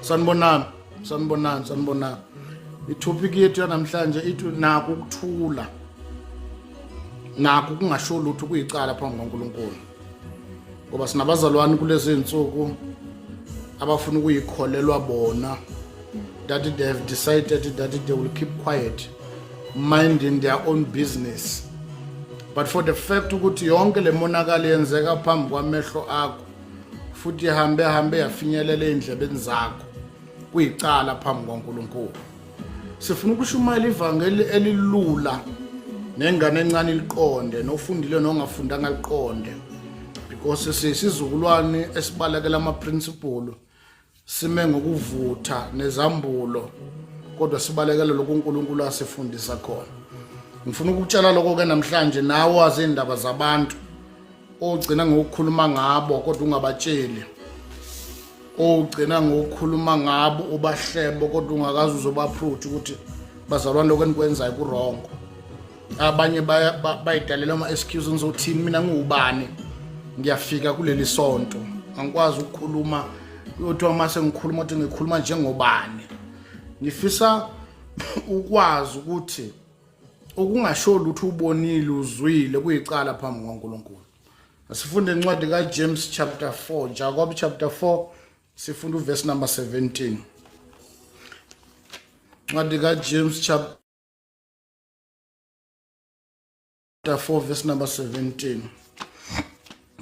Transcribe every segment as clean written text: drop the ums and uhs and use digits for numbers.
Sanibonani, sanibonani, sanibonani. Itopic yethu yanamhlanje ithi naku ukuthula. Naku kungasho lutho kuyicala phambi kwaNkulunkulu. Ngoba sinabazalwane kulezi zinsuku abafuna ukuyikholelwa bona that they have decided that they will keep quiet minding their own business. But for the fact ukuthi yonke le monakalo yenzeka phambi kwamehlo akho futhi ihambe hambe yafinyelela ey'ndlebeni zakho kuyicala phambi kwaNkulunkulu. Sifuna ukushumayela ivangeli elilula nengane encane iliqonde nofundile nongafundanga liqonde because siyisizukulwane esibalekela ama-principle sime ngokuvutha nezambulo kodwa sibalekele lokhu uNkulunkulu asifundisa khona. Ngifuna ukutshela lokho ke namhlanje nawe wazi indaba zabantu ogcina ngokukhuluma ngabo kodwa ungabatsheli, ogcina ngokukhuluma ngabo ubahlebo kodwa ungakaze uzoba-approach ukuthi bazalwane lokho enikwenzayo ku-wrong. Abanye bayidalela ama-excuse, ngizothini mina ngiwubani, ngiyafika kuleli sonto angikwazi ukukhuluma, kuyothiwa uma sengikhuluma ukuthi ngikhuluma njengobani. Ngifisa ukwazi ukuthi ukungasho lutho ubonile uzwile kuyicala phambi kwaNkulunkulu. Asifunde incwadi kaJames chapter 4, Jacob chapter 4, sifunda uverse number 17. Incwadi kaJames chapter 4 verse number 17.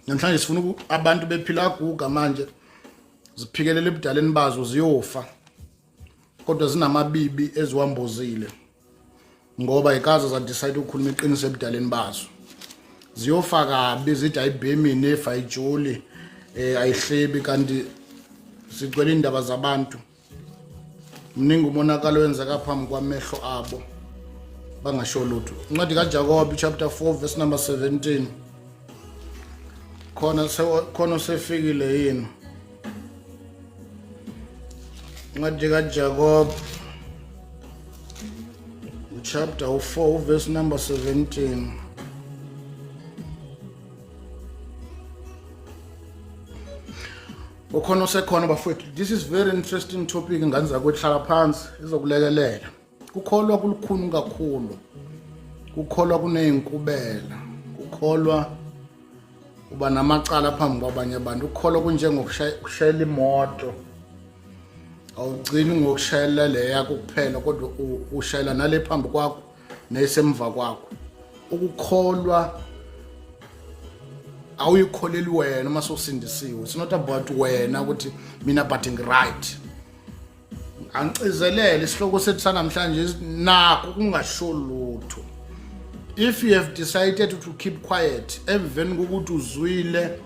Namhlanje sifuna abantu bephila guga manje ziphikelele ebudaleni bazo ziyofa kodwa zinamabibi eziwambozile ngoba ikaze zadecide ukukhuluma iqiniso ebudaleni bazo. Ziyofa kabi zithi ayibhemi nefa ayijoli ayihlebi, kanti zigcwele indaba zabantu. Mningi umonakalo wenzeka phambi kwamehlo abo bangasho lutho. Incwadi kaJakobe chapter 4 verse number 17. Khona khona sefikile yini? Incwadi kaJakobe chapter 4 verse number 17. Ukhona osekhona bafowethu. This is very interesting topic, ngane zakwethu, hlala phansi izokulekelela. Kukholwa kulukhuni kakhulu. Kukholwa kunezinkubela. Kukholwa uba namacala phambi kwabanye abantu. Ukukholwa kunjengokushayela imoto. Awugcini ngokushayela le yakho kuphela kodwa ushayela nale phambi kwakho nesemva kwakho. Ukukholwa awuyikholeli wena uma sewusindisiwe. It's not about wena ukuthi mina but ngi-right. Angicizelele isihloko sethu sanamhlanje nakho kungasho lutho. If you have decided to keep quiet emveni kokuthi uzwile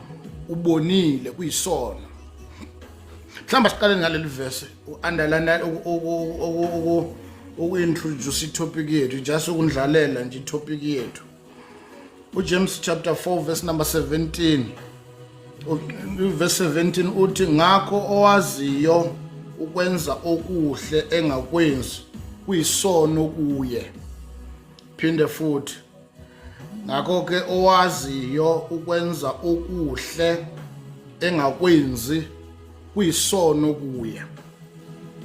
ubonile kuyisona. Mhlawumbe siqale ngaleli verse u-underline uku-introduce itopic yethu, just ukundlalela nje itopic yethu. uJames chapter 4 verse number 17. Verse 17 uthi ngakho owaziyo ukwenza okuhle engakwenzi kuyisono kuye. Phinde futhi ngakho ke owaziyo ukwenza okuhle engakwenzi kuyisono kuye.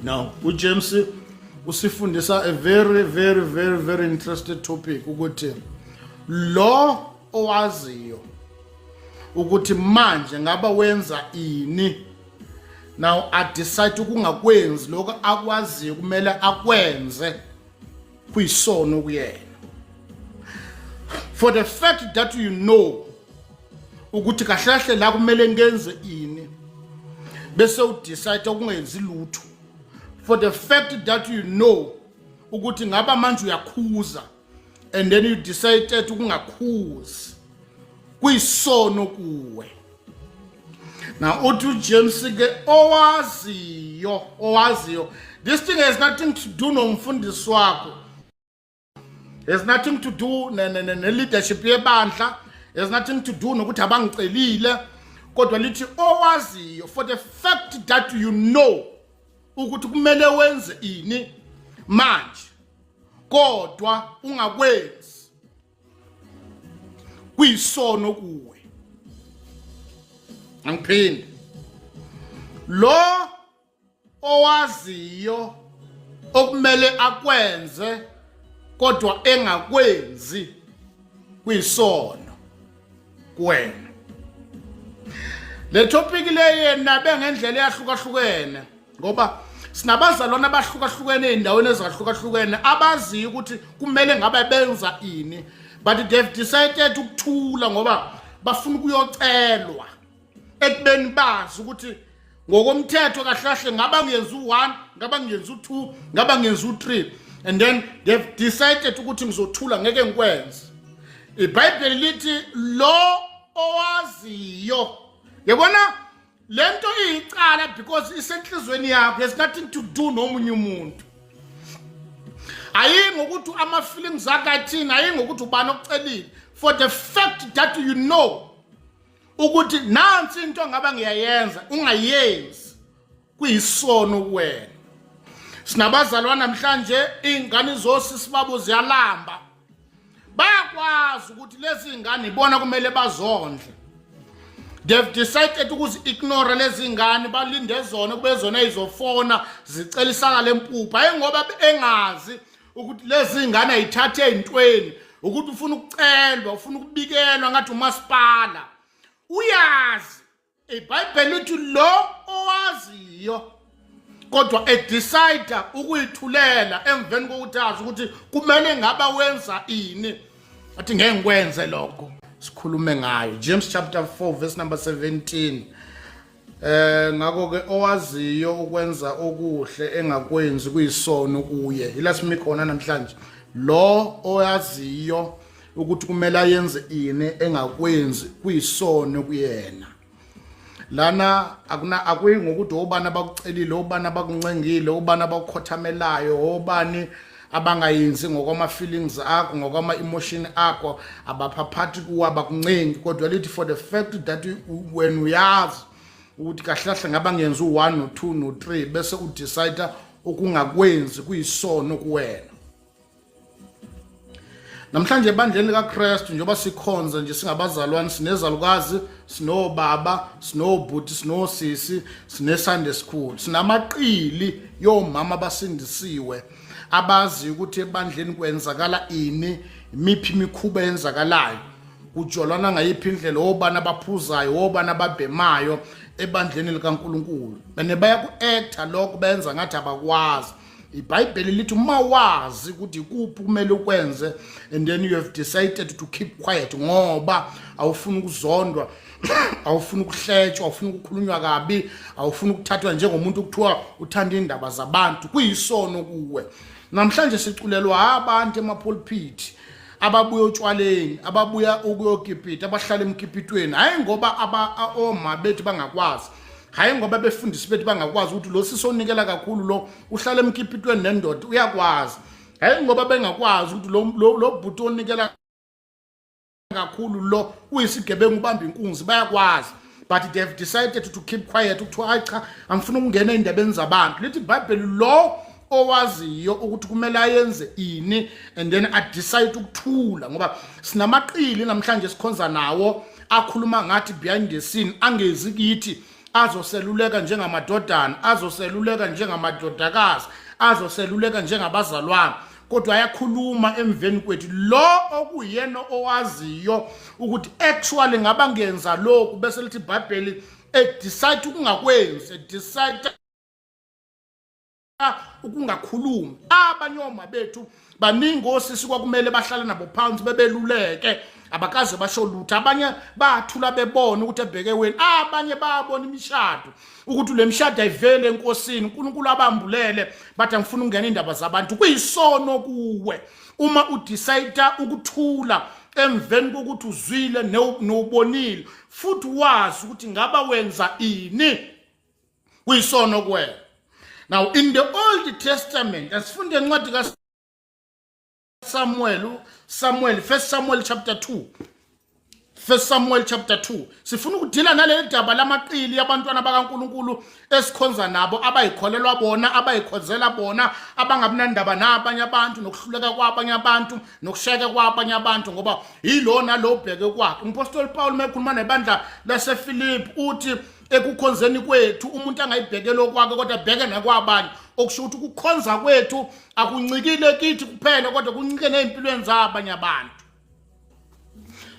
Now uJames usifundisa a very very very very interested topic ukuthi lo owaziyo ukuthi manje ngaba wenza ini, now a decide ukungakwenzi lokho akwaziyo kumele akwenze kuyisono kuyena. For the fact that you know ukuthi kahle kahle la kumele ngenze ini bese udecide ukungenzi lutho, for the fact that you know ukuthi ngaba manje uyakhuza and then you decided ukungakhuzi kuyisono kuwe. Now uthi uJames ke owaziyo, owaziyo this thing has nothing to do nomfundisi wakho, has nothing to do ne-leadership yebandla, has nothing to do nokuthi abangicelile, kodwa lithi owaziyo, for the fact that you know ukuthi kumele wenze ini manje kodwa ungakwenzi kuyisono kuwe. Angiphinde lo owaziyo okumele akwenze kodwa engakwenzi kuyisono kuwena. Le topic le yenabe ngendlela eyahlukahlukene ngoba sinabazalwane abahlukahlukene ey'ndaweni ezahlukahlukene abaziyo ukuthi kumele ngabe benza ini, but they've decided ukuthula ngoba bafuna ukuyocelwa ekubeni bazi ukuthi ngokomthetho kahle kahle ngaba ngiyenza u-1, ngaba ngiyenza u-2, ngaba ngiyenza u-3, and then they've decided ukuthi ngizothula, ngeke ngikwenze. Ibhayibheli lithi lo owaziyo, yabona lento iyicala because isenhlizweni yakho, has nothing to do nomunye umuntu. Ayi ngokuthi ama-feelings akhe athini, ayi ngokuthi ubani okucelile, for the fact that you know ukuthi nansi into ngaba ngiyayenza, ungayenzi, kuyisono kuwena. Sinabazalwane namhlanje, iy'ngane zosisi babo ziyalamba, bayakwazi ukuthi lezi ngane ibona kumele bazondle. They've decided ukuzi-ignore lezi ngane, balinde zona kube zona izofona zicela isaka lempuphu. Hayi ngoba engazi ukuthi lezi ngane ayithathe ey'ntweni, ukuthi ufuna ukucelwa, ufuna ukubikelwa ngathi umasipala uyazi. IBhayibheli lithi lo owaziyo kodwa edecide ukuyithulela emveni kokuthi azi ukuthi kumele ngaba wenza ini, athi ngeke ngikwenze lokho. Sikhulume ngayo James chapter 4 verse number 17. Ngakho ke owaziyo ukwenza okuhle engakwenzi kuyisono kuye. Ila simi khona namhlanje. Lo owaziyo ukuthi kumele ayenze ini engakwenzi kuyisono kuyena. Lana akuna akuyi ngokuthi obani abakucelile, obani abakuncengile, obani abakukhothamelayo, obani abangayenzi ngokwama feelings akho, ngokwama emotion akho, abaphaphathi kuwo, abakuncengi, kodwa lithi for the fact that when uyazi ukuthi kahle kahle ngaba ngenza u1 no2 no3 bese udecide ukungakwenzi, kuyisono kuwena. Namhlanje ebandleni likaKristu, njengoba sikhonza nje singabazalwane, sinezalukazi, sinobaba, sinobhuti, sinosisi, sinesande esikhulu, sinamaqili yomama abasindisiwe abazi ukuthi ebandleni kwenzakala ini, imiphi imikhuba eyenzakalayo, kujolwana ngayiphi indlela, obani abaphuzayo, obani ababhemayo ebandleni likaNkulunkulu. Bene bayaku-acta lokho, benza ngathi abakwazi. IBhayibheli lithi uma wazi ukuthi kuphi kumele ukwenze and then you have decided to keep quiet ngoba awufuni ukuzondwa, awufuni ukuhletshwa, awufuni ukukhulunywa kabi, awufuni ukuthathwa njengomuntu kuthiwa uthanda indaba zabantu, kuyisono kuwe. Namhlanje siculelwa abantu emapulpit ababuya otshwaleni, ababuya ukuyokipita, abahlala emkipitweni, hayi ngoba oma bethu bangakwazi, hayi ngoba befundisi bethu bangakwazi ukuthi lo sisonikela kakhulu, lo uhlala emkipitweni nendoda, uyakwazi, hayi ngoba bengakwazi ukuthi lo bhuti onikela kakhulu lo uyisigebengu, ubamba inkunzi, bayakwazi, but they have decided to keep quiet. Ukuthiwa hayi cha, angifuna ukungena ey'ndabeni zabantu. Lithi iBhayibheli lo owaziyo ukuthi kumele ayenze ini and then adecide ukuthula, ngoba sinamaqili namhlanje sikhonza nawo akhuluma ngathi behind the scene, angezi kithi azoseluleka njengamadodana, azoseluleka njengamadodakazi, azoseluleka njengabazalwane, kodwa ayakhuluma emveni kwethu. Lo okuyena owaziyo ukuthi actually ngaba ngenza lokhu, bese lithi iBhayibheli edecide ukungakwenzi, edecide ukungakhulumi. Abanye oma bethu baningi, osisi kwakumele bahlale nabo phansi bebeluleke, abakaze basho lutho. Abanye bathula bebona ukuthi ebheke weni. Abanye bayabona imishado ukuthi le mishado ayivele enkosini, uNkulunkulu abambulele, bathi angifuna ukungena indaba zabantu. Kuyisono kuwe uma udecide ukuthula emveni kokuthi uzwile nowubonile futhi wazi ukuthi ngaba wenza ini, kuyisono kuwena. Now in the Old Testament, asifunde incwadi kaSamuel, Samuel, First Samuel chapter 2. First Samuel chapter 2. Sifuna ukudila naleli daba lamaqili yabantwana bakaNkuluNkulu esikhonza nabo, abayikholelwa bona, abayikhonzela bona, abangabi nandaba nabanye abantu, nokuhluleka kwabanye abantu, nokushayeka kwabanye abantu, ngoba yilona lo bheke kwakhe. Umpostoli Paul mekhuluma nebandla laseFilipi uthi ekukhonzeni kwethu umuntu angayibhekeli okwakhe kodwa abheke nakwabanye, okusho ukuthi ukukhonza kwethu akuncikile kithi kuphela kodwa kuncike nezimpilweni zabanye abantu.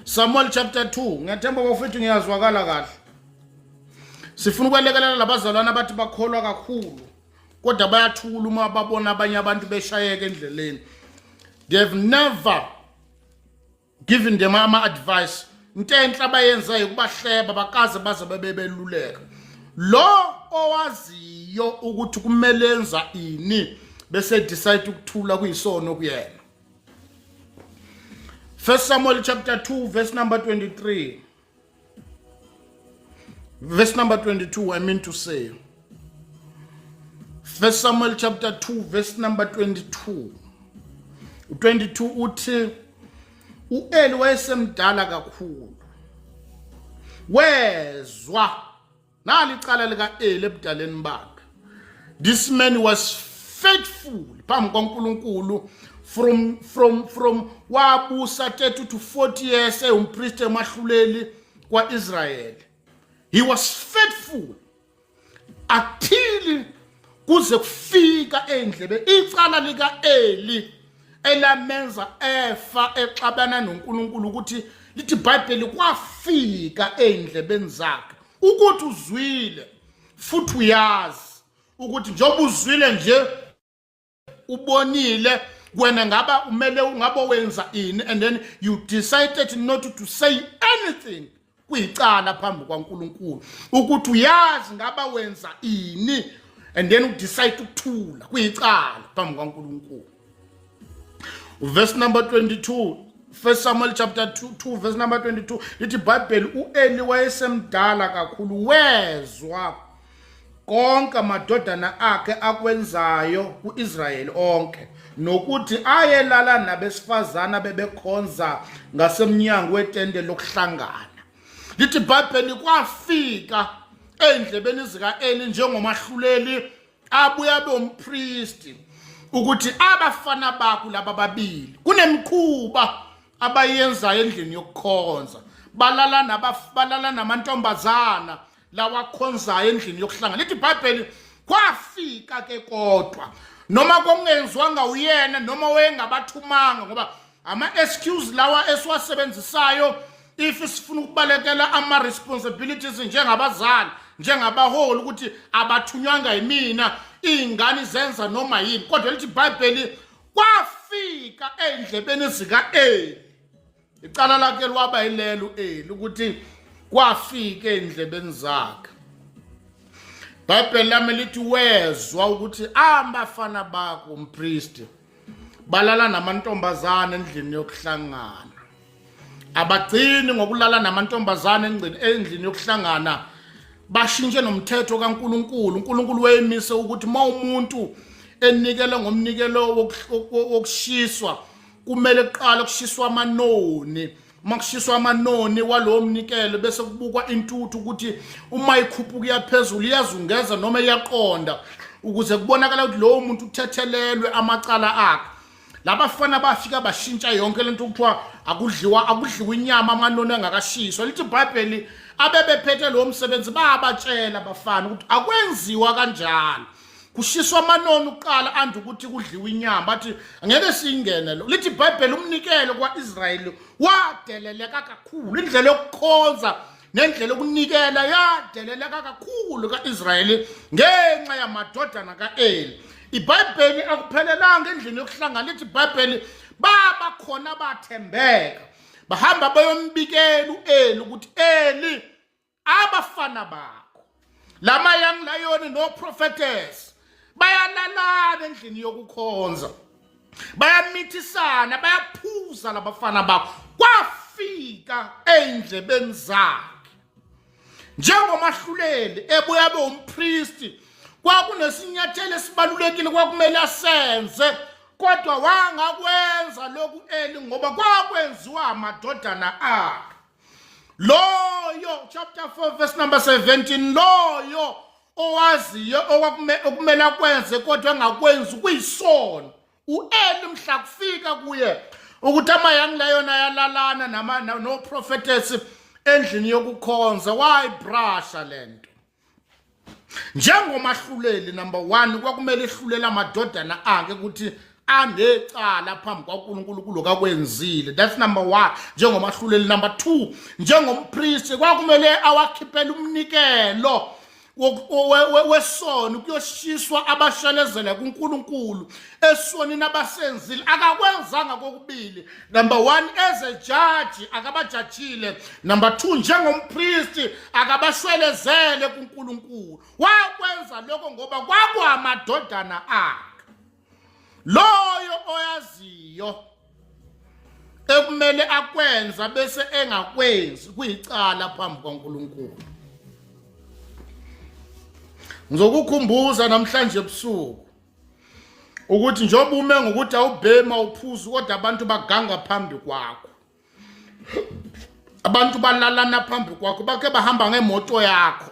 Samuel chapter 2. Ngiyathemba bafethu ngiyazwakala kahle. Sifuna ukwelekelela labazalwane abathi bakholwa kakhulu kodwa bayathula uma babona abanye abantu beshayeka endleleni. They have never given them ama advice. Into enhle abayenzayo ukubahleba, bakaze baze bebeluleka. Lo owaziyo ukuthi kumele enza ini bese decide ukuthula kuyisono kuyena. First Samuel chapter 2 verse number 23. Verse number 22, I mean to say. First Samuel chapter 2 verse number 22. 22 uthi uEli wayesemdala kakhulu. Wezwa nali icala lika-Eli ebudaleni bakhe. This man was faithful phambi kwaNkulunkulu from wabusa 30 to 40 years ewumpriest emahluleli kwaIsrael. He was faithful until kuze kufika endlebe icala lika-Eli elamenza efa exabana noNkulunkulu, ukuthi lithi iBhayibheli kwafika endlebeni zakhe ukuthi uzwile futhi uyazi ukuthi njengoba uzwile nje ubonile wena ngaba umele ungabe wenza ini, and then you decided not to say anything. Kuyicala phambi kwaNkulunkulu ukuthi uyazi ngaba wenza ini and then udecide ukuthula, kuyicala phambi kwaNkulunkulu. Verse number 22, First Samuel chapter 2 verse number 22, lithi iBhayibheli uEli wayesemdala kakhulu, wezwa konke amadodana akhe akwenzayo kuIsrayeli onke, nokuthi ayelala nabesifazana bebekhonza ngasemnyango wetende lokuhlangana. Lithi iBhayibheli kwafika endlebeni zikaEli njengomahluleli abuye abe umpristi ukuthi abafana bakho laba babili kunemikhuba abayenzayo endlini yokukhonza, balala balala namantombazana lawakhonzayo endlini yokuhlangana. Lithi iBhayibheli kwafika ke, kodwa noma kongenziwanga uyena noma wayengabathumanga, ngoba ama-excuse lawa esiwasebenzisayo if sifuna ukubalekela ama-responsibilities njengabazali, njengabaholi, ukuthi abathunywanga yimina, iy'ngane zenza noma yini. Kodwa lithi iBhayibheli kwafika ey'ndlebeni zika-Eli. Icala lakhe lwaba yilelo Eli ukuthi kwafika ey'ndlebeni zakhe. Bhayibheli lami lithi wezwa ukuthi abafana bakho umpristi balala namantombazane endlini yokuhlangana. Abagcini ngokulala namantombazane endlini yokuhlangana, bashintshe nomthetho kaNkuluNkulu. uNkulunkulu wayemise ukuthi uma umuntu enikele ngomnikelo wokushiswa kumele kuqala kushiswa amanoni. Uma kushiswa amanoni walowo mnikelo bese kubukwa intuthu ukuthi uma ikhuphuka iyaphezulu, iyazungeza noma iyaqonda, ukuze kubonakala ukuthi lowo muntu uthethelelwe amacala akhe. Labafana bafika bashintsha yonke lento, kuthiwa akudliwa inyama amanoni angakashiswa. Lithi iBhayibheli abebephethe lowo msebenzi bayabatshela abafana ukuthi akwenziwa kanjalo, kushiswa amanoni kuqala andi ukuthi kudliwa inyama. Bathi angeke siyingene lo. Lithi iBhayibheli umnikelo kwa-Israyeli wadeleleka kakhulu, indlela yokukhonza nendlela yokunikela yadeleleka kakhulu ka-Israyeli ngenxa yamadodana ka-Eli. IBhayibheli akuphelelanga endlini yokuhlangana. Lithi iBhayibheli baba khona bathembeka bahamba bayombikela u-Eli ukuthi Eli, abafana bakho lama young lion no prophetess bayalalana endlini yokukhonza, bayamithisana, bayaphuza labafana bakho. Kwafika ey'ndlebeni zakhe njengomahluleli ebuya abe umpristi. Kwakunesinyathelo esibalulekile kwakumele asenze, kodwa wangakwenza lokhu Eli ngoba kwakwenziwa amadodana akhe. Loyo, chapter 4 verse number 17, loyo owaziyo okumele akwenze kodwa engakwenzi kuyisono. U-Eli mhla kufika kuye ukuthi ama-young lion ayalalana no-prophetess endlini yokukhonza, wayibrasha lento. Njengomahluleli number 1 kwakumele ehlulele amadodana akhe ukuthi anecala phambi kwaNkulunkulu kuloko akwenzile. That's number 1, njengomahluleli. Number 2, njengompriest kwakumele awakhiphele umnikelo wesono, kuyoshiswa abashelezela kuNkulunkulu esonini abasenzile. Akakwenzanga kokubili. Number 1, as a judge akabajajile. Number 2, njengompristi akabashwelezele kuNkulunkulu. Wakwenza lokho ngoba kwakwamadodana akhe. Loyo oyaziyo ekumele akwenza bese engakwenzi kuyicala phambi kwaNkulunkulu. Ngizokukhumbuza namhlanje ebusuku ukuthi njengoba ume ngokuthi awubhema uphuzu, kodwa abantu baganga phambi kwakho, abantu balalana phambi kwakho, bakhe bahamba ngemoto yakho.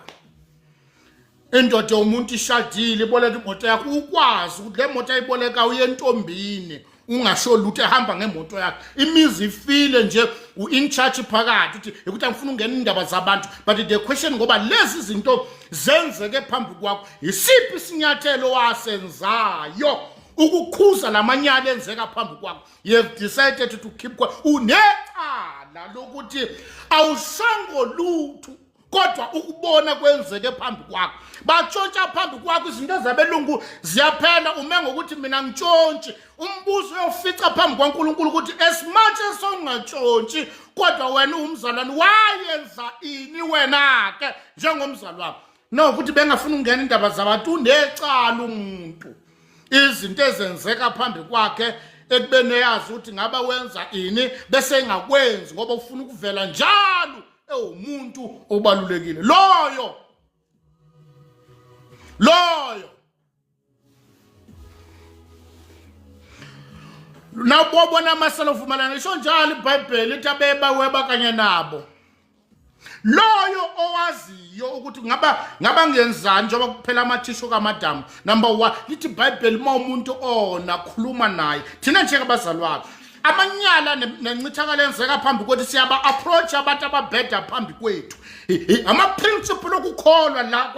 Indoda yomuntu ishadile, iboleka imoto yakho, ukwazi ukuthi le moto ayiboleka uye entombini, ungasho lutho, ehamba ngemoto yakho. Imizi ifile nje, u-in charge phakathi, uthi ukuthi angifuna ukungena indaba zabantu, but the question, ngoba lezi zinto zenzeke phambi kwakho, yisiphi isinyathelo wasenzayo ukukhuza lamanyala enzeka phambi kwakho? You have decided to keep quiet. Unecala lokuthi awushongo lutho kodwa ukubona kwenzeke phambi kwakho. Batshontsha phambi kwakho, izinto zabelungu ziyaphela, ume ngokuthi mina ngitshontshi. Umbuzo uyofica phambi kwaNkulunkulu ukuthi as much as ungatshontshi, kodwa wena uwumzalwane, wayenza ini wena ke njengomzalwane? No, ukuthi bengafuna ukungena indaba zabantu, unecala umuntu izinto ezenzeka phambi kwakhe ekubeni eyazi ukuthi ngaba wenza ini bese engakwenzi ngoba ufuna ukuvela njalo ewumuntu obalulekile. Loyo nawubona amasela uvumelana, isho njalo iBhayibheli, ithi abeba weba kanye nabo. Loyo owaziyo ukuthi ngaba ngenzani njengoba kuphela amathishu kamadamu, number 1, lithi iBhayibheli uma umuntu ona khuluma naye. Thina njengabazalwane, amanyala nencithakalo enzeka phambi kwethu, siyaba approach abantu ababheda phambi kwethu. Ama-principle okukholwa la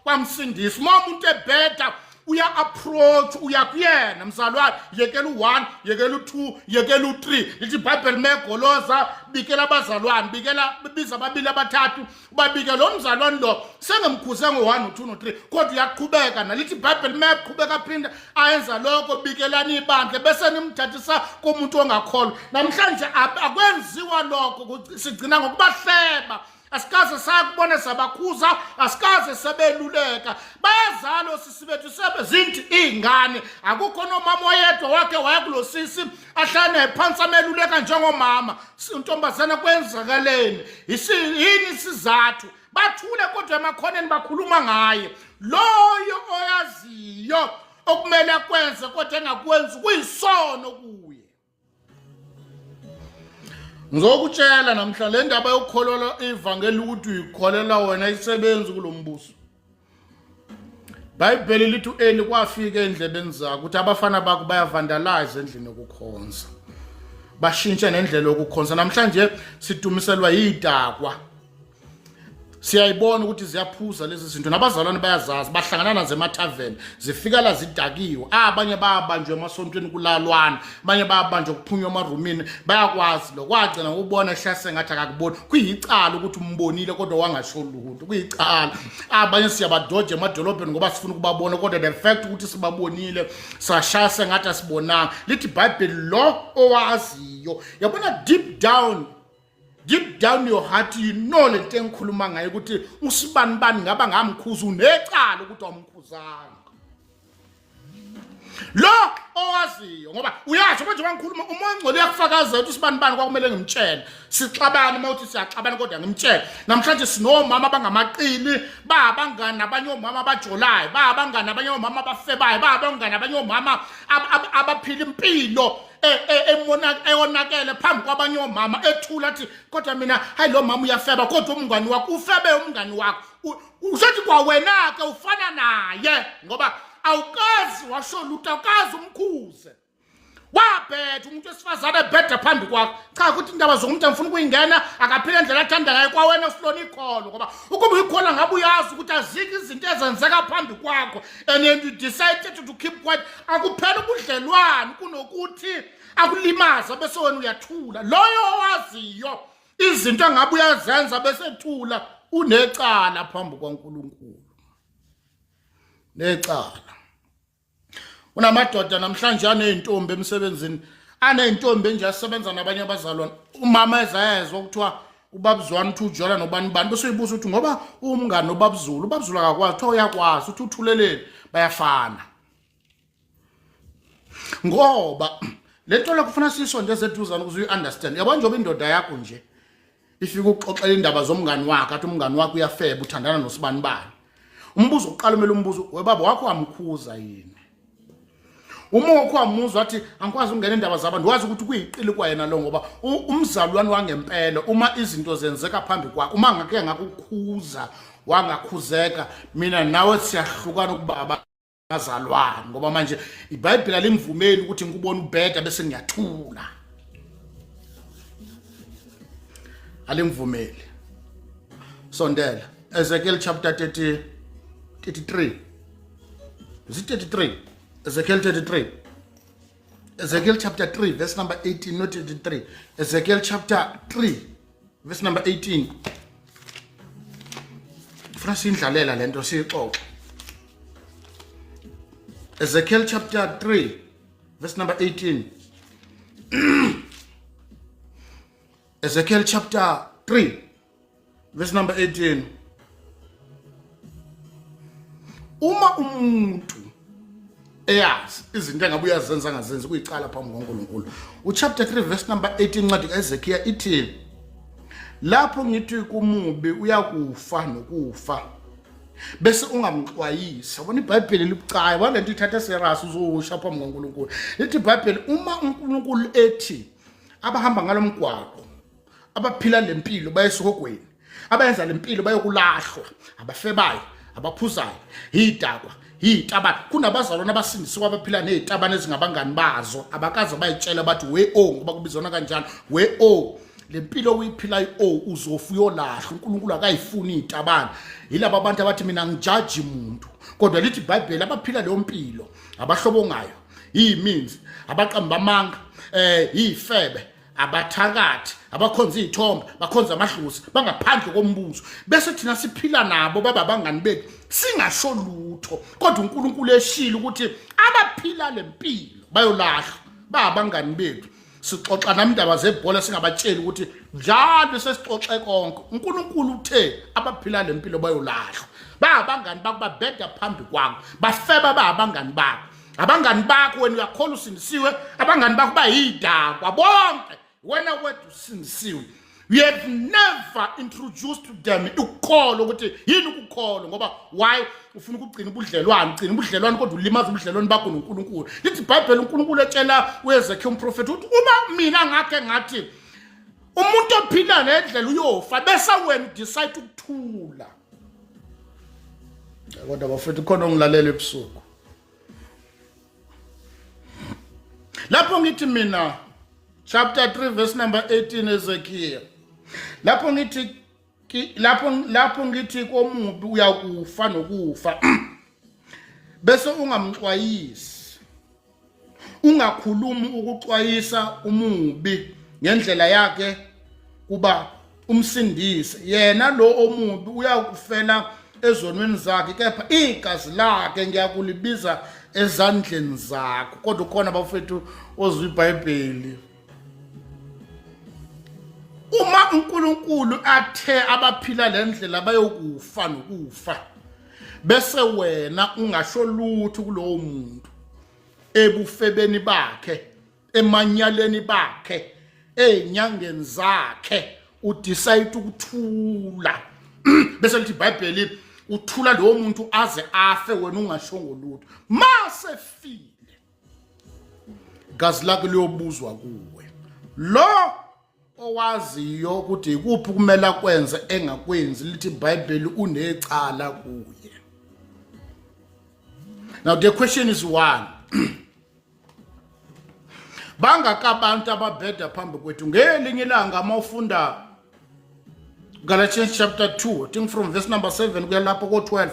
kwamsindisi, uma umuntu ebheda uya approach, uya kuyena, mzalwane, yekela u-1, yekela u-2, yekela u-3. Lithi iBhayibheli megoloza, bikela abazalwane, bikela, biza ababili abathathu, ubabike lo mzalwane lo sengemkhuze ngo-1, u-2, no-3, kodwa uyaqhubeka. Nalithi iBhayibheli meqhubeka aphinda ayenza lokho, bikelani ibandla bese nimthathisa kumuntu ongakholwa. Namhlanje akwenziwa lokho, sigcina ngokubahleba. Asikaze sakubona sabakhuza, asikaze sebeluleka. Bayazala osisi bethu, sebe zinti iy'ngane, akukho nomama oyedwa wakhe waya kulo sisi ahlale phansi ameluleka njengomama. Ntombazana, kwenzakaleni? Yini isizathu? Bathule, kodwa emakhoneni bakhuluma ngaye. Loyo oyaziyo okumele akwenze kodwa engakwenzi kuyisono kuye. Ngizokutshela namhla le ndaba yokukholelwa ivangeli ukuthi uyikholelwa wena isebenzi kulombuso. Bhayibheli lithi uEli kwafika endlebeni zakhe ukuthi abafana bakho bayavandalize endlini yokukhonza. Bashintshe nendlela yokukhonza. Namhlanje sidumiselwa yidakwa. Siyayibona ukuthi ziyaphuza lezi zinto, nabazalwane bayazazi, bahlangana nazo emathaveni, zifika la zidakiwe. Abanye bayabanjwa emasontweni kulalwana, abanye bayabanjwa kuphunywa emarumini, bayakwazi lo kwagcina ngokubona ehlase ngathi akakuboni. Kuyicala ukuthi umbonile kodwa wangasho lutho, kuyicala. Abanye siyabadoja emadolobheni ngoba sifuna ukubabona, kodwa the fact ukuthi sibabonile sashaya sengathi asibonanga. Lithi iBhayibheli lo owaziyo, yabona, deep down, deep down your heart, you know lento engikhuluma ngayo ukuthi usibani bani ngaba ngamkhuza, unecala ukuthi awumkhuzanga lo owaziyo, ngoba uyasho manje wangikhuluma umoya ongcwele uyakufakazela ukuthi usibani bani kwakumele ngimtshele. Sixabane uma uthi siyaxabana, kodwa ngimtshele. Namhlanje sinomama abangamaqili, babangani abanye omama abajolayo, babangani abanye omama abafebayo, babangani abanye omama abaphila impilo. ewonakele phambi kwabanye omama ethula athi kodwa mina hayi lo mama uyafeba kodwa umngani wakho ufebe umngani wakho usethi kwawena-ke ufana naye ngoba awukazi washo lutho awukazi umkhuze wabhetha umuntu wesifazane ebheda phambi kwakho cha ukuthi indaba zokumuntu angifuna ukuyingena akaphile endlela athanda ngayo kwawena usilona ikholo ngoba ukuba uyikhola ngabe uyazi ukuthi azikho izinto ezenzeka phambi kwakho and you decided to keep quiet akuphela ubudlelwane kunokuthi akulimaza bese wena uyathula loyo owaziyo izinto engabe uyazenza bese ethula unecala phambi kwaNkulunkulu necala Unamadoda namhlanje aney'ntombi emsebenzini aney'ntombi nje asebenza nabanye abazalwane umama ezayezwa kuthiwa ubabuzwana uthi ujola nobani bani bese uyibuza ukuthi ngoba uwumngani nobabuzulu ubabuzulu akakwazi kuthiwa uyakwazi uthi uthuleleni bayafana ngoba le nto lokufuna siyisondeze eduzane ukuze uyi-understand yabo njengoba indoda yakho nje ifika ukuxoxela indaba zomngani wakhe athi umngani wakhe uyafeba uthandana nosibani bani umbuzo uqala umele umbuzo webaba wakho wamkhuza yini uma wakho wamuzwa athi angikwazi ukungena indaba zabantu wazi ukuthi kuyiqili kwayena lo ngoba umzalwane wangempela uma izinto zenzeka phambi kwakho uma ngake ngakukhuza wangakhuzeka mina nawe siyahlukana ukubaba bazalwane ngoba manje iBhayibheli alimvumeli ukuthi ngikubone ubheda bese ngiyathula alimvumeli sondela Ezekiel chapter 30 33 is it 33 Ezekiel 33 Ezekiel chapter 3 verse number 18 not 33 Ezekiel chapter 3 verse number 18 funa siyindlalela lento siyixoxe Ezekiel chapter 3 verse number 18 Ezekiel chapter 3 verse number 18 uma umuntu eyazi izinto engabe uyazenza angazenzi kuyicala phambi kwaNkulunkulu uchapter 3 verse number 18 incwadi kaEzekiel ithi lapho ngithi kumubi uyakufa nokufa bese ungamxwayisi yabona iBhayibheli libucayi yabona lento ithatha serious uzosha phambi kwaNkulunkulu lithi iBhayibheli uma uNkulunkulu ethi abahamba ngalomgwaqo abaphila lempilo baye esihogweni abayenza lempilo bayokulahlwa abafebayo abaphuzayo yidakwa yitabane kunabazalwane abasindisiwe abaphila nezitabane ezingabangani bazo abakaze bayitshela bathi we o ngoba kubizwana kanjalo we o lempilo uyiphilayo o uzofa uyolahla uNkulunkulu akayifuni izitabane yilaba abantu abathi mina ngijaji umuntu kodwa lithi iBhayibheli abaphila leyo mpilo abahlobongayo yiminzi abaqamba amanga eh yifebe abathakathi abakhonza iy'thombe bakhonza amadlozi bangaphandle kombuso bese thina siphila nabo baba abangani bethu singasho lutho kodwa uNkulunkulu eshilo ukuthi abaphila lempilo bayolahlwa babangani bethu sixoxa namindaba zebhola singabatsheli ukuthi njalo sesixoxe konke uNkulunkulu uthe abaphila lempilo bayolahlwa babangani bakho babheda phambi kwakho bafeba babangani bakho abangani bakho wena uyakholwa usindisiwe abangani bakho bayidakwa bonke wena wedwa usindisiwe you have never introduced to them ukukholwa ukuthi yini ukukholwa ngoba why ufuna ukugcina ubudlelwane ugcina ubudlelwane kodwa ulimaza ubudlelwane bakho noNkulunkulu lithi iBhayibheli uNkulunkulu etshela uEzekiel umprofeti ukuthi uma mina ngakhe ngathi umuntu ophila ngendlela uyofa bese wena udecide ukuthula kodwa bafethu khona ongilalela ebusuku lapho ngithi mina chapter 3 verse number 18 Ezekiel lapho ngithi lapho lapho ngithi komubi uyakufa nokufa bese ungamxwayisi ungakhulumi ukuxwayisa umubi ngendlela yakhe kuba umsindise yena lo omubi uyakufela ezonweni zakhe kepha igazi lakhe ngiyakulibiza ezandleni zakho kodwa ukhona bafethu ozwa iBhayibheli uma uNkulunkulu athe abaphila lendlela bayokufa nokufa bese wena ungasho lutho kulowo muntu ebufebeni bakhe emanyaleni bakhe ezinyangeni zakhe udecide ukuthula bese lithi iBhayibheli uthula lowo muntu aze afe wena ungashongo lutho mase file Igazi lakhe liyobuzwa kuwe. Lo owaziyo ukuthi ikuphi kumele akwenze engakwenzi, lithi iBhayibheli unecala kuye. Now the question is one. Bangaka abantu ababheda phambi kwethu ngelinye ilanga uma ufunda Galatians chapter 2, I think from verse number 7 kuya lapho ko-12.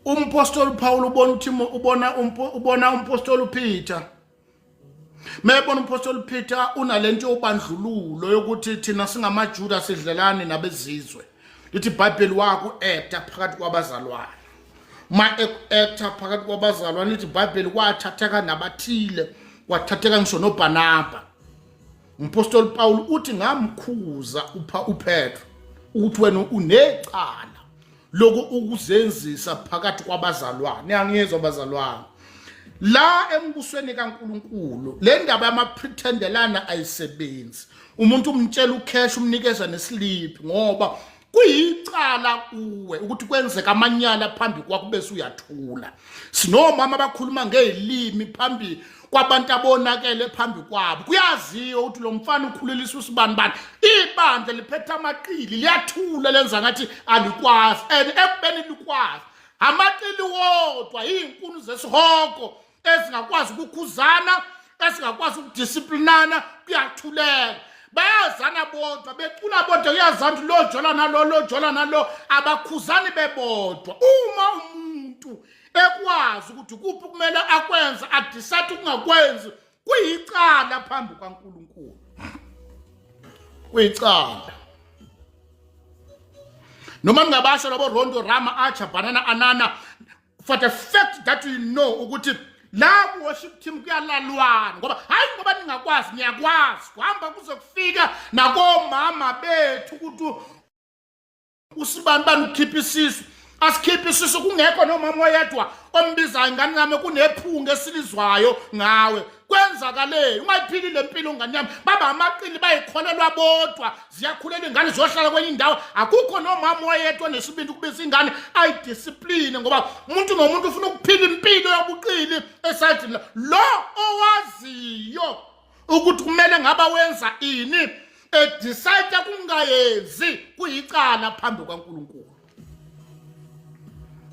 Umpostoli Paul ubona uTimo ubona ubona umpostoli uPeter. Mebona umpostoli Peter unalento yobandlululo yokuthi thina singamaJuda sidlelani nabezizwe. Lithi iBhayibheli waku-acta phakathi kwabazalwane. Ma eku-acta phakathi kwabazalwane lithi iBhayibheli kwathatheka nabathile, kwathatheka ngisho noBarnaba. Umpostoli Paul uthi ngamkhuza uPetro ukuthi wena unecala lokhu ukuzenzisa phakathi kwabazalwane. Angiyezwa abazalwane la embusweni kaNkuluNkulu. Le ndaba yama-pretendelana ayisebenzi. Umuntu umtshela ucash, umnikeza neslip, ngoba kuyicala kuwe ukuthi kwenzeka amanyala phambi kwakho bese uyathula. Sinomama abakhuluma ngezilimi phambi kwabantu abonakele phambi kwabo. Kuyaziwa ukuthi lo mfana ukhulelisa usibanibani. Ibandla liphethe amaqili, liyathula, lenza ngathi alikwazi, and ekubeni likwazi. Amaqili wodwa, izinkunu zesihogo ezingakwazi ukukhuzana, esingakwazi ukudisciplinana. Kuyathuleka, bayazana bodwa, becula bodwa, kuyazana ukuthi lo jola nalo, lo jola nalo, abakhuzani bebodwa. Uma umuntu ekwazi ukuthi kuphi kumele akwenze, adecide ukungakwenzi, kuyicala phambi kwaNkulunkulu, kuyicala. Noma ningabasho labo rondo rama acha banana anana, for the fact that you know ukuthi la ku-worship team kuyalalwana, ngoba hayi ngoba ningakwazi, niyakwazi kuhamba kuze kufika nakomama bethu ukuthi usibani bani ukhipha isisu, asikhiphe isisu kungekho nomama oyedwa ombizayo. Ngane yami, kunephunga esilizwayo ngawe, kwenzakaleni? Ungayiphili le mpilo, ngane yami. Baba amaqili, bayikholelwa bodwa, ziyakhulela ingane, ziyohlala kwenye indawo, akukho nomama oyedwa nesibindi ukubiza ingane ayidiscipline, ngoba umuntu nomuntu ufuna ukuphila impilo yobuqili esayidini. Lo owaziyo ukuthi kumele ngaba wenza ini, edecide kungayenzi, kuyicala phambi kwaNkulunkulu,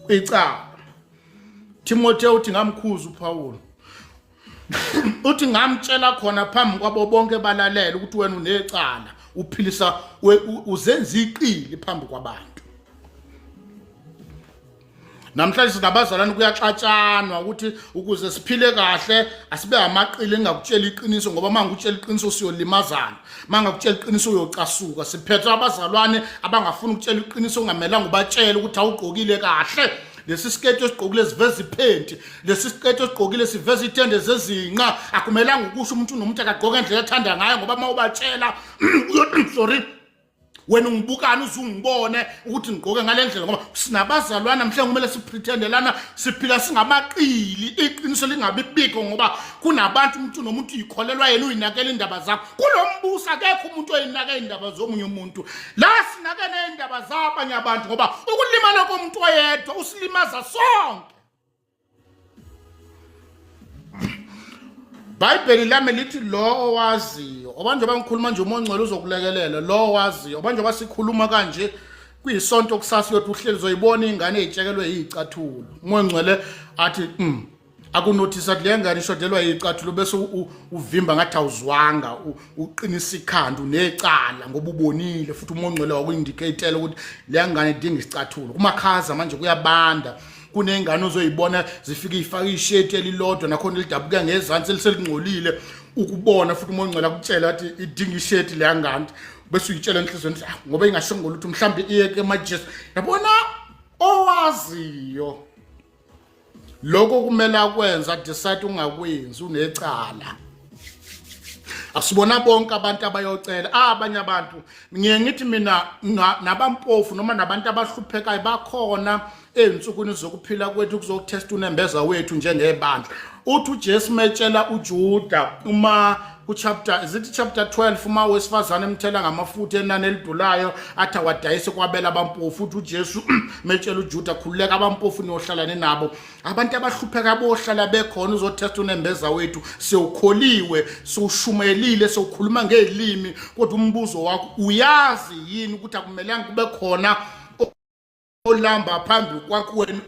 kuyicala. Timotheo uthi ngamkhuza uPaul, uthi ngamtshela khona phambi kwabo bonke balalela ukuthi wena unecala, uphilisa uzenza iqili phambi kwabantu. Namhlanje sinabazalwane, kuyaxatshanwa ukuthi ukuze siphile kahle asibe amaqili, engakutshela iqiniso, ngoba uma ngikutshela iqiniso siyolimazana, uma ngakutshela iqiniso uyocasuka. Siphethe abazalwane abangafuni ukutshela iqiniso, ungamelanga ubatshele ukuthi awugqokile kahle, lesi siketi osigqokile siveza iphenti, lesi siketi osigqokile siveza ithende zezinqa. Akumelanga ukusho, umuntu nomuntu akagqoke indlela athanda ngayo, ngoba uma ubatshela, sorry, wena ungibukani uzungibone ukuthi ngigqoke ngale ndlela? Ngoba sinabazalwana mhlawumbe kumele sipretende lana siphila singamaqili, iqiniso lingabi bikho, ngoba kunabantu, umuntu nomuntu uyikholelwa yena, uyinakela indaba zakho. Kulo mbuso akekho umuntu oyinaka indaba zomunye umuntu. La sinake ney'ndaba zabanye abantu, ngoba ukulimala komuntu oyedwa usilimaza sonke. Bhayibheli lami lithi lo owaziyo, oba njengoba ngikhuluma nje, uMoya oNgcwele uzokulekelela. Lo owaziyo, oba njengoba sikhuluma kanje kuyisonto, kusasa uyothi uhleli uzoyibona ingane eyitshekelwe yicathulo, uMoya oNgcwele athi akunothisa le ngane ishodelwa yicathulo, bese uvimba ngathi awuzwanga, uqinisa ikhanda. Unecala ngoba ubonile, futhi uMoya oNgcwele waku-indicatela ukuthi le ngane idinga isicathulo. Kumakhaza manje kuyabanda, kunengane ozoyibona zifike ifake isheti elilodwa, nakhona lidabuka ngezansi, eliselingcolile ukubona, futhi uMoya oNgcwele akutshela athi idinga isheti leya ngane, bese uyitshela enhliziyweni ukuthi, ah, ngoba ingasho ngolutho, mhlawumbe iye emajesu. Yabona, owaziyo lokho kumele akwenza, decide ungakwenzi, unecala. Asibona bonke abantu abayocela. Abanye abantu, ngiye ngithi mina, nabampofu noma nabantu abahluphekayo bakhona. Ey'nsukwini zokuphila kwethu kuzokuthesta unembeza wethu njengebandla. Uthi uJesu metshela uJuda uma kuchapter, is it chapter 12, uma wesifazane emthela ngamafutha enani elidulayo athi awadayise kwabela abampofu. Uthi uJesu metshela uJuda, khululeka, abampofu niyohlalane nabo, abantu abahlupheka bohlala bekhona. Uzothesta unembeza wethu. Sewukholiwe, sewushumayelile, sewukhuluma ngezilimi, kodwa umbuzo wakho, uyazi yini ukuthi akumelanga kube khona olamba phambi kwakho wena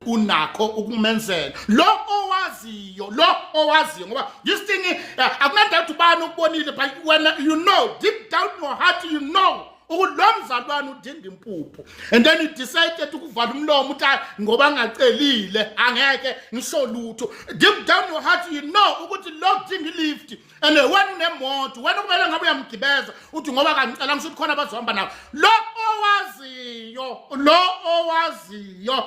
unakho ukumenzela? Lo owaziyo, lo owaziyo, ngoba this thing akunandawo ukuthi ubani ukubonile, but wena you know deep down your heart, you know ukuthi lo mzalwane udinga impuphu, and then you decided ukuvala umlomo, uthi ngoba angacelile angeke ngisho lutho. Deep down your heart you know ukuthi lo udinga ilift, and wena unemoto, wena kumele ngabe uyamgibeza, uthi ngoba kangicela ngisho ukuthi khona abazohamba nawo. Lo owaziyo, lo owaziyo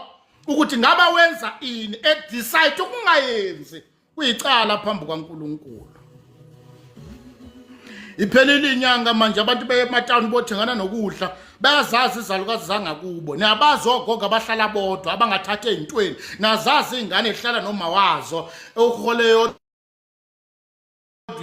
ukuthi ngaba wenza ini, edecide ukungayenzi, kuyicala phambi kwaNkuluNkulu. Iphelile inyanga manje, abantu beye ematawuni bothengana nokudla. Bayazazi izalukazi zangakubo, niyabazi ogogo abahlala bodwa abangathatha ey'ntweni, nazazi iy'ngane ezihlala noma wazo okuholeyo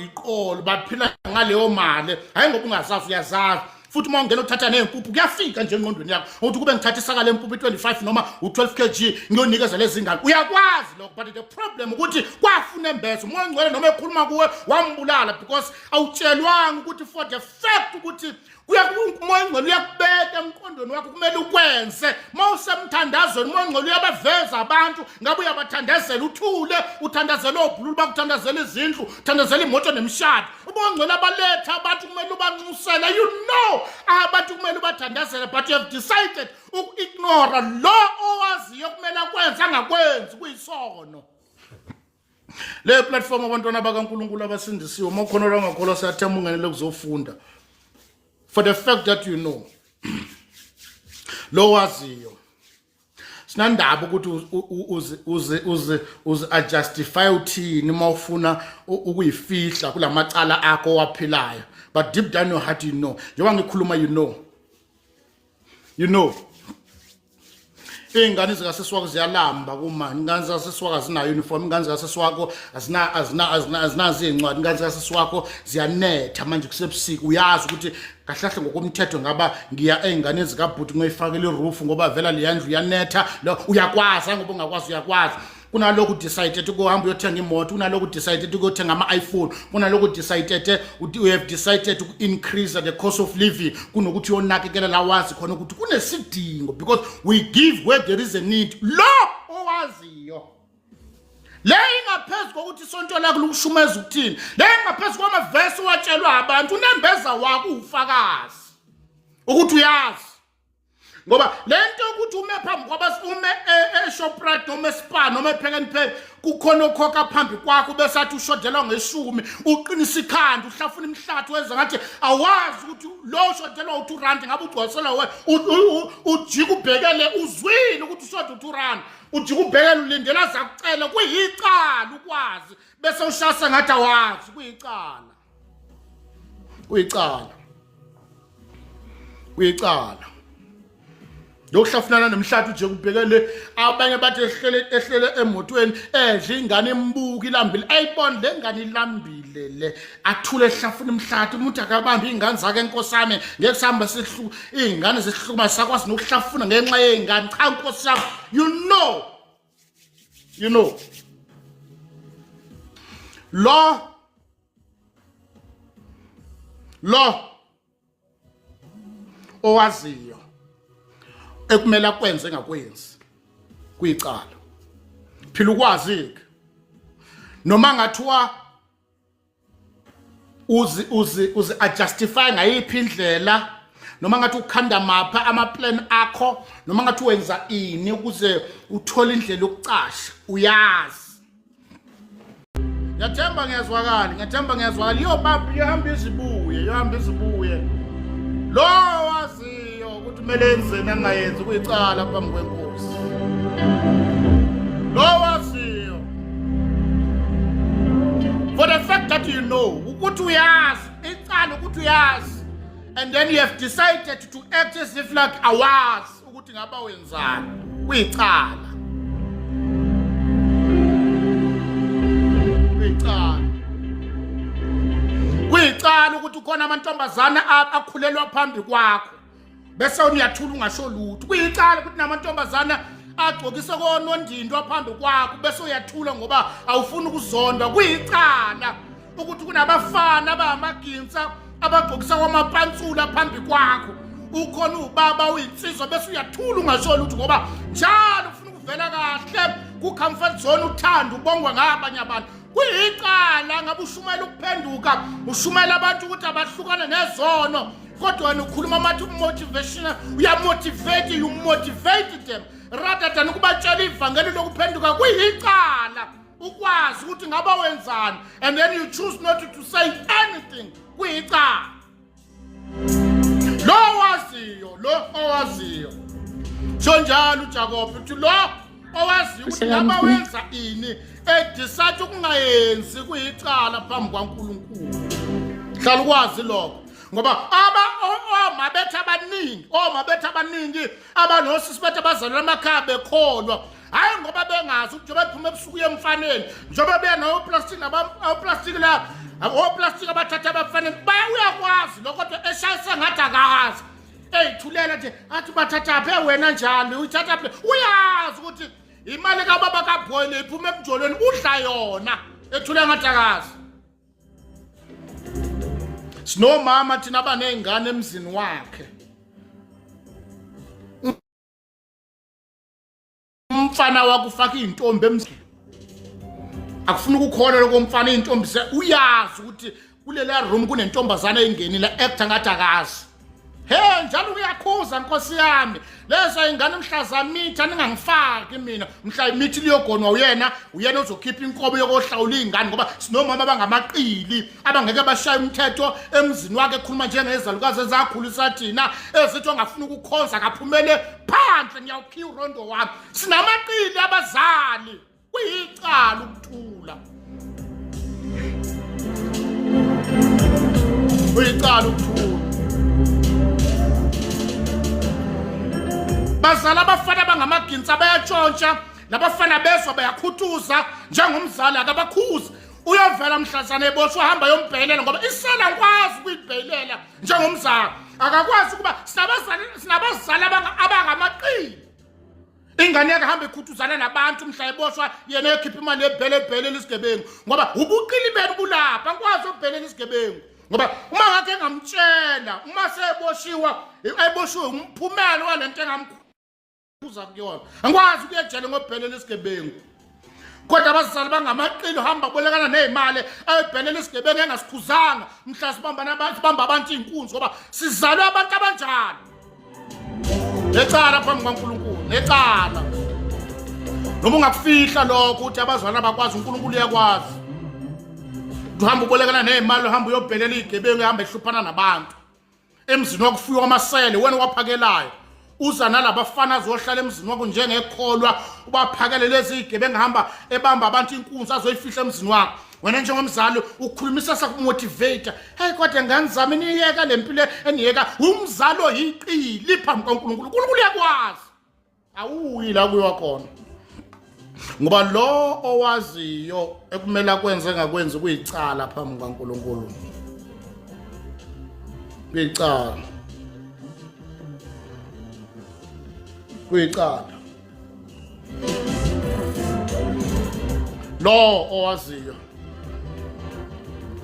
iqolo, baphila ngaleyo mali. Hayi, ngoba ungazazi, uyazazi futhi. Uma ungena uthatha ney'mpuphu, kuyafika nje engqondweni yakho ukuthi kube ngithatha isaka lempuphu i-25 noma u-12 kg ngiyonikeza lezi ngane. Uyakwazi lokho, but the problem ukuthi kwafuna embezo uMoya oNgcwele noma ekhuluma kuwe wambulala, because awutshelwanga ukuthi for the fact ukuthi uMoya oNgcwele uyakubeka emqondweni wakho kumele ukwenze. Uma usemthandazweni, uMoya oNgcwele uyabaveza abantu, ngabe uyabathandazela, uthule, uthandazela obhululu, bakuthandazela izindlu, uthandazela imoto nemishado. UMoya oNgcwele abaletha abantu kumele ubanxusele. You know abantu kumele ubathandazele, but you have decided uku-ignora. Lo owaziyo kumele akwenze angakwenzi, kuyisono. Le platform, abantwana bakaNkuluNkulu abasindisiwe, uma ukhona langakholwa, siyathemba ungenele kuzofunda. For the fact that you know, lo waziyo, sinandaba ukuthi uze uze uze uze ajustify uthini uma ufuna ukuyifihla kulamacala akho owaphilayo, but deep down your heart you know. Njengoba ngikhuluma, you know, you know iy'ngane zikasisi wakho ziyalamba kumani, ingane zikasisi wakho azinayo uniform, ingane zikasisi wakho azinazo iy'ncwadi, ingane zikasisi wakho ziyanetha manje kusebusika. Uyazi ukuthi kahle kahle ngokomthetho ngaba ngiya ey'nganeni zikabhuti ngoyifakela iroof, ngoba vela leya ndlu iyanetha. Uyakwazi, ngoba ungakwazi, uyakwazi. Kunalokhu decided ukuhamba uyothenga imoto, kunalokhu decided ukuyothenga ama-iPhone, kunalokhu decided, you have decided to increase the cost of living kunokuthi uyonakekela la wazi khona ukuthi kunesidingo, because we give where there is a need. Lo owaziyo, le ingaphezu kokuthi isonto lakho likushumeza ukuthini, le ingaphezu kwamavesi owatshelwa abantu. Unembeza wakho uwufakazi ukuthi uyazi, ngoba le nto ukuthi ume phambi kwabas, ume eShoprite noma eSpar noma ePick n Pay, kukhona okhokha phambi kwakho, bese athi ushodelwa ngeshumi, uqinisa ikhanda, uhlafuna imihlathi, wenza ngathi awazi ukuthi lo ushodelwa u-R2, ngabe ugcwalisela we. Ujika ubhekele, uzwile ukuthi ushoda u-R2, ujika ubhekele, ulindela azakucela. Kuyicala ukwazi bese ushasa ngathi awazi. Kuyicala, kuyicala, kuyicala lokuhlafunana nemhlathi nje kubhekele. Abanye bathi ehlele ehlele emotweni, edla, ingane imbuka ilambile, ayibona le ngane ilambile le, athule, ehlafuna imhlathi. Umuntu akabambe iy'ngane zakhe, enkosami, ngeke sihamba sihlu iy'ngane zihlukuma, sakwazi nokuhlafuna ngenxa yey'ngane. Cha, nkosi yami, you know, you know lo lo owaziyo ekumele akwenze engakwenzi, kuyicala. Phila ukwazi ke, noma ngathiwa uzi uzi uzi adjustify ngayiphi indlela, noma ngathi ukhanda mapha ama plan akho, noma ngathi wenza ini ukuze uthole indlela yokucasha, uyazi. Ngiyathemba ngiyazwakala, ngiyathemba ngiyazwakala. Iyobamba, iyohamba izibuye, iyohamba izibuye. Lo waziyo ukuthi kumele enzeni angayenzi, kuyicala phambi kwenkosi. Lo waziyo. For the fact that you know, ukuthi uyazi, icala ukuthi uyazi. And then you have decided to act as if like awazi. ukuthi ngaba wenzani kuyicala, kuyicala, kuyicala ukuthi khona amantombazane akhulelwa phambi kwakho bese uyathula ungasho lutho. Kuyicala ukuthi namantombazana agcokise konondindwa phambi kwakho bese uyathula ngoba awufuni ukuzondwa. Kuyicala ukuthi kunabafana abangamaginsa abagcokisa kwamapantsula phambi kwakho, ukhona ubaba uyinsizwa bese uyathula ungasho lutho ngoba njalo ufuna ukuvela kahle ku-comfort zone, uthanda ubongwa ngabanye abantu. Kuyicala ngabe ushumayela ukuphenduka, ushumayela abantu ukuthi abahlukane nezono, kodwa wena ukhuluma amathi motivational, uyamotivate, you motivate them rather than ukubatshela ivangeli lokuphenduka. Kuyicala ukwazi ukuthi ngaba wenzani and then you choose not to say anything. Kuyicala. Lo waziyo, lo owaziyo, sho njalo uJakobe uthi lo owaziyo ukuthi ngaba wenza ini edecide ukungayenzi kuyicala phambi kwaNkulunkulu. Hlala ukwazi lokho ngoba aba omabethu abaningi, omabethu abaningi abanosisi bethu abazalelwa emakhaya bekholwa, hhayi ngoba bengazi ukuthi njengoba bephuma ebusuku uye emfaneni, njengoba beya nawoplastiki oplastiki la oplastiki abathatha abafaneni, uyakwazi lokho kodwa eshayise ngathi akazi, eyithulela nje athi bathathaphi wena njalo uyithathaphi. Uyazi ukuthi imali kababa kabhoyile iphuma emjolweni, udla yona, ethule ngathi akazi. Sinomama thina abaney'ngane emzini wakhe, umfana wakho ufaka iy'ntombi emzini, akufuna ukukholwa lokho mfana iy'ntombi, uyazi ukuthi kulela room kunentombazane engenile, actor ngathi akazi. He njalo uyakhuza nkosi yami lezo ingane mhla zamitha ningangifaki mina, mhla imithi liyogonwa uyena, uyena ozokhipha inkobo yokohlawula iy'ngane, ngoba sinomama abangamaqili abangeke bashaye umthetho emzini wakhe, ekhuluma njengezalukazi ezakhulisa thina ezithi ongafuna ukukhonza kaphumele phandle, ngiyawukhiya urondo wami. Sinamaqili abazali. Kuyicala ukuthula, kuyicala ukuthula. Bazala abafana bangamaginsa bayatshontsha, labafana bezwa bayakhuthuza, njengomzali akabakhuzi, uyovela mhlazane eboshwa, hamba yombhelela ngoba isela ngikwazi ukuyibhelela njengomzali, akakwazi ukuba. Sinabazali abangamaqili, ingane yakhe hamba ikhuthuzana nabantu, mhla eboshwa yena ekhipha imali ebhele ebhelela isigebengu, ngoba ubuqili benu bulapha. Angikwazi ukubhelela isigebengu ngoba uma ngakhe ngamtshela, uma seboshiwa eboshiwe umphumela walento engamkhuza kuyona, angikwazi ukuya ejele ngobhelela isigebengu. Kodwa abazali bangamaqili, uhamba bolekana nezimali ayobhelela isigebengu engasikhuzanga, mhla sibambana abantu, sibamba abantu inkunzi ngoba sizalwe abantu abanjalo. Necala phambi kwaNkulunkulu, necala. Noma ungakufihla lokho ukuthi abazali abakwazi, uNkulunkulu uyakwazi. Uhamba ubolekana nezimali, uhamba uyobhelela izigebengu, uhamba ehluphana nabantu emzini wakufuywa amasele, wena waphakelayo, uza nalabafana azohlala emzini wakho njengekholwa, ubaphakele lezi zigebengu, hamba ebamba abantu inkunzi azoyifihla emzini wakho. Wena njengomzali ukhulumisa sakumotivate, hey kodwa ngane zami niyeka le mpilo eniyeka. Umzali oyiqili phambi kaNkulunkulu, uNkulunkulu uyakwazi, awuyi la kuyiwa khona, ngoba lo owaziyo ekumele akwenze engakwenzi kuyicala phambi kaNkulunkulu, kuyicala, kuyicala. Lo owaziyo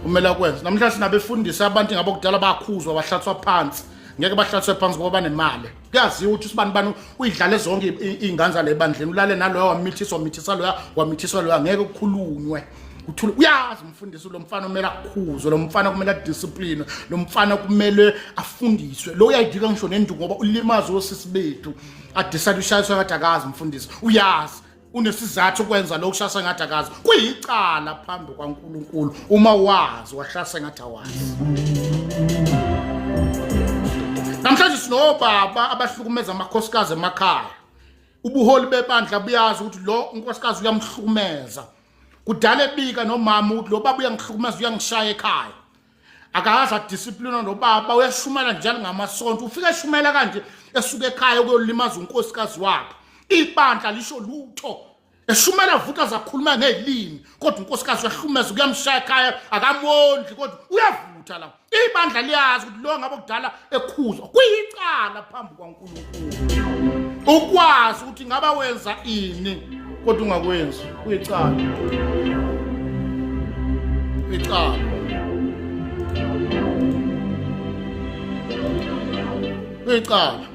kumele akwenze. Namhlanje sinabefundisi abantu ngabo kudala bakhuzwa bahlatswa phansi, ngeke bahlatswe phansi ngoba banemali. Kuyaziwa ukuthi usibani bani uyidlale zonke iy'ngane zale ebandleni, ulale naloya, wamithiswa, wamithisa loya, wamithiswa loya, ngeke kukhulunywe, uthule. Uyazi umfundisi lo mfana kumele akhuzwe, lo mfana kumele adiscipline, lo mfana kumele afundiswe, lo uyayidika ngisho nenduku ngoba ulimaza osisi bethu, adecide ushayiswa ngathi akazi. Mfundisi uyazi, unesizathu ukwenza lokhu, shasa ngathi akazi. Kuyicala phambi kwaNkulunkulu uma wazi washasa ngathi awazi. Namhlanje sinobaba abahlukumeza amakhosikazi emakhaya, ubuholi bebandla buyazi ukuthi lo unkosikazi uyamhlukumeza, kudala ebika nomama ukuthi lo baba uyangihlukumeza, uyangishaya ekhaya, akaze adiscipline nobaba, uyashumela njalo ngamasonto, ufika eshumela kanje. esuka ekhaya ukuyolimaza unkosikazi wakhe. Ibandla lisho lutho. Eshumela vutha zakhuluma ngezilimi kodwa unkosikazi uyahlumeza kuyamshaya ekhaya akamondli kodwa uyavutha la. Ibandla liyazi ukuthi lo ngabe kudala ekhuzwa kuyicala phambi kwaNkulunkulu. Ukwazi ukuthi ngaba wenza ini kodwa ungakwenzi kuyicala. Kuyicala. Kuyicala.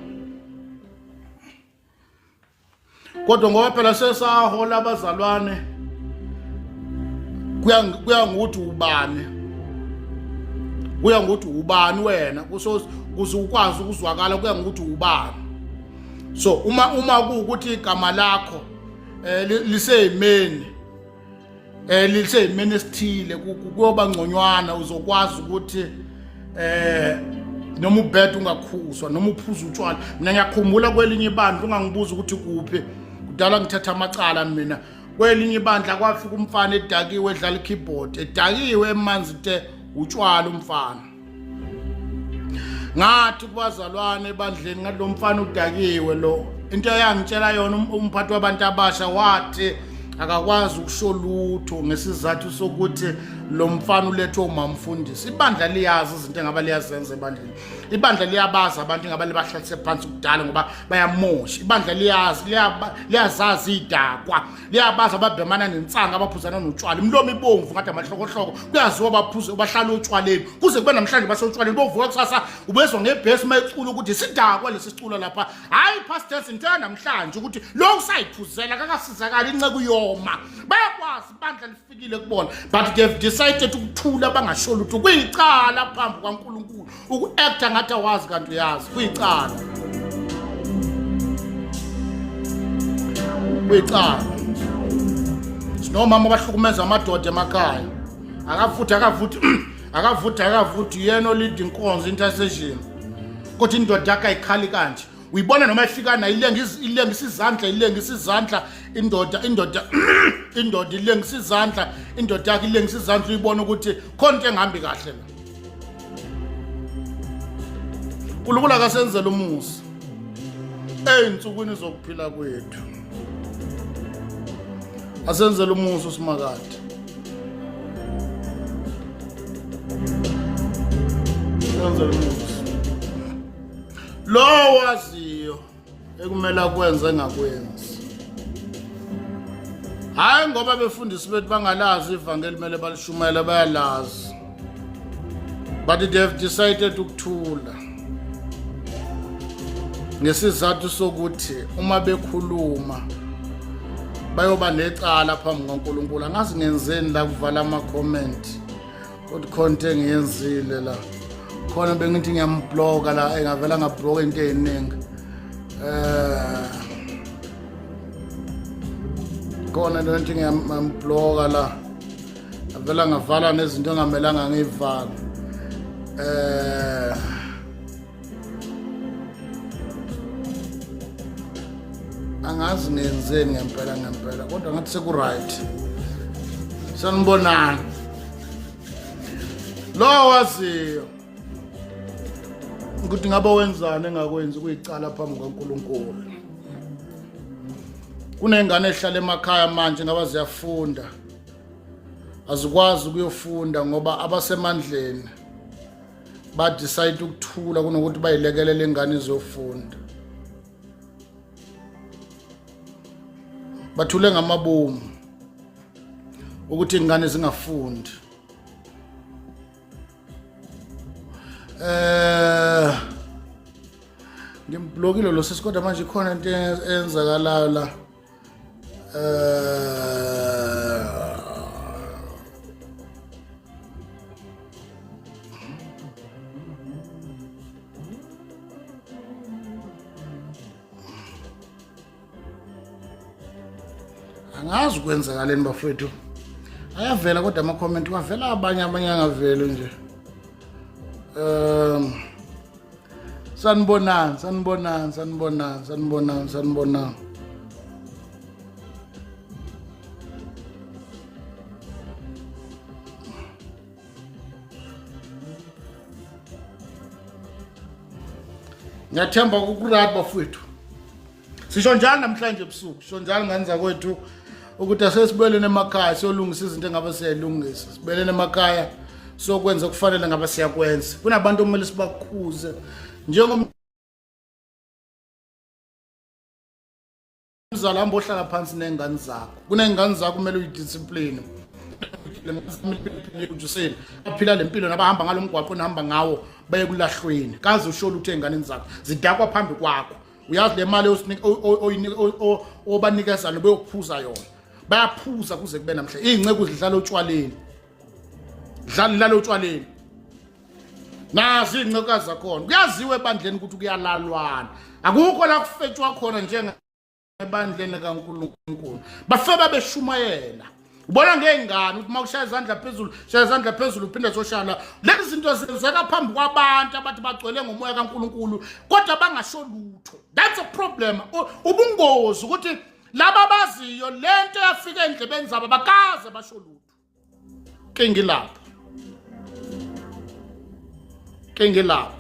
Kodwa ngoba phela sesahola abazalwane kuya ngokuthi ubani, kuya ngokuthi ubani wena, kuze ukwazi ukuzwakala, kuya ngokuthi ubani. So uma kuwukuthi igama lakho liseyimeni liseyimeni esithile, kuyoba ngconywana, uzokwazi ukuthi noma ubhede ungakhuzwa noma uphuza utshwala. Mina ngiyakhumbula kwelinye ibandla, ungangibuza ukuthi kuphi, kudala ngithatha amacala mina. Kwelinye ibandla kwafika umfana edakiwe edlala i-keyboard, edakiwe emanzi te utshwala umfana. Ngathi kubazalwane ebandleni, ngathi lo mfana udakiwe lo. Into eyangitshela yona umphathi wabantu abasha wathi akakwazi ukusho lutho ngesizathu sokuthi lo mfana ulethwe umamfundisi. Ibandla liyazi izinto engaba liyazenza ebandleni. Ibandla liyabazi abantu engaba libahlalise phansi kudala ngoba bayamosha. Ibandla liyazi, liyazazi idakwa, liyabazi ababhemana nensanga, abaphuzana notshwala, imilomo ibomvu ngathi amahlokohloko, kuyaziwa baphuze bahlala otshwaleni kuze kube namhlanje basotshwaleni. Bovuka kusasa ubezwa ngebhesi uma ecula ukuthi sidakwa lesi siculo lapha. Hhayi past tense, into yanamhlanje ukuthi lo usayiphuzela kakasizakali inceku yoma. Bayakwazi ibandla lifikile kubona, but they've decided ukuthula bangasho lutho. Kuyicala phambi kwaNkulunkulu uku-acta ngathi awazi kanti uyazi, kuyicala, kuyicala. Sinomama abahlukumeza amadoda emakhaya, akavuthi akavuthi akavuthi akavuthi, yena olida inkonzo intercession, kodwa indoda yakhe ayikhali kanje. Uyibona noma ifika nayo ilengisa izandla, ilengisa izandla indoda, indoda indoda ilengisa izandla, indoda yakhe ilengisa izandla, uyibona ukuthi khona into engahambi kahle la. uNkulunkulu akasenzele umusa ey'nsukwini zokuphila kwethu, asenzele umusa uSimakade. Senzele umusa lo waziyo ekumele akwenze engakwenzi. Hhayi ngoba befundisi bethu bangalazi ivangeli, kumele balishumayele, bayalazi, but they have decided ukuthula ngesizathu sokuthi uma bekhuluma bayoba necala phambi kwaNkulunkulu. Angazi ngenzeni la kuvala ama-comment, kodwa khona into engiyenzile la, khona bengithi ngiyambloka la, engavela ngabloka into ey'ningi. Khona into engithi ngiyambloka la, ngavela ngavala nezinto engamelanga ngiyivale. Angazi ngenzeni ngempela ngempela, kodwa ngathi seku-right. Sanibonani. Lo waziyo ukuthi ngabe wenzani engakwenzi kuyicala phambi kwaNkulunkulu. Kunengane ehlala emakhaya manje ngaba ziyafunda, azikwazi ukuyofunda ngoba abasemandleni ba-decide ukuthula kunokuthi bayilekelele ingane izofunda. Bathule ngamabomu ukuthi ingane zingafundi. Ngimblokile lo sisi, kodwa manje ikhona into eyenzakalayo la. Angazi kwenzakaleni bafethu, ayavela kodwa ama-comment, kwavela abanye, abanye angaveli nje. Sanibonani, sanibonani, sanibonani, sanibonani, sanibonani. Ngiyathemba kukuright bafowethu. Sisho njalo namhlanje ebusuku, sisho njalo ngane zakwethu ukuthi asesibuyeleni emakhaya siyolungisa izinto engabe siyayilungisa. Sibuyeleni emakhaya siyokwenza okufanele ngabe siyakwenza. Kunabantu okumele sibakhuze njengomzali hamba ohlala phansi ney'ngane zakho. Kuney'ngane zakho kumele uyidiscipline. Aphila le mpilo nabahamba ngalo mgwaqo enihamba ngawo baye kulahlweni. Kaze usho lutho ey'nganeni zakho. Zidakwa phambi kwakho. Uyazi le mali obanikeza beyophuza yona. Bayaphuza kuze kube namhla. Iy'nceku zidlala otshwaleni. Dlala otshwaleni. Nazi iy'ncekukazi zakhona. Kuyaziwa ebandleni ukuthi kuyalalwana. Akukho la kufetshwa khona njenga ebandleni likaNkulunkulu. Bafeba beshumayela. Ubona ngey'ngane ukuthi uma kushaya izandla phezulu, shaya izandla phezulu uphinde soshaya la. Lezi zinto zenzeka phambi kwabantu abathi bagcwele ngomoya kaNkulunkulu kodwa bangasho lutho. That's a problem. Ubungozi ukuthi laba abaziyo lento yafika endlebeni zabo bakaze basho lutho. Kengilapho. Kengilapho.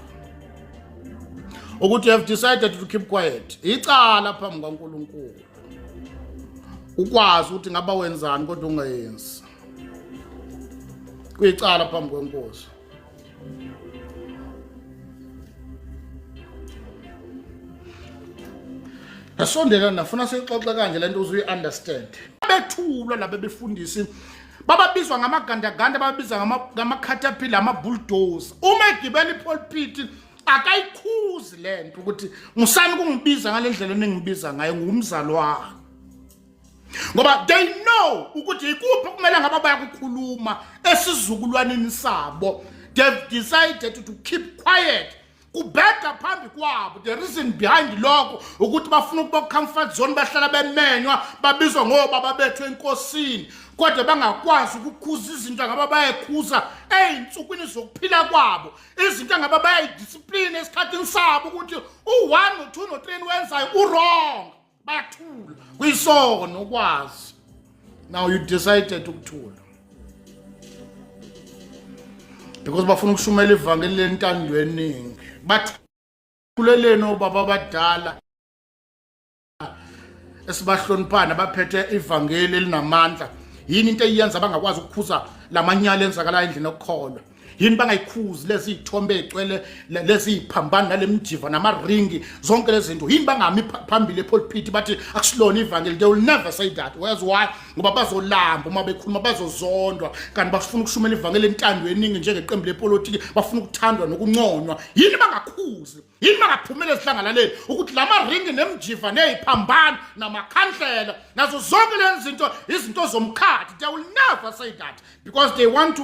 Ukuthi you have decided to keep quiet. Icala phambi kwaNkulunkulu. Ukwazi ukuthi ngaba wenzani kodwa ungayenzi. Kuyicala phambi kwenkosi. Asondela nafuna siyixoxe kanje lento uze uyi-understand. Bethulwa laba befundisi bababizwa ngamagandaganda bababiza ngama-caterpillar ama-bulldozer. Uma egibela ipulpit akayikhuzi lento ukuthi musani kungibiza ngale ndlela eningibiza ngayo ngumzalwane. Ngoba they know ukuthi ikuphi okumele ngaba bayakukhuluma esizukulwaneni sabo. They've decided to keep quiet. Kubheda phambi kwabo. The reason behind lokho ukuthi bafuna ukuba comfort zone, bahlala bemenywa babizwa ngobaba bethu enkosini, kodwa bangakwazi ukukhuza izinto ngaba bayekhuza ey'nsukwini zokuphila kwabo, izinto engaba bayayidiscipline esikhathini sabo ukuthi u-1 no-2 no-3 wenzayo u-wrong. Bayathula kuyisono ukwazi. Now you decided ukuthula because bafuna ukushumela ivangeli lentando eningi. Bathuleleni obaba abadala esibahloniphana baphethe ivangeli elinamandla? Yini into eyenza bangakwazi ukukhuza lamanyala enzakalayo endlini yokukholwa? Yini bangayikhuzi lezi iy'thombe ey'gcwele lezi y'phambano nale mjiva namaringi zonke lezi zinto? Yini bangami phambili epulpit bathi akusilona ivangeli? They will never say that. Whereas why? Ngoba bazolamba uma bekhuluma, bazozondwa. Kanti bafuna ukushumela ivangeli entando eningi njengeqembu lepolitiki, bafuna ukuthandwa nokunconywa. Yini bangakhuzi? Yini bangaphumela ezihlangalaleni ukuthi lama ringi nemjiva neyiphambano namakhandlela nazo zonke lezi zinto izinto zomkhathi? They will never say that because they want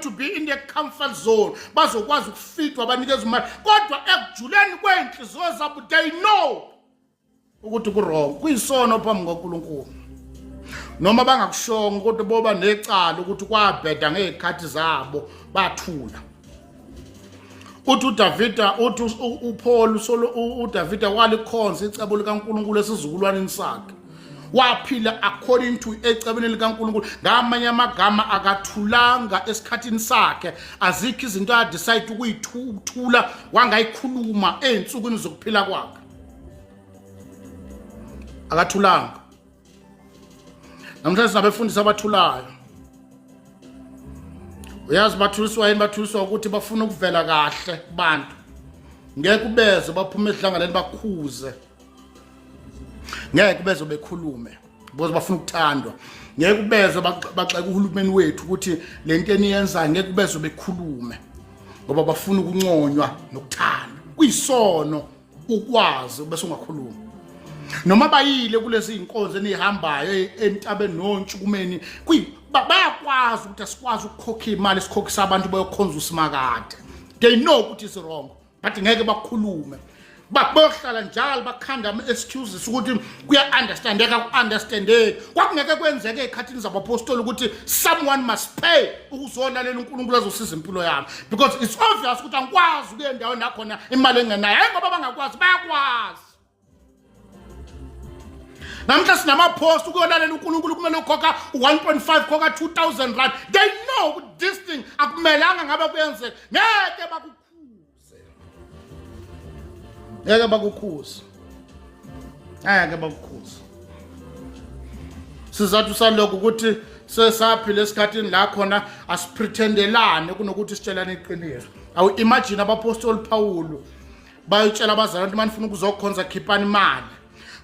to be in the comfort zone, bazokwazi ukufitwa banikeza imali, kodwa ekujuleni kwey'nhliziyo zabo they know ukuthi ku-wrong, kuyisono phambi kwaNkulunkulu. Noma bangakushongo, kodwa boba necala ukuthi kwabheda ngey'khathi zabo bathula. Uthi uDavida, uthi uPaul solo uDavida walikhonza icebo likaNkulunkulu esizukulwaneni sakhe, waphila according to ecebeni likaNkulunkulu. Ngamanye amagama, akathulanga esikhathini sakhe. Azikho izinto adecide ukuyithula wangayikhuluma ey'nsukwini zokuphila kwakhe. Akathulanga. Namhlanje sinabefundisi abathulayo. Uyazi bathuliswa yini? Bathuliswa ukuthi bafuna ukuvela kahle kubantu. Ngeke ubeze baphume edlangaleni bakhuze, ngeke ubeze bekhulume because bafuna ukuthandwa. Ngeke ubeze baxeke uhulumeni wethu ukuthi lento eniyenzayo, ngeke ubeze bekhulume ngoba bafuna ukunconywa nokuthandwa. Kuyisono ukwazi bese ungakhuluma. Noma bayile kulezi iy'nkonzo eniyihambayo entabeni nontshukumeni, bayakwazi ukuthi asikwazi ukukhokha imali sikhokhisa abantu bayokhonza usimakade. They know ukuthi is wrong, but ngeke bakhulume. Bayohlala njalo bakhanda ama-excuses ukuthi kuya-understandeka, ku-understandeki. Kwakungeke kwenzeke ey'khathini zabapostoli ukuthi someone must pay ukuzolalela uNkulunkulu azosiza impilo yami, because it's obvious ukuthi angikwazi ukuya endaweni nakhona imali engenayo. Hayi ngoba bangakwazi, bayakwazi. Namhla sinamaphost ukuyolalela uNkulunkulu kumele ukhokha 1.5, khokha 2000 rand. They know ukuthi this thing akumelanga ngabe kuyenzeka, ngeke bakukhuze. Ngeke bakukhuze. Ngeke bakukhuze. Sizathu salokho ukuthi sesaphila esikhathini la khona asiprethendelane kunokuthi sitshelane iqiniso. Awu imagine abapostoli Paul bayotshela abazalwane ukuthi manifuna ukuzokhonza khiphani imali.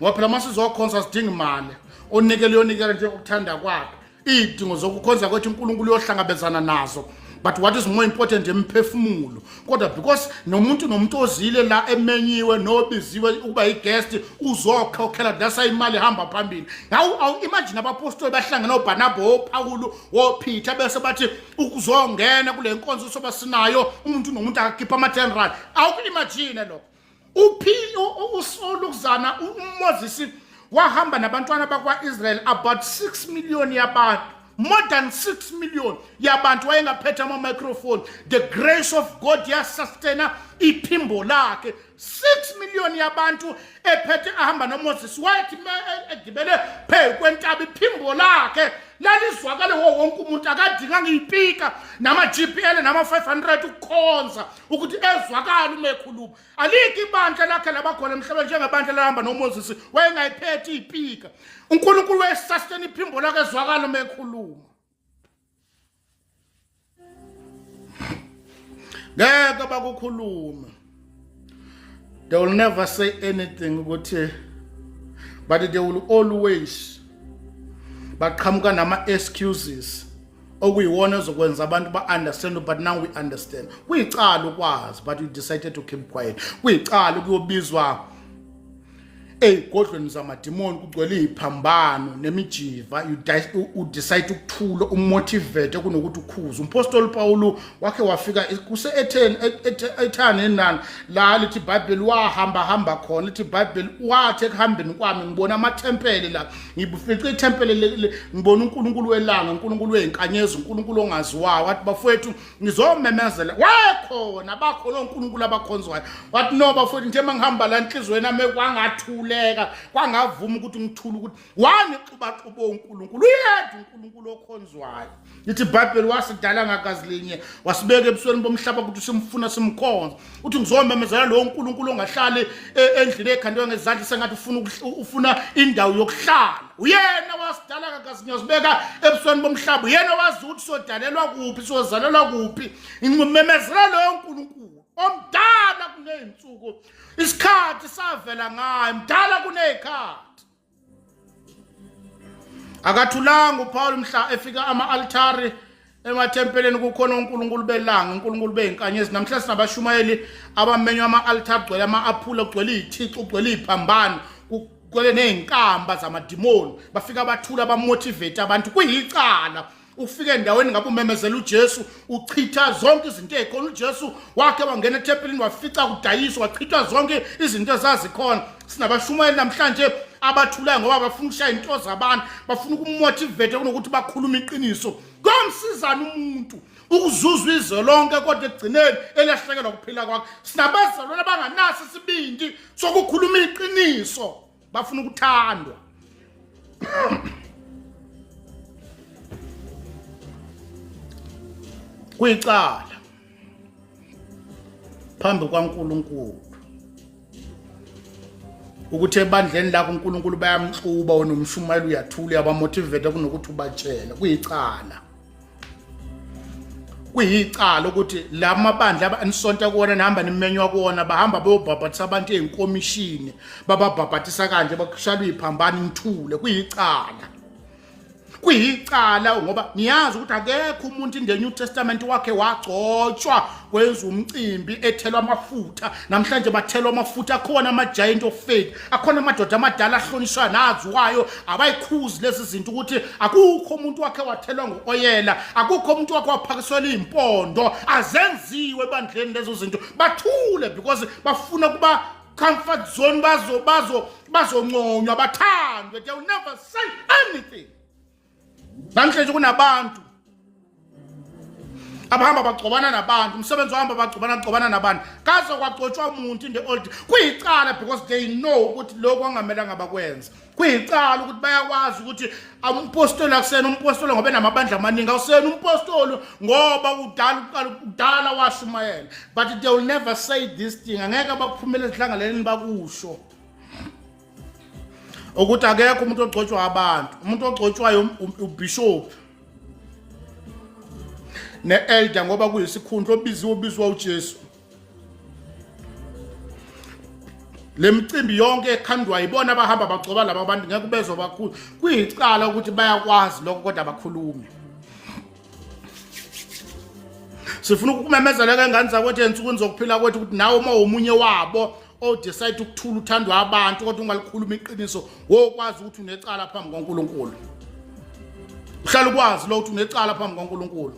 Ngoba phela masizokhonza sidinga imali. Onikela uyonikela njengokuthanda kwakhe. Iy'dingo zokukhonza kwethu uNkulunkulu uyohlangabezana nazo. But what is more important imphefumulo. Kodwa because nomuntu nomuntu ozile la emenyiwe nobiziwe ukuba i-guest uzokhokhela, that's why imali ihamba phambili. Ngawu awu imagine abapostoli bahlangene oBarnaba oPawulu oPeter bese bathi ukuzongena kule nkonzo soba sinayo umuntu nomuntu akakhipha ama 10 rand. Awu imagine lokho. Uphi uSolukuzana uMoses wahamba nabantwana bakwa-Israel about 6 million yabantu, more than 6 million yabantu, wayengaphethe ama-microphone. The grace of God yasustaina iphimbo lakhe. 6 million yabantu ephethe ahamba noMoses, wayethi egibele phezu kwentaba iphimbo lakhe lalizwakale wo wonke umuntu, akadinganga iy'pika nama-GPL nama-500 ukukhonza ukuthi ezwakale uma ekhuluma. Alikho ibandla lakhe labakhona emhlabeni njengebandla lahamba noMoses, wayengayiphethe iy'pika. uNkulunkulu wayesustain iphimbo lakhe ezwakala uma ekhuluma. Ngeke bakukhulume. They will never say anything ukuthi, but they will always baqhamuka nama excuses okuyiwona ezokwenza abantu ba-understand. But now we understand kuyicala ukwazi, but you decided to keep quiet. Kuyicala ukuyobizwa ey'godlweni zamadimoni kugcwele iy'phambano nemijiva, you decide ukuthula umotivate kunokuthi ukhuze. Umpostoli Pawulu wakhe wafika kuse-Etheni ethane nani la lithi iBhayibheli wahamba hamba khona, lithi iBhayibheli wathi ekuhambeni kwami ngibona amathempeli la, ngifice ithempeli ngibona uNkulunkulu welanga, uNkulunkulu wezinkanyezi, uNkulunkulu ongaziwayo. Wathi bafowethu ngizomemezela, wayekhona bakhona onkulunkulu abakhonzwayo. Wathi no bafowethu, nje mangihamba la enhliziyweni yami kwangathuleka, kwangavuma ukuthi ngithule ukuthi wanixubaxuba uNkulunkulu, uyedwa uNkulunkulu okhonzwayo. Lithi iBhayibheli wasidala ngagazi linye, wasibeka ebusweni bomhlaba ukuthi simfuna simkhonze. Uthi ngizomemezela lowo uNkulunkulu ongahlali endlini ekhandwe ngezandla sengathi ufuna indawo yokuhlala. Uyena wasidala ngagazi linye, wasibeka ebusweni bomhlaba, uyena wazi ukuthi sodalelwa kuphi, sozalelwa kuphi. Ngimemezela lowo uNkulunkulu omdala kuney'nsuku, isikhathi savela ngayo, mdala kuney'khathi. Akathulanga uPaul mhla efika ama-altari emathempeleni kukhona uNkulunkulu belanga, uNkulunkulu beyinkanyezi. Namhla sinabashumayeli abamenywa ama-altari kugcwele ama-aphula, kugcwele iy'thixo, kugcwele iy'phambano, kugcwele ney'nkamba zamadimoni. Bafika bathula bamotivate abantu. Kuyicala ufike endaweni ngabe umemezela uJesu, uchitha zonke izinto ezikhona. uJesu wakhe wangena ethempelini wafica kudayiswa, wachithwa zonke izinto ezazikhona. Sinabashumayeli namhlanje abathulayo ngoba bafuna ukushaya into zabantu, bafuna ukumotivate kunokuthi bakhulume iqiniso. Kuyomsizana umuntu ukuzuzwa izwe lonke kodwa ekugcineni elahlekelwa ukuphila kwakhe? Sinabazalwane abanganaso isibindi sokukhuluma iqiniso, bafuna ukuthandwa. Kuyicala phambi kwaNkulunkulu ukuthi ebandleni lakho uNkulunkulu bayamxuba, wena umshumayeli uyathula, uyabamotivate kunokuthi ubatshele. Kuyicala, kuyicala ukuthi la mabandla anisonta kuwona nihamba nimenywa kuwona, bahamba bayobhabhathisa abantu ey'nkomishini, bababhabhathisa kanje bakushalwa iy'phambano, nithule. Kuyicala, kuyicala ngoba niyazi ukuthi akekho umuntu in the New Testament wakhe wagcotshwa kwenza umcimbi ethelwa amafutha. Namhlanje bathelwa amafutha, akhona ama-giant of faith, akhona amadoda amadala ahlonishwa naziwayo, abayikhuzi lezi zinto ukuthi akukho umuntu wakhe wathelwa ngo-oyela, akukho umuntu wakhe waphakiswela iy'mpondo, azenziwe ebandleni lezo zinto. Bathule because bafuna kuba comfort zone, bazo bazo bazonconywa bathandwe. They will never say anything. Namhlanje kunabantu Abahamba bagcobana nabantu, umsebenzi wahamba bagcobana gcobana nabantu. Kaze kwagcotshwa umuntu in the old kuyicala because they know ukuthi lokho angamelanga bakwenza. Kuyicala ukuthi bayakwazi ukuthi umpostoli akusena umpostoli ngoba enamabandla amaningi, awusena umpostoli ngoba udala uqala udala washumayela. But they will never say this thing. Angeke baphumele ezihlangaleni bakusho ukuthi akekho umuntu ogcotshwa abantu. Umuntu ogcotshwayo ubishop ne-elder ngoba kuyisikhundla obiziwe obizwa uJesu. Le micimbi yonke ekhandwa yibona abahamba bagcoba laba bantu, ngeke ubezwa bakhulu. Kuyicala ukuthi bayakwazi lokho kodwa abakhulumi. Sifuna ukumemezela ke ngane zakwethu ensukwini zokuphila kwethu ukuthi nawe uma umunye wabo o-decide ukuthula uthandwa abantu kodwa ungalikhuluma iqiniso, wokwazi ukuthi unecala phambi kwaNkulunkulu. Uhlala ukwazi lo ukuthi unecala phambi kwaNkulunkulu.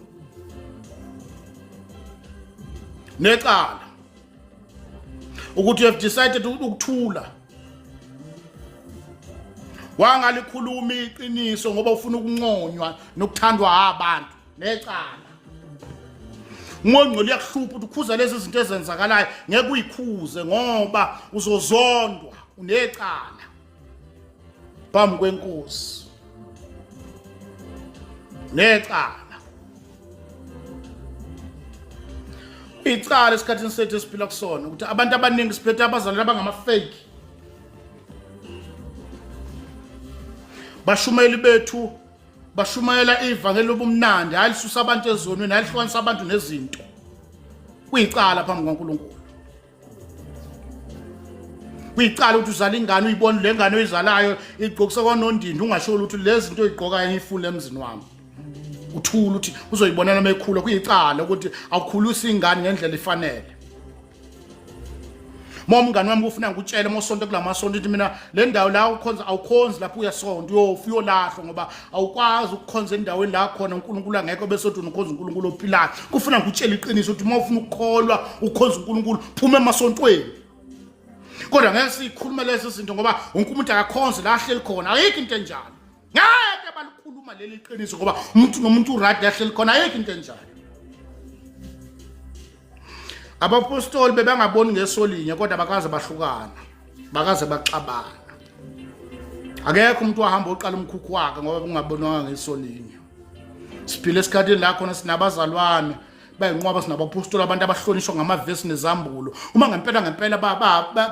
Necala ukuthi you have decided ukuthula, wangalikhuluma iqiniso ngoba ufuna ukunconywa nokuthandwa abantu. Necala ngongcolo uyakuhlupha ukuthi ukhuza lezi zinto ezenzakalayo, ngeke uyikhuze ngoba uzozondwa. Unecala phambi kwenkosi, necala. Icala esikhathini sethu esiphila kusona ukuthi abantu abaningi siphethe abazalwane abangama-fake. Bashumayeli bethu bashumayela ivangeli lobumnandi, hayi lisusa abantu ezonweni, hayi lihlukanisa abantu nezinto. Kuyicala phambi kwaNkulunkulu. Kuyicala ukuthi uzala ingane, uyibone le ngane oyizalayo igqokisa kwanondindi, ungasho ukuthi lezi zinto oyigqokayo ngiyifuna emzini wami. Uthula ukuthi uzoyibonela uma ekhula. Kuyicala ukuthi awukhulisi ingane ngendlela ifanele. Uma umngane wami kufuna ngikutshele uma usonto kulamasonto, ukuthi mina le ndawo la ukhonza awukhonzi lapho, uyasonta uyofa uyolahlwa, ngoba awukwazi ukukhonza endaweni la khona uNkulunkulu angekho bese uthi ukhonza uNkulunkulu ophilayo. Kufuna ngikutshele iqiniso ukuthi uma ufuna ukukholwa ukhonza uNkulunkulu, phuma emasontweni. Kodwa ngeke sikhulume lezi zinto ngoba wonke umuntu akakhonze la ahleli khona. Ayikho into enjalo. Ngeke balikhuluma leli qiniso ngoba umuntu nomuntu uright la ahleli khona. Ayikho into enjalo. Abapostoli bebangaboni ngeso linye kodwa bakaze bahlukana, bakaze baxabana. Akekho umuntu wahamba oqala umkhukhu wakhe ngoba kungabonwanga ngeso linye. Siphila esikhathini la khona sinabazalwane bayinqwaba, sinabapostoli, abantu abahlonishwa ngamavesi nezambulo. Uma ngempela ngempela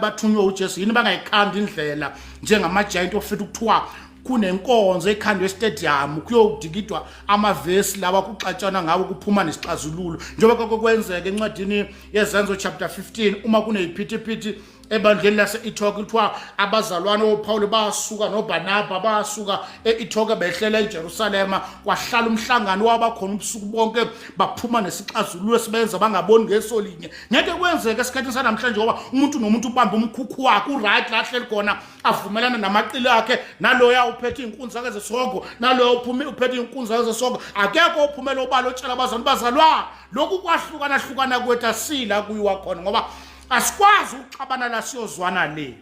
bathunywe uJesu, yini bangayikhandi indlela njengama-giant ofita ukuthiwa kunenkonzo ekhandwe estadium kuyodikidwa amavesi lawa kuxatshana ngawo kuphuma nesixazululo, njengoba kwake kwenzeka encwadini yeZenzo chapter 15 uma kuneyiphithiphithi ebandleni lase-Ethiopia, kuthiwa abazalwane oPaul basuka noBarnaba basuka e-Ethiopia behlela eJerusalema, kwahlala umhlangano wabakhona ubusuku bonke, baphuma nesixazululo esibenza bangaboni ngeso linye. Ngeke kwenzeke esikhathini sanamhlanje ngoba umuntu nomuntu ubamba umkhukhu wakhe, uright la ahleli khona, avumelana namaqili akhe, naloya uphethe iy'nkunzi zakhe zesogo, naloya uphethe iy'nkunzi zakhe zesogo. Akekho ophumela obala otshela abazali, bazalwa lokhu kwahlukana hlukana kwethu asila kuyiwa khona ngoba asikwazi ukuxabana la, siyozwana le.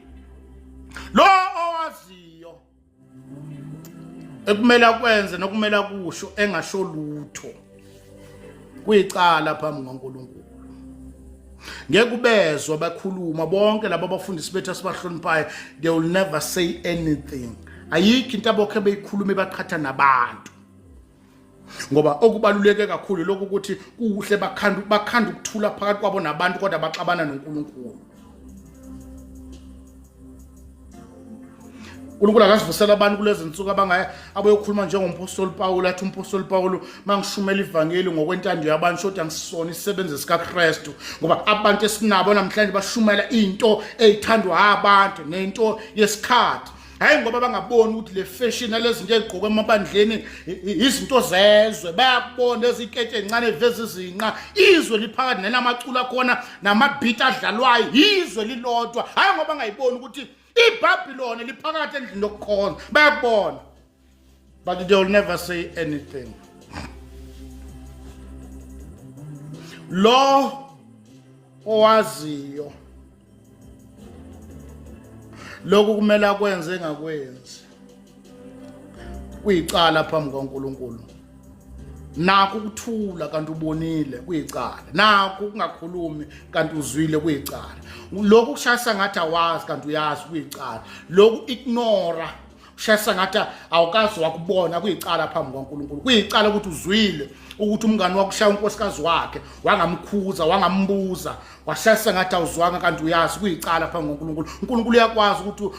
Lo owaziyo ekumele akwenze nokumele akusho engasho lutho, kuyicala phambi kwaNkulunkulu. Ngeke ubezwa bakhuluma bonke laba abafundisi bethu asibahloniphayo, they will never say anything. Ayikho into abokhe beyikhuluma baqhatha nabantu, ngoba okubaluleke kakhulu lokhu ukuthi kuhle bakhanda ukuthula phakathi kwabo nabantu, kodwa baxabana noNkulunkulu. uNkulunkulu akasivusela abantu kulezi nsuku abangaya abayokhuluma njengompostoli Paul. Athi umpostoli Paul, mangishumela ivangeli ngokwentando yabantu, shothi angisona isisebenzi sikaKristu, ngoba abantu esinabo namhlanje bashumela into eyithandwa abantu nento yesikhathi, hayi ngoba bangaboni ukuthi le fashion nalezinto ezigqokwe emabandleni izinto zezwe. Bayakubona ezikete ezincane eveza izinqa, izwe liphakathi nenamaculo akhona namabhit adlalwayo, izwe lilodwa, hayi ngoba bangayiboni ukuthi iBabylon liphakathi endlini yokukhonza. Bayakubona, but they will never say anything. Lo owaziyo lokhu kumele akwenze engakwenzi, kuyicala phambi kwaNkulunkulu. Nakho ukuthula kanti ubonile kuyicala, nakho ukungakhulumi kanti uzwile kuyicala, lokhu kushayisa ngathi awazi kanti uyazi kuyicala, lokhu ignora ushayisa ngathi awukazi wakubona kuyicala phambi kwaNkulunkulu. Kuyicala ukuthi uzwile ukuthi umngani wakho ushaya unkosikazi wakhe, wangamkhuza, wangambuza, washayisa ngathi awuzwanga kanti uyazi, kuyicala phambi kwaNkulunkulu. uNkulunkulu uyakwazi ukuthi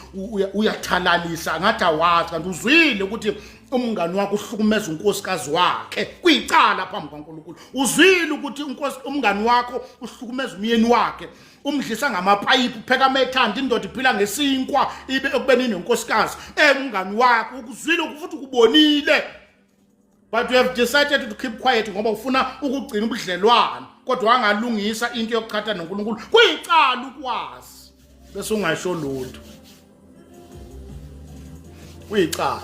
uyathalalisa ngathi awazi kanti uzwile ukuthi umngani wakho uhlukumeza unkosikazi wakhe, kuyicala phambi kwaNkulunkulu. Uzwile ukuthi umngani wakho uhlukumeza umyeni wakhe, umdlisa ngamapayipi, upheka amethanda, indoda iphila ngesinkwa ibe ekubeni inenkosikazi emngani wakho, ukuzwile futhi ukubonile, but you have decided to keep quiet ngoba ufuna ukugcina ubudlelwano, kodwa wangalungisa into yokuchatha noNkulunkulu. Kuyicala ukwazi bese ungasho lutho, kuyicala.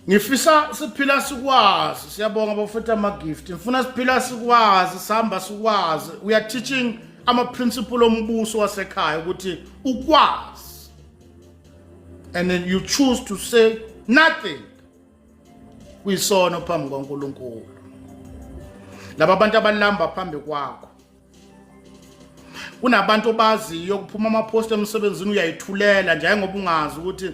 Ngifisa siphila sikwazi. Siyabonga bafethu ama-gift. Ngifuna siphila sikwazi, sihamba sikwazi. We are teaching ama-principle ombuso wasekhaya ukuthi ukwazi and then you choose to say nothing kuyisono phambi kwaNkulunkulu. Laba bantu abalamba phambi kwakho, kunabantu obaziyo kuphuma ama-post emsebenzini, uyayithulela nje ngoba ungazi ukuthi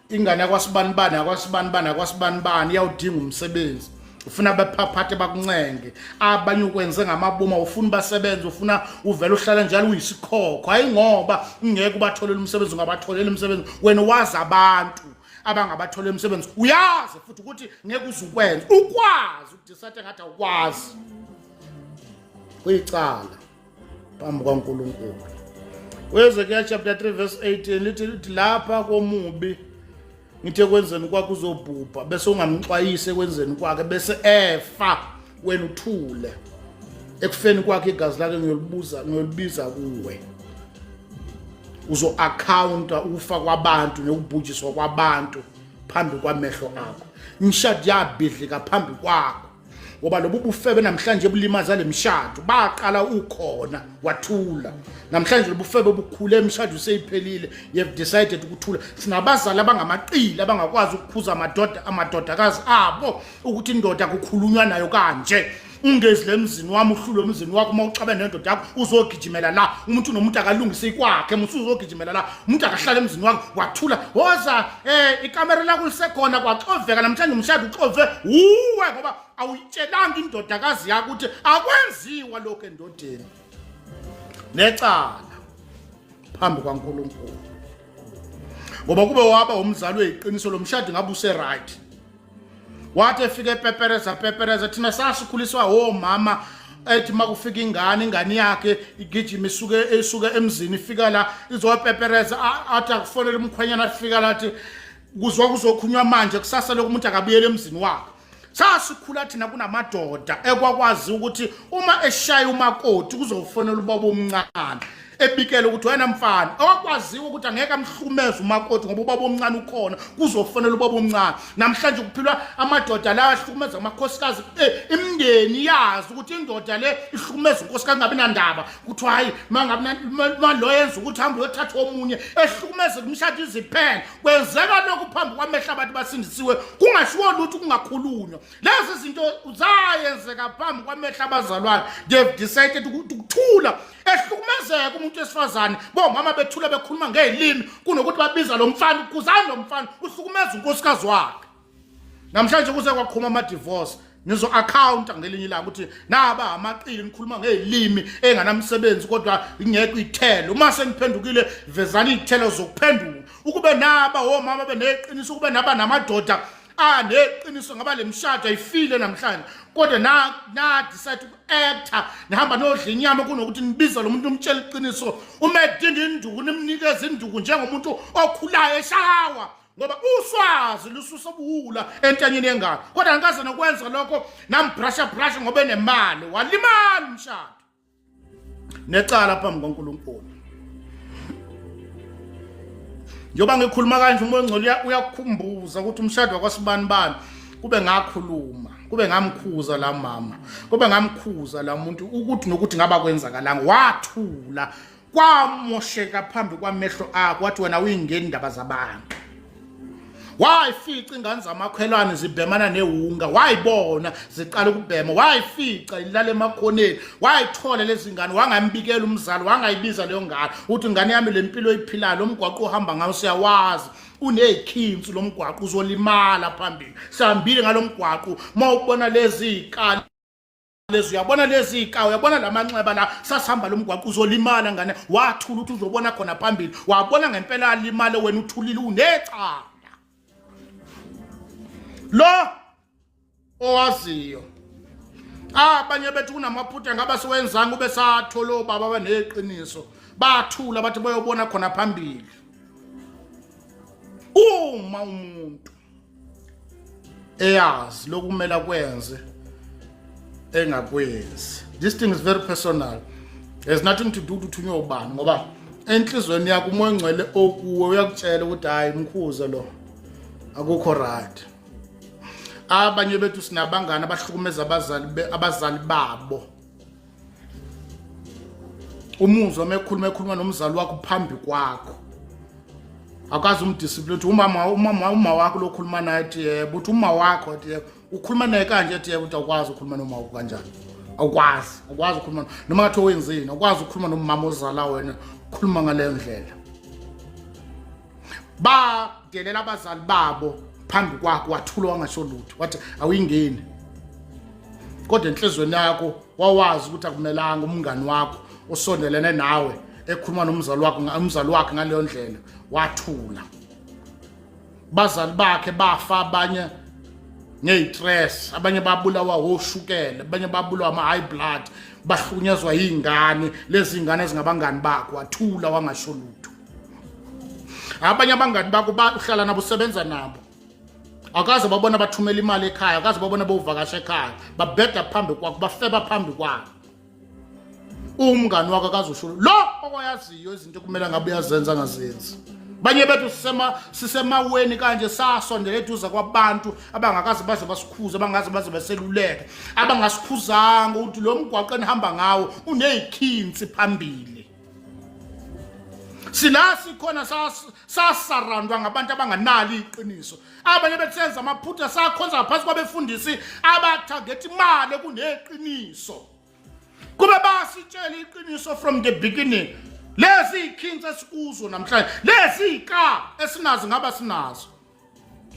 ingane yakwasibanibani yakwasibanibani yakwasibanibani iyawudinga umsebenzi, ufuna bephaphathe bakuncenge. Abanye ukwenze ngamaboma, ufuna basebenze, ufuna uvele uhlale njalo uyisikhokho. Hayi ngoba ungeke ubatholele umsebenzi, ungabatholela umsebenzi wena, wazi abantu abangabatholela umsebenzi, uyazi futhi ukuthi ngeke uze ukwenze, ukwazi ukudecide ngathi awukwazi, kuyicala phambi kwaNkulunkulu. UHezekiya chapter 3 verse 18 lithi lapha komubi ngithe kwenzeni kwakhe uzobhubha, bese ungamxwayisi ekwenzeni kwakhe, bese efa wena uthule, ekufeni kwakhe igazi lakhe ngiyolibuza, ngiyolibiza kuwe. Uzo-accounta ukufa kwabantu nokubhujiswa kwabantu phambi kwamehlo akho. Imishado yabhidlika phambi kwakho ngoba lobu bufebe namhlanje bulimaza lemishado baqala ukhona wathula. Namhlanje lobufebe bukhule, imishado seyiphelile, you have decided ukuthula. Sinabazali abangamaqili abangakwazi ukukhuza amadoda amadodakazi abo ukuthi indoda kukhulunywa nayo kanje, ungezi lemzini wami, uhlulwe emzini wakho. Uma uxabene nendoda yakho uzogijimela la, umuntu nomuntu akalungise ikwakhe, musu uzogijimela la, umuntu akahlala emzini wakhe. Wathula, woza ikamera lakho lisekhona, kwaxoveka. Namhlanje umshado uxove uwe ngoba awuyitshelanga indodakazi yakho ukuthi akwenziwa lokho endodeni. Necala phambi kwaNkulunkulu, ngoba kube waba umzali weyiqiniso lo mshado ngabe use right. Wathi efika epepereza pepereza, thina sasikhuliswa omama ethi makufika ingane, ingane yakhe igijima isuke isuke emzini, ifika la izopepereza, athi akufonele umkhwenyana, afika la athi kuzwa kuzokhunywa manje, kusasa lokhu umuntu akabuyele emzini wakhe. Sasikhula thina kunamadoda ekwakwazi ukuthi uma eshaya umakoti kuzofonela ubaba omncane ebikele ukuthi wena mfana, awakwaziwa ukuthi angeke amhlumeze umakoti ngoba ubaba omncane ukhona, kuzofonela ubaba omncane. Namhlanje kuphilwa amadoda la ahlukumeza amakhosikazi, imindeni yazi ukuthi indoda le ihlukumeza unkosikazi, ngabi nandaba, kuthiwa hayi mangabe lo yenza ukuthi hambe uyothatha omunye ehlukumeze kumshado iziphele. Kwenzeka lokhu phambi kwamehlo abantu basindisiwe, kungashiwo lutho, kungakhulunywa. Lezi zinto zayenzeka phambi kwamehlo abazalwane, they've decided ukuthula. Ehlukumezeka umuntu wesifazane, bomama bethula bekhuluma ngey'limi kunokuthi babiza lo mfana, ukhuzani lo mfana uhlukumeza unkosikazi wakhe. Namhlanje kuze kwaqhuma ama-divorce, nizo-accounta ngelinye ilanga ukuthi naba amaqili, nikhuluma ngey'limi enganamsebenzi kodwa ingekho iy'thelo. Uma seniphendukile vezani iy'thelo zokuphenduka. Ukube naba omama beneqiniso, ukube naba namadoda aneqiniso, ngaba le mishado ayifile namhlanje. Kodwa na na decide uku-acta, nihamba nodla inyama kunokuthi nibize lo muntu umtshele iqiniso. Uma edinga induku nimnikeze induku njengomuntu okhulayo eshawa, ngoba uswazi lususa ubuwula entanyeni yengane, kodwa angikaze nokwenza lokho, nambrasha brasha ngoba enemali, walimala umshado. Necala phambi kwaNkulunkulu. Njengoba ngikhuluma kanje, umoya ongcwele uyakukhumbuza ukuthi umshado wakwasibani bani, kube ngakhuluma, kube ngamkhuza la mama, kube ngamkhuza la muntu ukuthi nokuthi ngaba kwenzakalanga, wathula, kwamosheka phambi kwamehlo akho, wathi wena uyingeni indaba zabantu. Wayifica ingane zamakhelwane zibhemana newunga, wayibona ziqala ukubhema, wayifica ilala emakhoneni, wayithola lezi ngane, wangambikela umzali, wangayibiza leyo ngane uthi ingane yami le mpilo oyiphilayo, lo mgwaqo ohamba ngawo siyawazi, uney'khinsi lo mgwaqo, uzolimala phambili, sihambile ngalo mgwaqo. Uma ubona lezi y'kali lezi, uyabona lezi iy'kawu, uyabona la manxeba la, sasihamba lo mgwaqo, uzolimala ngane. Wathula ukuthi uzobona khona phambili, wabona ngempela alimale, wena uthulile, unecala. Lo owaziyo abanye bethu kunamaphutha ngaba siwenzanga ube sathola obaba abaneqiniso, bathula bathi bayobona khona phambili. Uma umuntu eyazi lokumele akwenze engakwenzi, this thing is very personal, has nothing to do ukuthi uthunywe ubani, ngoba enhlizweni yakho umoya ongcwele okuwe uyakutshela ukuthi hayi, mkhuze lo, akukho right. Abanye bethu sinabangani abahlukumeza abazali babo. Umuzwa uma ekhuluma, ekhuluma nomzali wakho phambi kwakho, akazi umdiscipline ukuthi umama umama uma wakho lokhuluma naye, ethi yebo, uthi uma wakho, ethi yebo, ukhuluma naye kanje, ethi yebo, uthi awukwazi ukukhuluma noma wakho kanjani, awukwazi ukukhuluma noma ngathi wenzini, awukwazi ukukhuluma nomama ozala wena ukhuluma ngaleyo ndlela. Badelela abazali babo phambi kwakho, wathula wangasho lutho, wathi awuyingeni, kodwa enhlizweni yakho wawazi ukuthi akumelanga umngani wakho osondelene nawe ekhuluma nomzali wakho, umzali wakhe ngaleyo ndlela, wathula. Bazali bakhe bafa, abanye ngeyistress, abanye babulawa woshukela, abanye babulawa ama-high blood, bahlukunyezwa yiy'ngane, lezi ngane ezingabangani bakho, wathula wangasho lutho. Abanye abangani bakho uhlala nabo, usebenza nabo, akaze babona bathumela imali ekhaya, akaze babona bowuvakasha ekhaya, babheda phambi kwakho, bafeba phambi kwakho. Umngani wakho akazusho lo okwayaziyo izinto kumele ngabe uyazenza angazenzi. Banye bethu sisemaweni kanje, sasondela eduze kwabantu abangakaze baze basikhuze, abangaze baze baseluleke, abangasikhuzanga ukuthi lo mgwaqo enihamba ngawo uney'khinsi phambili. Sila sikhona sasarandwa ngabantu abanganalo iqiniso. Abanye bethu senza amaphutha, sakhonza ngaphansi kwabefundisi abathagetha imali kuneqiniso, kube basitshela iqiniso from the beginning. Lezi ikhinsi esikuzo namhlanje, lezi ika esinazo, ngaba sinazo,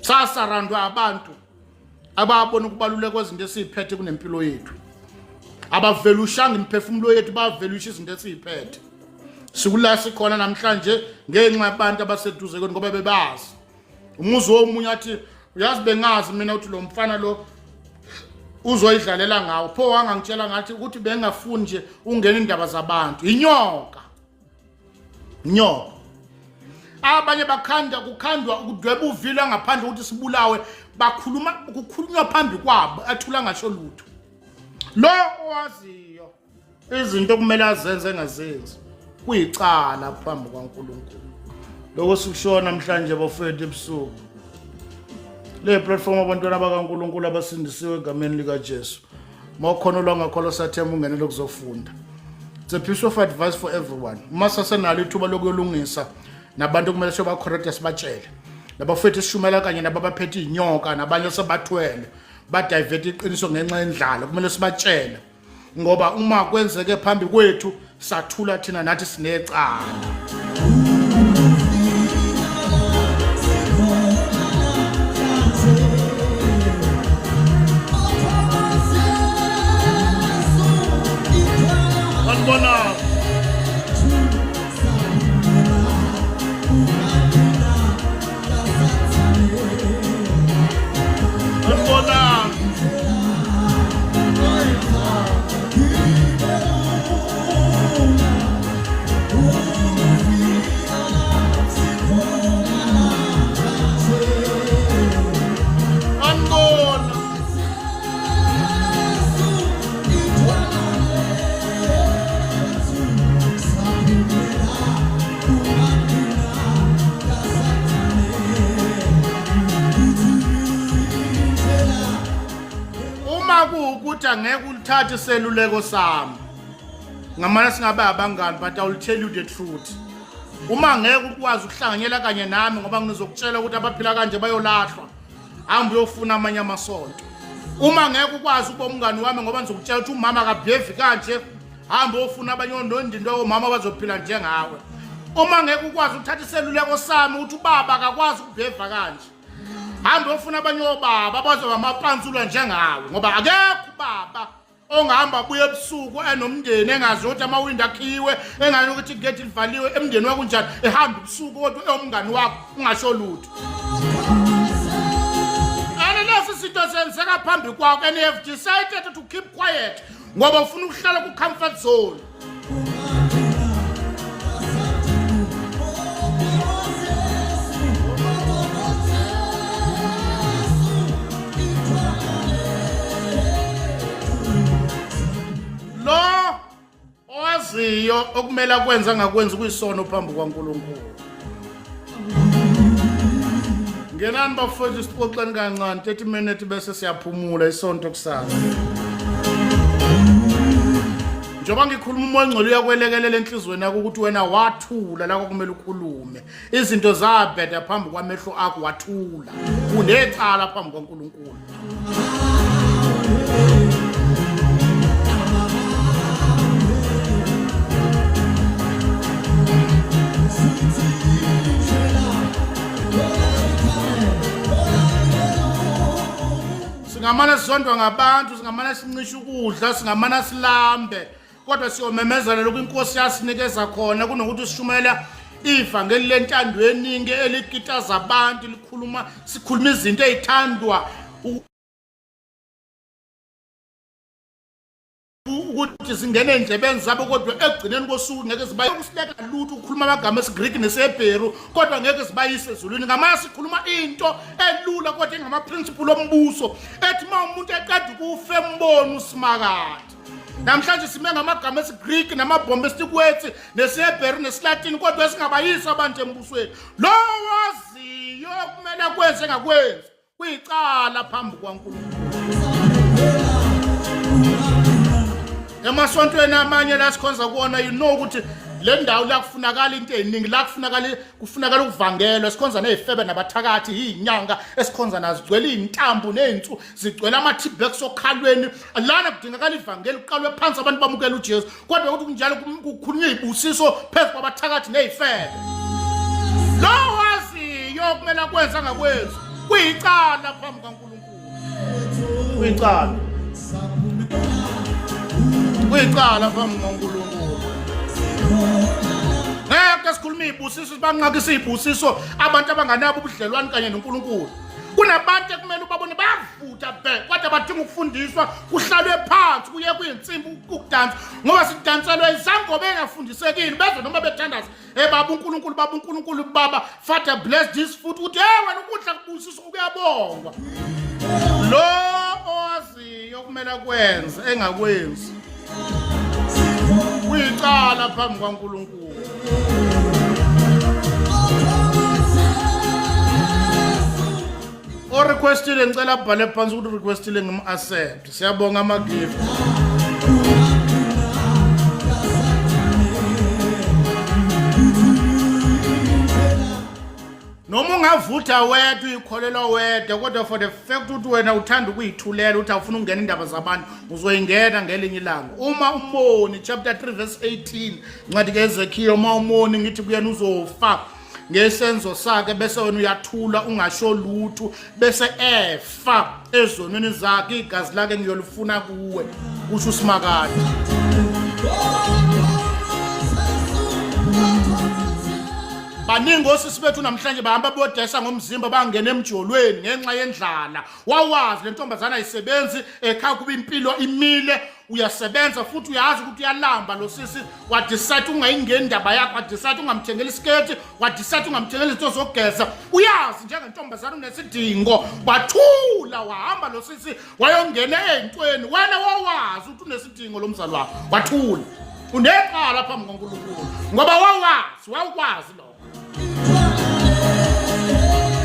sasarandwa abantu ababona ukubaluleka kwezinto esiyiphethe kunempilo yethu, abavelushanga imiphefumulo yethu, bavelusha izinto esiyiphethe. Sikula sikhona namhlanje ngenxa yabantu abaseduze kwethu, ngoba bebazi. Umuzi womunye athi, uyazi bengazi mina ukuthi lo mfana lo uzoyidlalela ngawo, pho wangangitshela ngathi ukuthi bengafuni nje ungena indaba zabantu. Inyoka, inyoka. Abanye bakhanda kukhandwa ukudweba uvila ngaphandle ukuthi sibulawe, bakhuluma, kukhulunywa phambi kwabo, athula ngasho lutho. Lo owaziyo izinto okumele azenze engazenzi, kuyicala phambi kwaNkulunkulu. Lokho sikusho namhlanje bafethu ebusuku, le platform, abantwana bakaNkulunkulu abasindisiwe egameni likaJesu. Mawukhona olwangakholwa, sathemba ungenele kuzofunda. It's a piece of advice for everyone. Uma sasenalo ithuba lokuyolungisa nabantu kumele siyobacorrecta, sibatshele nabafethu esishumela kanye nababaphethe iy'nyoka nabanye asebathwele badivert iqiniso ngenxa yendlala, kumele sibatshele, ngoba uma kwenzeke phambi kwethu sathula, thina nathi sinecala. Sanibona. Sanibona. Sanibona. Uma kuwukuthi angeke ulithathe iseluleko sami, ngamane singabe abangani, but I will tell you the truth. Uma ngeke ukwazi ukuhlanganyela kanye nami ngoba ngizokutshela ukuthi abaphila kanje bayolahlwa, hamba uyofuna amanye amasonto. Uma ngeke ukwazi ukuba umngani wami ngoba ngizokutshela ukuthi umama akabhevi kanje, hamba uyofuna abanye onondindwa omama abazophila njengawe. Uma ngeke ukwazi ukuthatha iseluleko sami ukuthi ubaba akakwazi ukubheva kanje, hamba uyofuna abanye obaba abazoba amapantsula njengawe, ngoba akekho ubaba ongahamba abuye ebusuku enomndeni engazi ukuthi amawindi akhiwe, engazi ukuthi igedi livaliwe, emndeni wakho unjani, ehamba ebusuku kodwa ewumngani wakho ungasho lutho. And lesi sinto senzeka phambi kwakho and you have decided to keep quiet ngoba ufuna ukuhlala ku-comfort zone. Lo owaziyo okumele akwenze angakwenzi kuyisono phambi kwaNkulunkulu. Ngenani bafowethu sixoxeni kancane 30 minutes bese siyaphumula isonto kusasa. Njengoba ngikhuluma umoya ongcwele uyakwelekelela enhlizweni yakho ukuthi wena wathula la kwakumele ukhulume. Izinto zabheda phambi kwamehlo akho wathula. Unecala phambi kwaNkulunkulu. Singamane sizondwa ngabantu, singamane sincishe ukudla, singamane silambe, kodwa siyomemezela lokhu inkosi yasinikeza khona kunokuthi sishumayela ivangeli lentando yeningi elikitaza abantu, likhuluma sikhuluma izinto ezithandwa ukuthi zingene endlebeni zabo, kodwa ekugcineni kosuku ngeke zibaye kusileka lutho ukukhuluma amagama esiGriki nesiHebheru, kodwa ngeke zibayise ezulwini. Ngamanye sikhuluma into elula kodwa ingama-principle ombuso ethi uma umuntu eqeda ukufa embona usimakade. Namhlanje sime ngamagama esiGriki nama-bombastic words nesiHebheru nesiLatini, kodwa esingabayisi abantu embusweni. Lo waziyo okumele akwenze engakwenzi kuyicala phambi kwaNkulunkulu. Emasontweni amanye la sikhonza kuwona, you know ukuthi le ndawo la kufunakala into eziningi, la kufunakala kufunakala ukuvangelwa, sikhonza nezifebe nabathakathi, izinyanga esikhonza nazo zigcwele izintambo nezinsu, zigcwele ama-T-backs okhalweni. Lana kudingakala ivangeli, kuqalwe phansi abantu bamukele uJesu, kodwa ukuthi kunjalo kukhulunywa izibusiso phezu kwabathakathi nezifebe. Lo waziyo kumele akwenze angakwenzi kuyicala phambi kaNkulunkulu, kuyicala, kuyicala phambi kaNkulunkulu. Ngeke sikhulume izibusiso, sibanqakise izibusiso abantu abanganabo ubudlelwane kanye noNkulunkulu. Kunabantu ekumele ubabone bayavutha bhe, kodwa badinga ukufundiswa, kuhlalwe phansi kuye kuyinsimbi ukudansa, ngoba sidanselwe izangoma engafundisekile, bezwe noma bethandaza, hey baba uNkulunkulu, baba uNkulunkulu, baba Father bless this food, ukuthi hey wena ukudla kubusiswa kuyabongwa. Lo owaziyo kumele akwenze engakwenzi kuyicala phambi kwaNkulunkulu. O-requestile ngicela abhale phansi ukuthi requestile ngim-accept. Siyabonga ama-gift. Noma ungavutha wedwa uyikholelwa wedwa, kodwa for the fact ukuthi wena uthanda ukuyithulela ukuthi awufuna ukungena indaba zabantu, uzoyingena ngelinye ilanga. Uma umoni, chapter 3 verse 18, incwadi kaEzekiel, uma umoni ngithi kuyena uzofa ngesenzo sakhe, bese wena uyathula ungasho lutho, bese efa ezonweni zakhe, igazi lakhe ngiyolifuna kuwe, kusho uSimakade. Baningi osisi bethu namhlanje bahamba bodesa ngomzimba, bangena emjolweni ngenxa yendlala. Wawazi le ntombazana ayisebenzi ekhaya, kuba impilo imile, uyasebenza futhi uyazi ukuthi uyalamba lo sisi, wadecide ungayingeni indaba yakho, wadecide ungamthengeli isiketi, wadecide ungamthengeli izinto zokugeza. Uyazi njengentombazana unesidingo, wathula wahamba lo sisi wayongena ey'ntweni. Wena wawazi ukuthi unesidingo lo mzali wakho, wathula. Unecala phambi kwaNkulunkulu ngoba wawazi, wawukwazi lokho.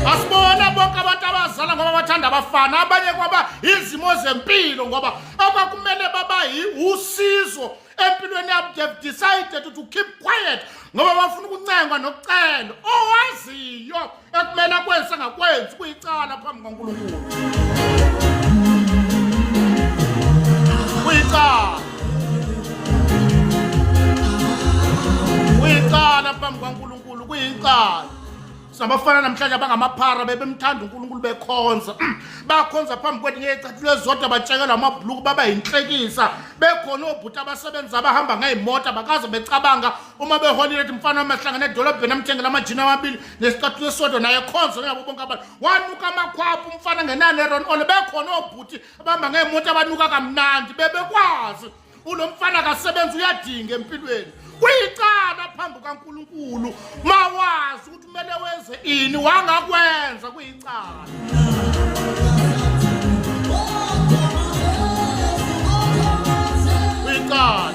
Asibona bonke abantu abazala ngoba bathanda abafana, abanye kwaba izimo zempilo ngoba okwakumele baba usizo Empilweni yabo they've decided to keep quiet ngoba bafuna ukuncengwa nokucela. Owaziyo ekumele akwenze angakwenzi kuyicala phambi kaNkulunkulu. Kuyicala. Kuyicala phambi kaNkulunkulu, kuyicala. Sinabafana namhlanje abangamaphara bebemthanda uNkulunkulu bekhonza. Bakhonza phambi kwethu ngey'cathulo ezodwa batshekelwa amabhuluku baba yinhlekisa. Bekhona obhuti abasebenza abahamba ngey'moto abakaze becabanga uma beholile ethi mfana wami ahlangene edolobheni amthengele amajini amabili nesicathulo esisodwa naye khonza njengabo bonke abantu. Wanuka amakhwapha umfana ngenani eron ole bekhona obhuti abahamba ngey'moto abanuka kamnandi bebekwazi ulo mfana akasebenzi uyadinga empilweni. Kuyicala phambi kukaNkulunkulu mawazi ukuthi kumele wenze ini wangakwenza kuyicala. Kuyicala.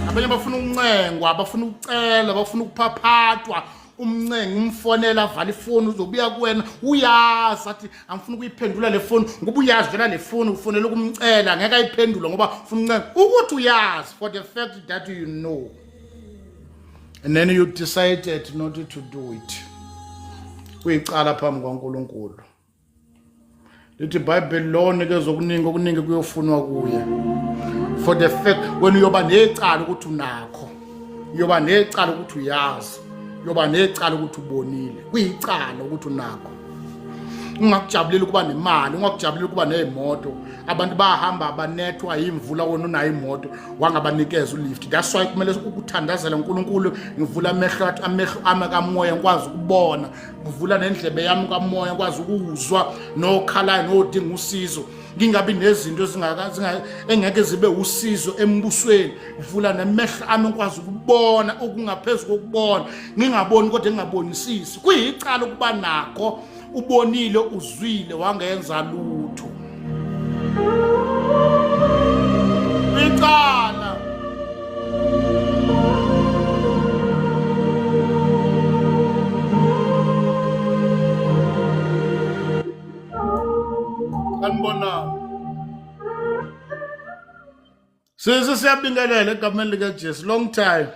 Abanye bafuna ukuncengwa, bafuna ukucela, bafuna ukuphaphathwa. Umncenge umfonela avala ifoni uzobuya kuwena uyazi athi angifuni ukuyiphendula le foni ngoba uyazi vela le foni ufonela ukumcela ngeke ayiphendule ngoba ufuna uncenga ukuthi uyazi for the fact that you know and then you decided not to do it. Kuyicala phambi kwaNkulunkulu. Lithi iBhayibheli lo nikeza okuningi okuningi kuyofunwa kuye. For the fact wena uyoba necala ukuthi unakho. Uyoba necala ukuthi uyazi. Uyoba necala ukuthi ubonile. Kuyicala ukuthi unakho. Ungakujabulela ukuba nemali, ungakujabulela ukuba nezimoto. Abantu bahamba banethwa yimvula wena unayo imoto wangabanikeza ulift. That's why kumele ukuthandazela uNkulunkulu ngivula amehlo amehlo ami kamoya ngikwazi ukubona. Ngivula nendlebe yami kamoya ngikwazi ukuzwa nokhalayo nodinga usizo. Ngingabi nezinto engeke zibe usizo embusweni. Vula namehlo ami ngikwazi ukubona okungaphezulu kokubona. Ngingaboni kodwa ngingabonisisi. Kuyicala ukuba nakho ubonile uzwile wangenza lutho. Icala. Sanibonani. Sisi siyabingelela egameni likaJesu. Long time.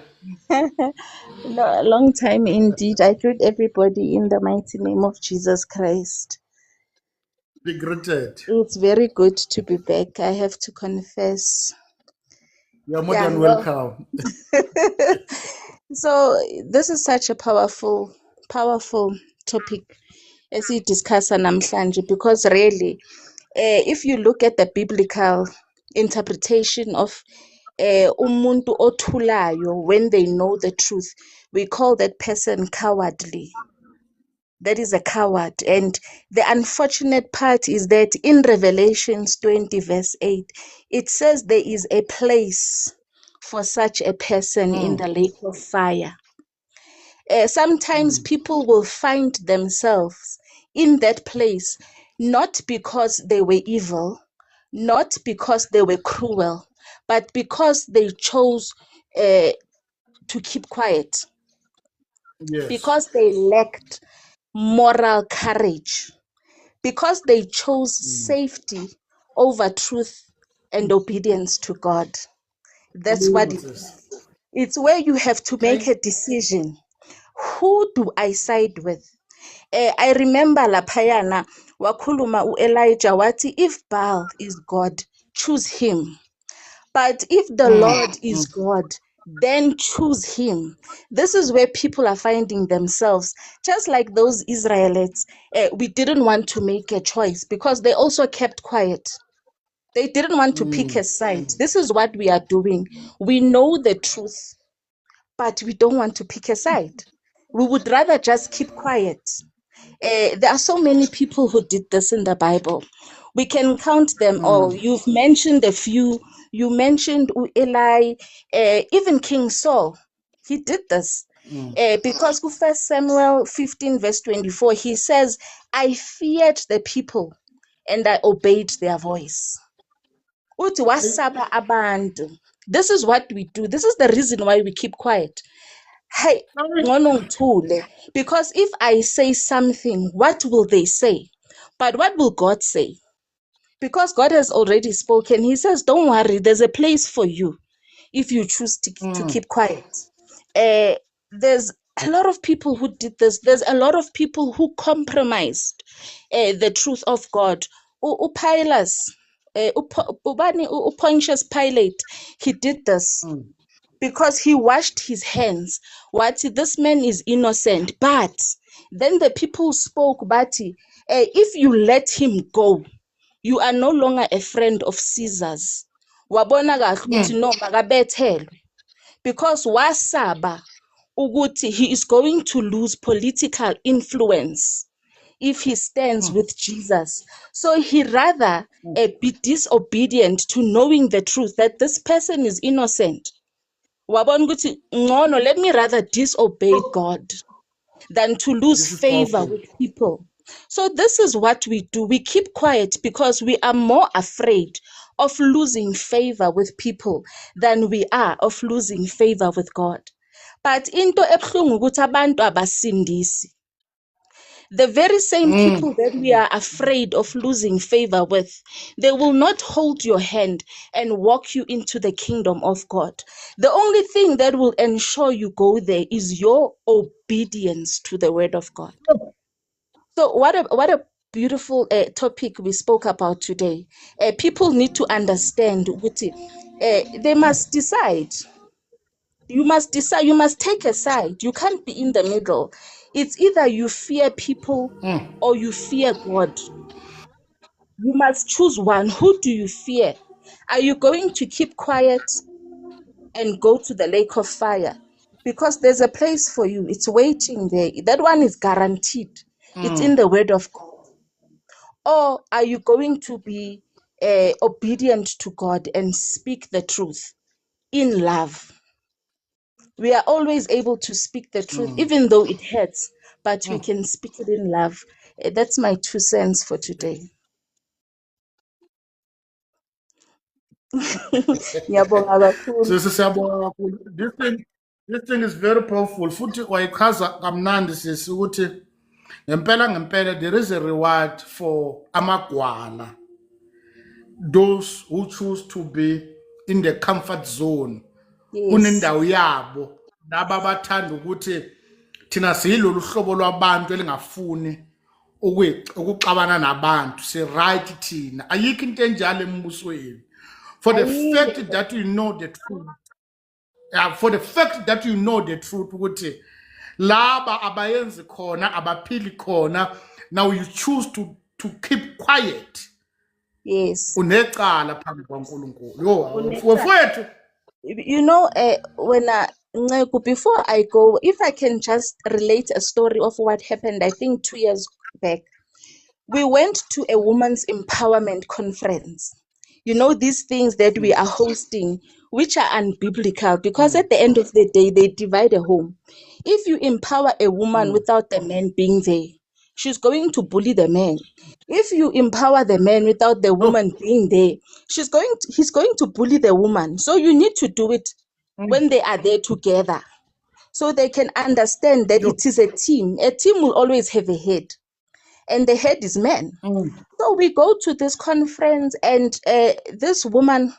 Long time indeed. I greet everybody in the mighty name of Jesus Christ. Be greeted. It's very good to be back. I have to confess. You're more than welcome. So this is such a powerful, powerful topic as we discuss namhlanje, because really, if you look at the biblical interpretation of umuntu othulayo when they know the truth, we call that person cowardly. That is a coward. And the unfortunate part is that in Revelations 20 verse 8, it says there is a place for such a person in the lake of fire. Sometimes people will find themselves in that place, not because they were evil, not because they were cruel, but because they chose to keep quiet. Yes. Because they lacked moral courage, because they chose safety over truth and obedience to God. That's what it is. It's where you have to make a decision. Who do I side with? I remember laphayana wakhuluma uElijah wathi, if Baal is God, choose him. But if the Lord is God, then choose him. This is where people are finding themselves. Just like those Israelites, we didn't want to make a choice because they also kept quiet. They didn't want to pick a side. This is what we are doing. We know the truth, but we don't want to pick a side. We would rather just keep quiet. There are so many people who did this in the Bible. We can count them all. You've mentioned a few. You mentioned Eli, even King Saul. He did this. Because 1 Samuel 15 verse 24, he says, I feared the people and I obeyed their voice. Uthi wasaba abantu. This is what we do. This is the reason why we keep quiet. Hey, ngcono ngithule. Because if I say something, what will they say? But what will God say? Because God has already spoken. He says, don't worry, there's a place for you if you choose to keep quiet. There's a lot of people who did this. There's a lot of people who compromised the truth of God. Pontius Pilate, he did this because he washed his hands. What, this man is innocent. But then the people spoke, but if you let him go, you are no longer a friend of Caesar's. Wabona kahle ukuthi no, makabethelwe. Because wasaba ukuthi he is going to lose political influence if he stands with Jesus. So he rather be disobedient to knowing the truth that this person is innocent. Wabona ukuthi ngcono, let me rather disobey God than to lose favor with people. So this is what we do. We keep quiet because we are more afraid of losing favor with people than we are of losing favor with God. But into ebuhlungu ukuthi abantu abasindisi. The very same people that we are afraid of losing favor with, they will not hold your hand and walk you into the kingdom of God. The only thing that will ensure you go there is your obedience to the word of God. So what a beautiful topic we spoke about today. People need to understand ukuthi, they must decide. You must decide. You must take a side. You can't be in the middle. It's either you fear people or you fear God. You must choose one. Who do you fear? Are you going to keep quiet and go to the lake of fire? Because there's a place for you. It's waiting there. That one is guaranteed. It's in the word of God. Or are you going to be obedient to God and speak the truth in love? We are always able to speak the truth, even though it hurts, but we can speak it in love. That's my 2 cents for today. Ngiyabonga kakhulu. Sisi, siyabonga kakhulu. This thing is very powerful. Futhi wayichaza kamnandi sisi ukuthi ngempela ngempela there is a reward for amagwala, those who choose to be in the comfort zone. Kunendawo yabo laba abathanda ukuthi thina siyilolu hlobo lwabantu elingafuni ukuxabana nabantu, si right thina. Ayikho into enjalo embusweni. For the fact that you know the truth, for the fact that you know the truth ukuthi laba abayenzi khona, abaphili khona, now you choose to keep quiet. Yes. Unecala phambi kwaNkulunkulu. Yo, mfowethu. You know, when Nceku, before I go, if I can just relate a story of what happened, I think 2 years back. We went to a women's empowerment conference. You know, these things that we are hosting, which are unbiblical, because at the end of the day, they divide a home. If you empower a woman without the man being there, she's going to bully the man. If you empower the man without the woman being there, he's going to bully the woman. So you need to do it when they are there together, so they can understand that it is a team. A team will always have a head, and the head is man. So we go to this conference, and this woman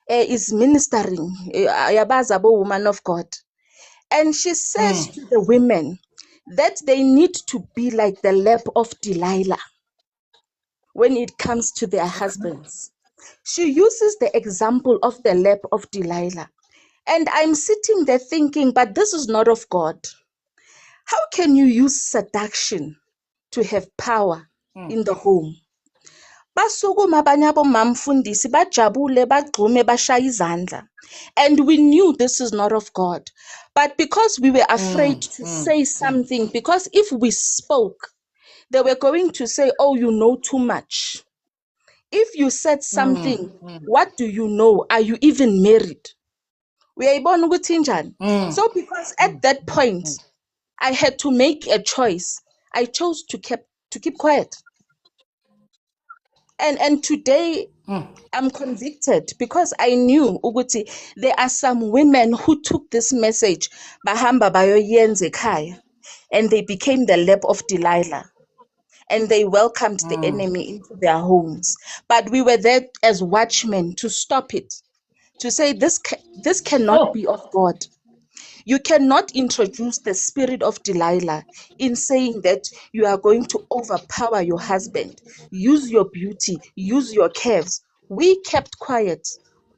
is ministering, Yabazabo, woman of God. And she says to the women that they need to be like the lap of Delilah when it comes to their husbands. She uses the example of the lap of Delilah. And I'm sitting there thinking, but this is not of God. How can you use seduction to have power in the home? Basukuma abanye abomamfundisi, bajabule, bagxume, bashaya izandla. And we knew this is not of God. But because we were afraid to say something, because if we spoke, they were going to say, oh, you know too much. If you said something, what do you know? Are you even married? Uyayibona ukuthi injani? So because at that point I had to make a choice. I chose to keep quiet. And today I'm convicted because I knew ukuthi there are some women who took this message, bahamba bayoyenza ekhaya, and they became the lap of Delilah, and they welcomed the enemy into their homes. But we were there as watchmen to stop it, to say this cannot be of God. You cannot introduce the spirit of Delilah in saying that you are going to overpower your husband, use your beauty, use your curves. We kept quiet,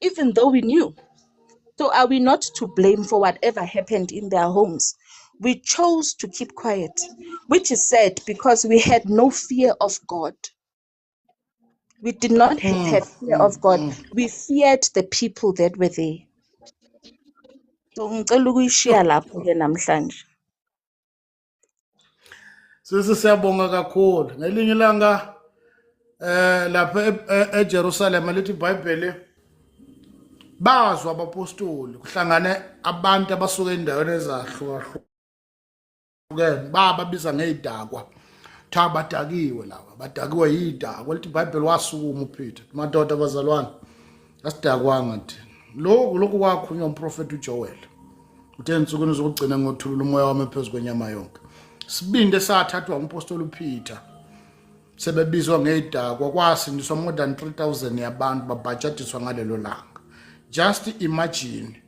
even though we knew. So are we not to blame for whatever happened in their homes? We chose to keep quiet, which is sad because we had no fear of God. We did not have fear of God. We feared the people that were there. So ngicela ukuyishiya lapho-ke namhlanje. Sisi, siyabonga kakhulu. Ngelinye ilanga lapha eJerusalem, lithi iBhayibheli, bazwa abapostoli kuhlangane abantu abasuka endaweni ezahlukahlukene, bababiza ngezidakwa, cha, badakiwe laba, badakiwe yidakwa. Lithi iBhayibheli wasukuma uPeter, "Madoda, bazalwane, asidakwanga thina. Lokhu kwakhulunywa umprofeti uJoel, uthe ensukwini zokugcina ngothulula umoya wami phezu kwenyama yonke." Sibinde sathathwa umpostoli uPeter, sebebizwa ngey'dakwa, kwasindiswa more than 3000 yabantu, babhajadiswa ngalelo langa. Just imagine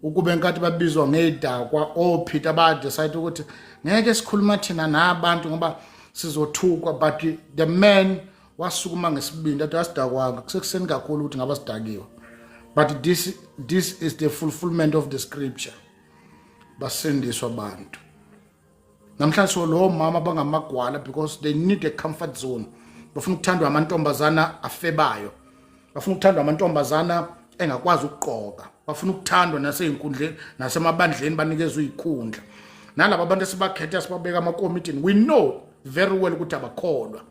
ukube nkathi babizwa ngey'dakwa oPeter badecide ukuthi ngeke sikhuluma thina nabantu ngoba sizothukwa, but the man wasukuma ngesibindi athi asidakwanga, kusekuseni kakhulu ukuthi ngaba sidakiwe, but this is the fulfillment of the scripture. Basindiswa abantu. Namhlanje so lo mama bangamagwala because they need a comfort zone. Bafuna ukuthandwa amantombazana afebayo, bafuna ukuthandwa amantombazana engakwazi ukugqoka, bafuna ukuthandwa nasey'nkundleni nasemabandleni, banikezwe iy'khundla nalaba bantu esibakhetha sibabeka amakomitini. We know very well ukuthi abakholwa.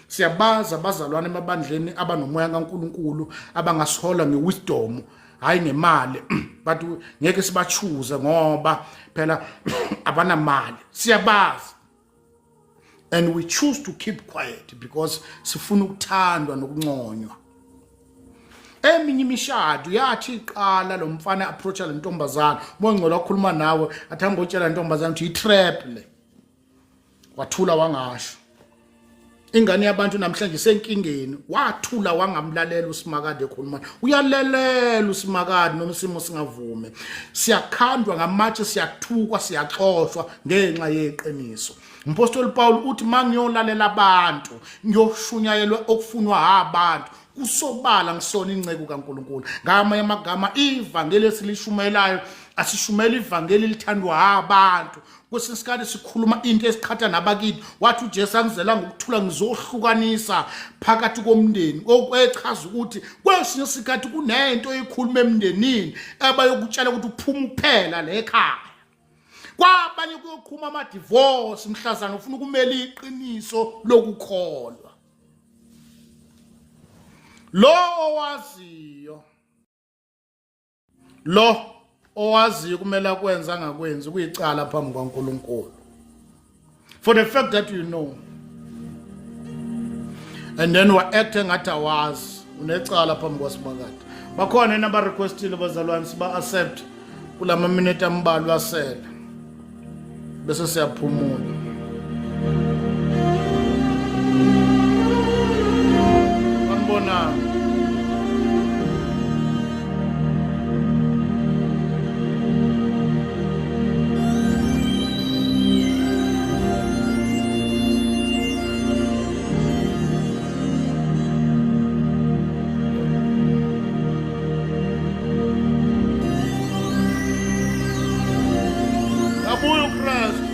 Siyabazi abazalwane emabandleni abanomoya kaNkuluNkulu, abangasihola ngewisdom, hayi ngemali, but ngeke sibachoose ngoba phela abanamali. Siyabazi and we choose to keep quiet because sifuna ukuthandwa nokunconywa. Eminye imishado yathi iqala, lo mfana approacha le ntombazana, bongcola wakhuluma nawe, athi hamba utshela intombazana ukuthi i-trap le. Wathula wangasho. Ingane yabantu namhlanje senkingeni. Wathula wangamlalela uSimakade ekhuluma. Uyalelela uSimakade noma isimo singavume. Siyakhandwa ngamatshe, siyathukwa, siyaxoshwa ngenxa yeqiniso. Umpostoli Paul uthi mangiyolalela abantu, ngiyoshunyayelwa okufunwa abantu, kusobala ngisona inceku kaNkuluNkulu. Ngamanye amagama, ivangeli esilishumayelayo, asishumela ivangeli lithandwa abantu. Kwesinye isikhathi sikhuluma into esiqhatha nabakithi. Wathi uJesu, "Angizelanga ukuthula, ngizohlukanisa phakathi komndeni," okwechaza ukuthi kwesinye isikhathi kunento eyikhuluma emndenini abayokutshela ukuthi uphuma kuphela le ekhaya. Kwabanye kuyoqhuma ama-divorce mhlazana ufuna ukumela iqiniso lokukholwa. Lo owaziyo, lo owaziyo kumele akwenze angakwenzi, kuyicala phambi kwaNkulunkulu. For the fact that you know and then wa-act engathi awazi, unecala phambi kwaSimakade. Bakhona yini abarequestile, bazalwane? Siba-accept kulama minute ambalwa asele bese siyaphumula. Sanibonani. Abuye uKristu.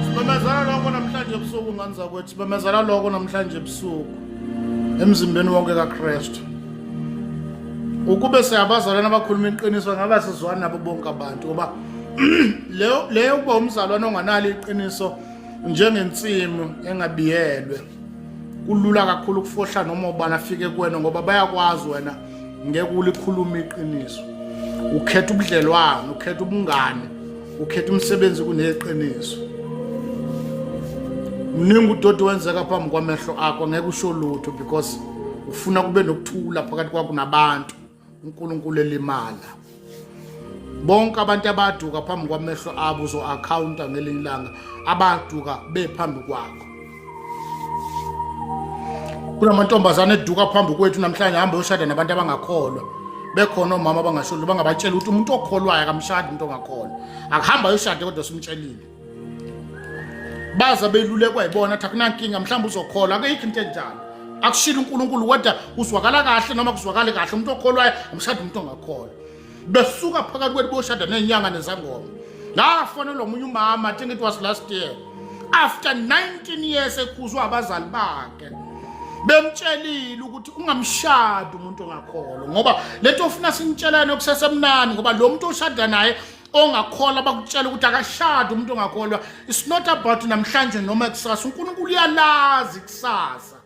Simemezela lokho namhlanje ebusuku, ngane zakwethu. Simemezela lokho namhlanje ebusuku emzimbeni wonke kaKristu. Ukube siyabazalwane abakhuluma iqiniso, ngabe sizwana nabo bonke abantu, ngoba leyo kuba umzalwane onganalo iqiniso njengensimu engabiyelwe, kulula kakhulu ukufohla noma ubani afike kuwena, ngoba bayakwazi wena. Ngeke ulikhulume iqiniso. Ukhetha ubudlelwano, ukhetha ubungane, ukhetha umsebenzi kuneqiniso. Mningi udoti wenzeka phambi kwamehlo akho, ngeke usho lutho because ufuna kube nokuthula phakathi kwakho nabantu. uNkulunkulu elimala. Bonke abantu abaduka phambi kwamehlo abo uzo-akhawunta ngelinye ilanga, abaduka bephambi kwakho. Kunamantombazane eduka phambi kwethu namhlanje, hamba uyoshada nabantu abangakholwa. Bekhona omama abangasholi, bangabatshela ukuthi umuntu okholwayo akamshadi umuntu ongakholwa, akuhamba ayoshade kodwa simtshelile. Baza belulekwa yibona, athi akunankinga, mhlawumbe uzokholwa. Akuyikho into enjalo, akushilo uNkulunkulu, kodwa kuzwakala kahle noma kuzwakale kahle, umuntu okholwayo amshada umuntu ongakholwa. Besuka phakathi kwethu boshada nezinyanga nezangoma. Ngafonelwa omunye umama, I think it was last year, after 19 years ekhuzwa abazali bakhe, bemtshelile ukuthi ungamshadi umuntu ongakholwa, ngoba lento ofuna simtshela yona kusesemnani, ngoba lo muntu oshada naye ongakholwa, bakutshela ukuthi akashadi umuntu ongakholwa. It's not about namhlanje noma kusasa, uNkulunkulu uyalazi kusasa.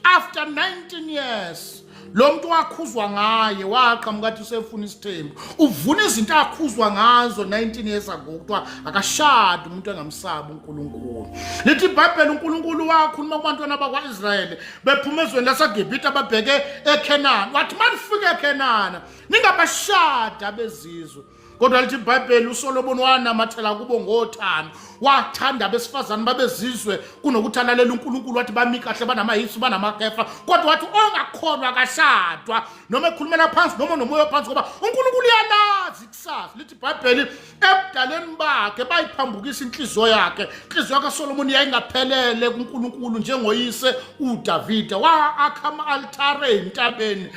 After 19 years lo muntu wakhuzwa ngaye waqhamuka athi usefuna isithembu, uvuna izinto akhuzwa ngazo 19 years ago, kuthiwa akashadi umuntu engamsabi uNkulunkulu. Lithi iBhayibheli, uNkulunkulu wakhuluma kubantwana bakwa-Israyeli bephuma ezweni laseGibhithe ababheke eKhenani, wathi manifike eKhenani ningabashadi abezizwe. Kodwa lithi iBhayibheli uSolomon wanamathela kubo ngothando, wathanda abesifazane babezizwe kunokuthi alalele uNkulunkulu. Wathi bami kahle, banamahisu, banamakefa, kodwa wathi ongakholwa akashadwa, noma ekhulumela phansi noma nomoya ophansi, ngoba uNkulunkulu uyalazi kusasa. Lithi iBhayibheli ebudaleni bakhe bayiphambukisa inhliziyo yakhe. Inhliziyo yakhe Solomon yayingaphelele kuNkulunkulu njengoyise uDavide. Waakha ama-altare entabeni,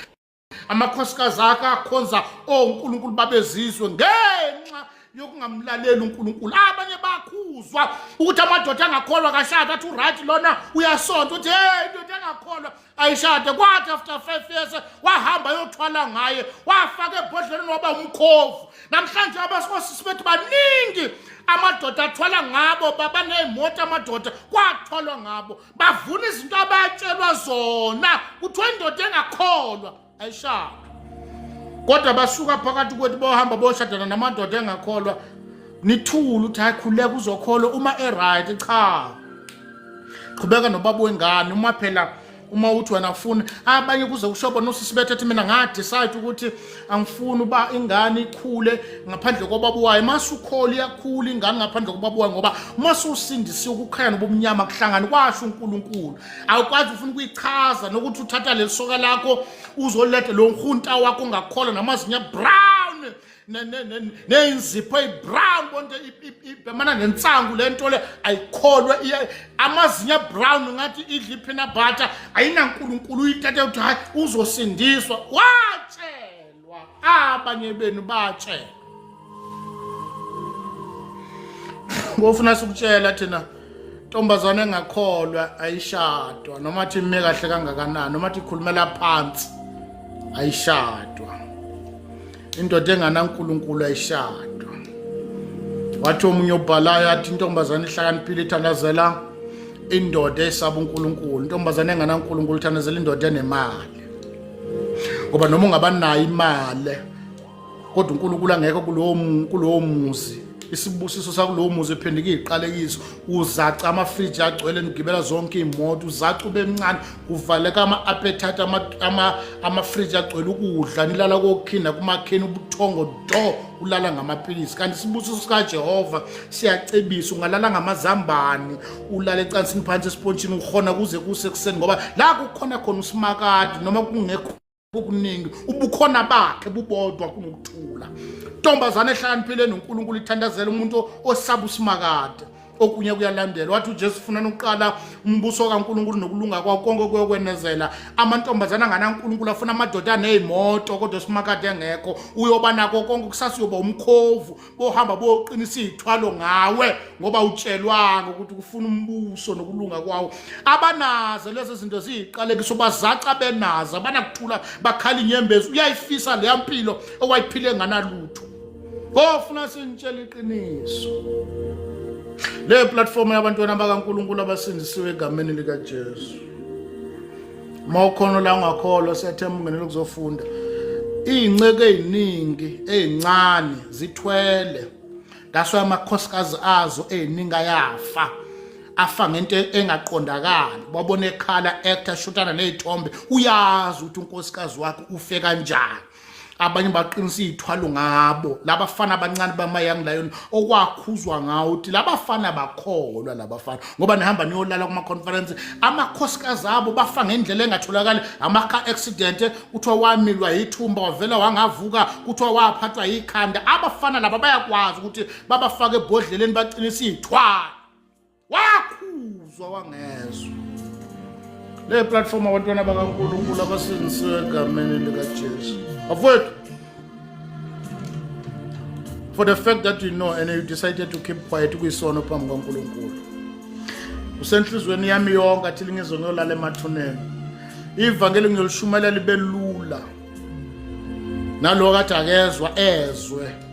amakhosikazi akhe akhonza onkulunkulu babezizwe ngenxa yokungamlaleli uNkulunkulu. Abanye bakhuzwa ukuthi amadoda angakholwa kashada, athi uright lona uyasonta, uthi hey, indoda engakholwa ayishade. Kwathi after 5 years wahamba yothwala ngaye, wafaka ebhodleleni, waba umkhovu. Namhlanje abasosisi bethu baningi, amadoda athwala ngabo, babaney'moto, amadoda kwathwalwa ngabo, bavuna izinto abatshelwa zona, kuthiwa indoda engakholwa ayishadwa. Kodwa basuka phakathi kwethu bohamba boshadana namadoda engakholwa. Nithule uthi hayi, khuleka uzokholwa uma e-right. Cha, qhubeka nobaba wengane. Uma phela uma uthi wena ufuna abanye, kuze kusho bona usisi bethu ethi mina nga-decide ukuthi angifuni uba ingane ikhule ngaphandle kobaba wayo. Masukhola iyakhula ingane ngaphandle kobaba wayo, ngoba masusindisiwe ukukhanya nobumnyama kuhlangana, kwasho uNkulunkulu. Awukwazi ufuna ukuyichaza nokuthi uthatha leli soka lakho uzoletha lo nhunta wakho ongakholwa, namazinyo brown, neyinzipho eyi-brown, bonke ibhemana nensangu. Le nto le ayikholwe, amazinyo brown ngathi idla i-peanut butter, ayinankulunkulu. Uyithathe ukuthi hayi, uzosindiswa. Watshelwa, abanye benu batshelwa. Ngofuna sikutshela thina, ntombazane engakholwa ayishadwa, noma athi ime kahle kangakanani, noma athi ikhulumela phansi, ayishadwa. Indoda enganaNkulunkulu ayishadwa. Wathi omunye obhalayo, athi intombazane ihlakaniphile ithandazela indoda esaba uNkulunkulu, intombazane enganaNkulunkulu ithandazela indoda enemali, ngoba noma ungabanayo imali kodwa uNkulunkulu angekho kulowo muzi, isibusiso sakulowo muzi ephenduka iziqalekiso. Uzaca amafriji agcwele, nigibela zonke iy'moto, uzaca ube mncane, kuvaleka ama-appetite, amafriji agcwele ukudla, nilala kokhinda kumakheni, ubuthongo do, ulala ngamaphilisi. Kanti isibusiso sikaJehova siyacebisa, ungalala ngamazambane, ulale ecansini phansi esipontshini, ukhona kuze kuse ekuseni, ngoba la kukhona khona usimakade, noma kungekho okuningi, ubukhona bakhe bubodwa kunokuthula. Ntombazane ehlakaniphile noNkulunkulu ithandazela umuntu osaba usimakade, okunye kuyalandela. Wathi uJesu, funa ukuqala umbuso kaNkulunkulu nokulunga kwawo, konke kuyokwenezela. Amantombazana anganaNkulunkulu afuna amadoda anezimoto kodwa usimakade engekho, uyoba nako konke, kusasa uyoba umkhovu, bohamba boqinisa iy'thwalo ngawe, ngoba utshelwanga ukuthi kufuna umbuso nokulunga kwawo. Abanazo lezo zinto ziyiqalekiso, bazaca benazo, abanakuthula, bakhala inyembezi. Uyayifisa leya mpilo owayiphile enganalutho. Kofuna sinitshela iqiniso, le platform yabantwana bakaNkulunkulu abasindisiwe egameni likaJesu. Uma ukhona la ungakholwa, siyathemba ungenele ukuzofunda. Iy'nceke ey'ningi ey'ncane zithwele that's why amakhosikazi azo ey'ningi ayafa afa ngento engaqondakali babona ekhala actor shutana nezithombe uyazi ukuthi unkosikazi wakhe ufe kanjani abanye baqinisa iy'thwalo ngabo labafana abancane bama-young lion okwakhuzwa ngawo ukuthi labafana bakholwa labafana ngoba nihamba niyolala kuma-conference amakhosikazi abo bafa ngendlela engatholakali ama-car accident kuthiwa wamilwa yithumba wavela wangavuka kuthiwa waphathwa yikhanda abafana laba bayakwazi ukuthi babafake ebhodleleni baqinisa iy'thwalo wakhuzwa wangezwa le platform abantwana bakaNkulunkulu abasindisiwe egameni likaJesu bafowethu for the fact that you know and you decided to keep quiet kuyisono phambi kwaNkulunkulu usenhlizweni yami yonke athi ngizwe ngiyolala emathuneni ivangeli ngiyolishumayela libe lula nalo kade akezwa ezwe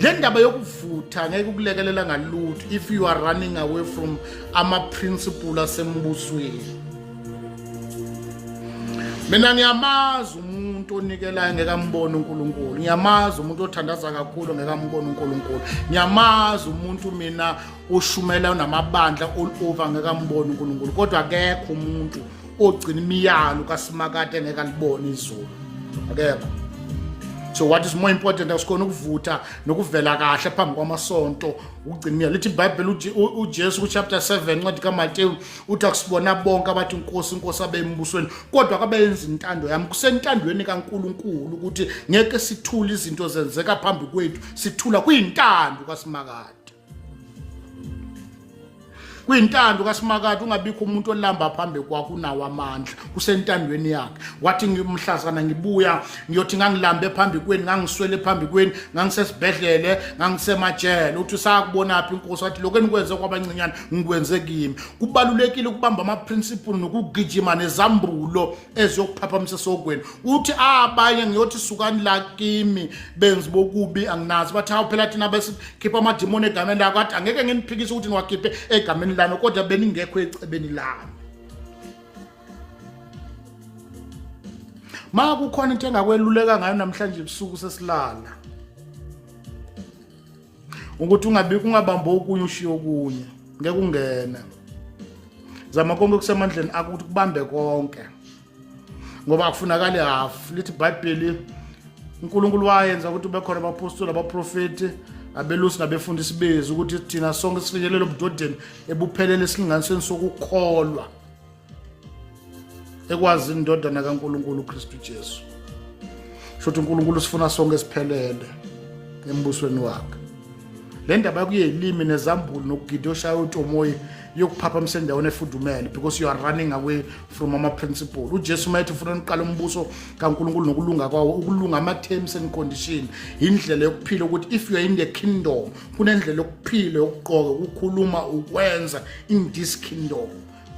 le ndaba yokuvutha ngeke ukulekelela ngalutho if you are running away from ama-principle asembusweni mina ngiyamazi umuntu onikelayo ngeke ambone uNkulunkulu ngiyamazi umuntu othandaza kakhulu ngeke ambone uNkulunkulu ngiyamazi umuntu mina oshumela unamabandla all over ngeke ambone uNkulunkulu kodwa akekho umuntu ogcina imiyalo kaSimakade engeke alibone izulu akekho so what is more important asikhona ukuvutha nokuvela kahle phambi kwamasonto ukugcina imiyalo lithi ibhayibheli uJesu kuchapter 7 incwadi kaMateyu uthi akusibona bonke abathi inkosi inkosi abembusweni kodwa kabenza intando yami kusentandweni kaNkuluNkulu ukuthi ngeke sithule izinto zenzeka phambi kwethu sithula kuyintando kaSimakade Kwintando kaSimakade ungabikho umuntu olamba phambi kwakho unawo amandla kusentandweni yakhe wathi ngimhlazana ngibuya ngiyothi ngangilambe phambi kweni ngangiswele phambi kweni ngangisesibhedlele ngangisemajele uthi usakubona phi inkosi wathi lokho enikwenze kwabancinyane ngikwenze kimi kubalulekile ukubamba ama principle nokugijima nezambulo eziyokuphaphamisa esogweni uthi abanye ngiyothi sukani la kimi benzi bokubi anginazi bathi hawu phela thina besikhipha amadimoni egameni lakho athi angeke nginiphikise ukuthi niwakhiphe egameni lami kodwa beningekho ecebeni lami ma kukhona into engakweluleka ngayo namhlanje ebusuku sesilala ukuthi ungabi ungabambi okunye ushiye okunye ngeke ungene zama konke kusemandleni akho ukuthi kubambe konke ngoba akufunakali half lithi iBhayibheli uNkulunkulu wayenza ukuthi ube khona abapostoli abaprofeti abelusi nabefundisi bezwi ukuthi thina sonke sifinyelele obudodeni ebuphelele esilinganisweni sokukholwa ekwazini indodana kaNkulunkulu uKristu Jesu shothi uNkulunkulu sifuna sonke siphelele embusweni wakhe le ndaba kuyelimi nezambulo nokugida oshaya utomoyi yokuphaphamisa endaweni efudumele because you are running away from ama-principle ujesu uma ethi ufuna niqala umbuso kankulunkulu nokulunga kwawo ukulunga ama-terms and condition yindlela yokuphila ukuthi if you are in the kingdom kunendlela yokuphila yokugqoka ukukhuluma ukwenza in this kingdom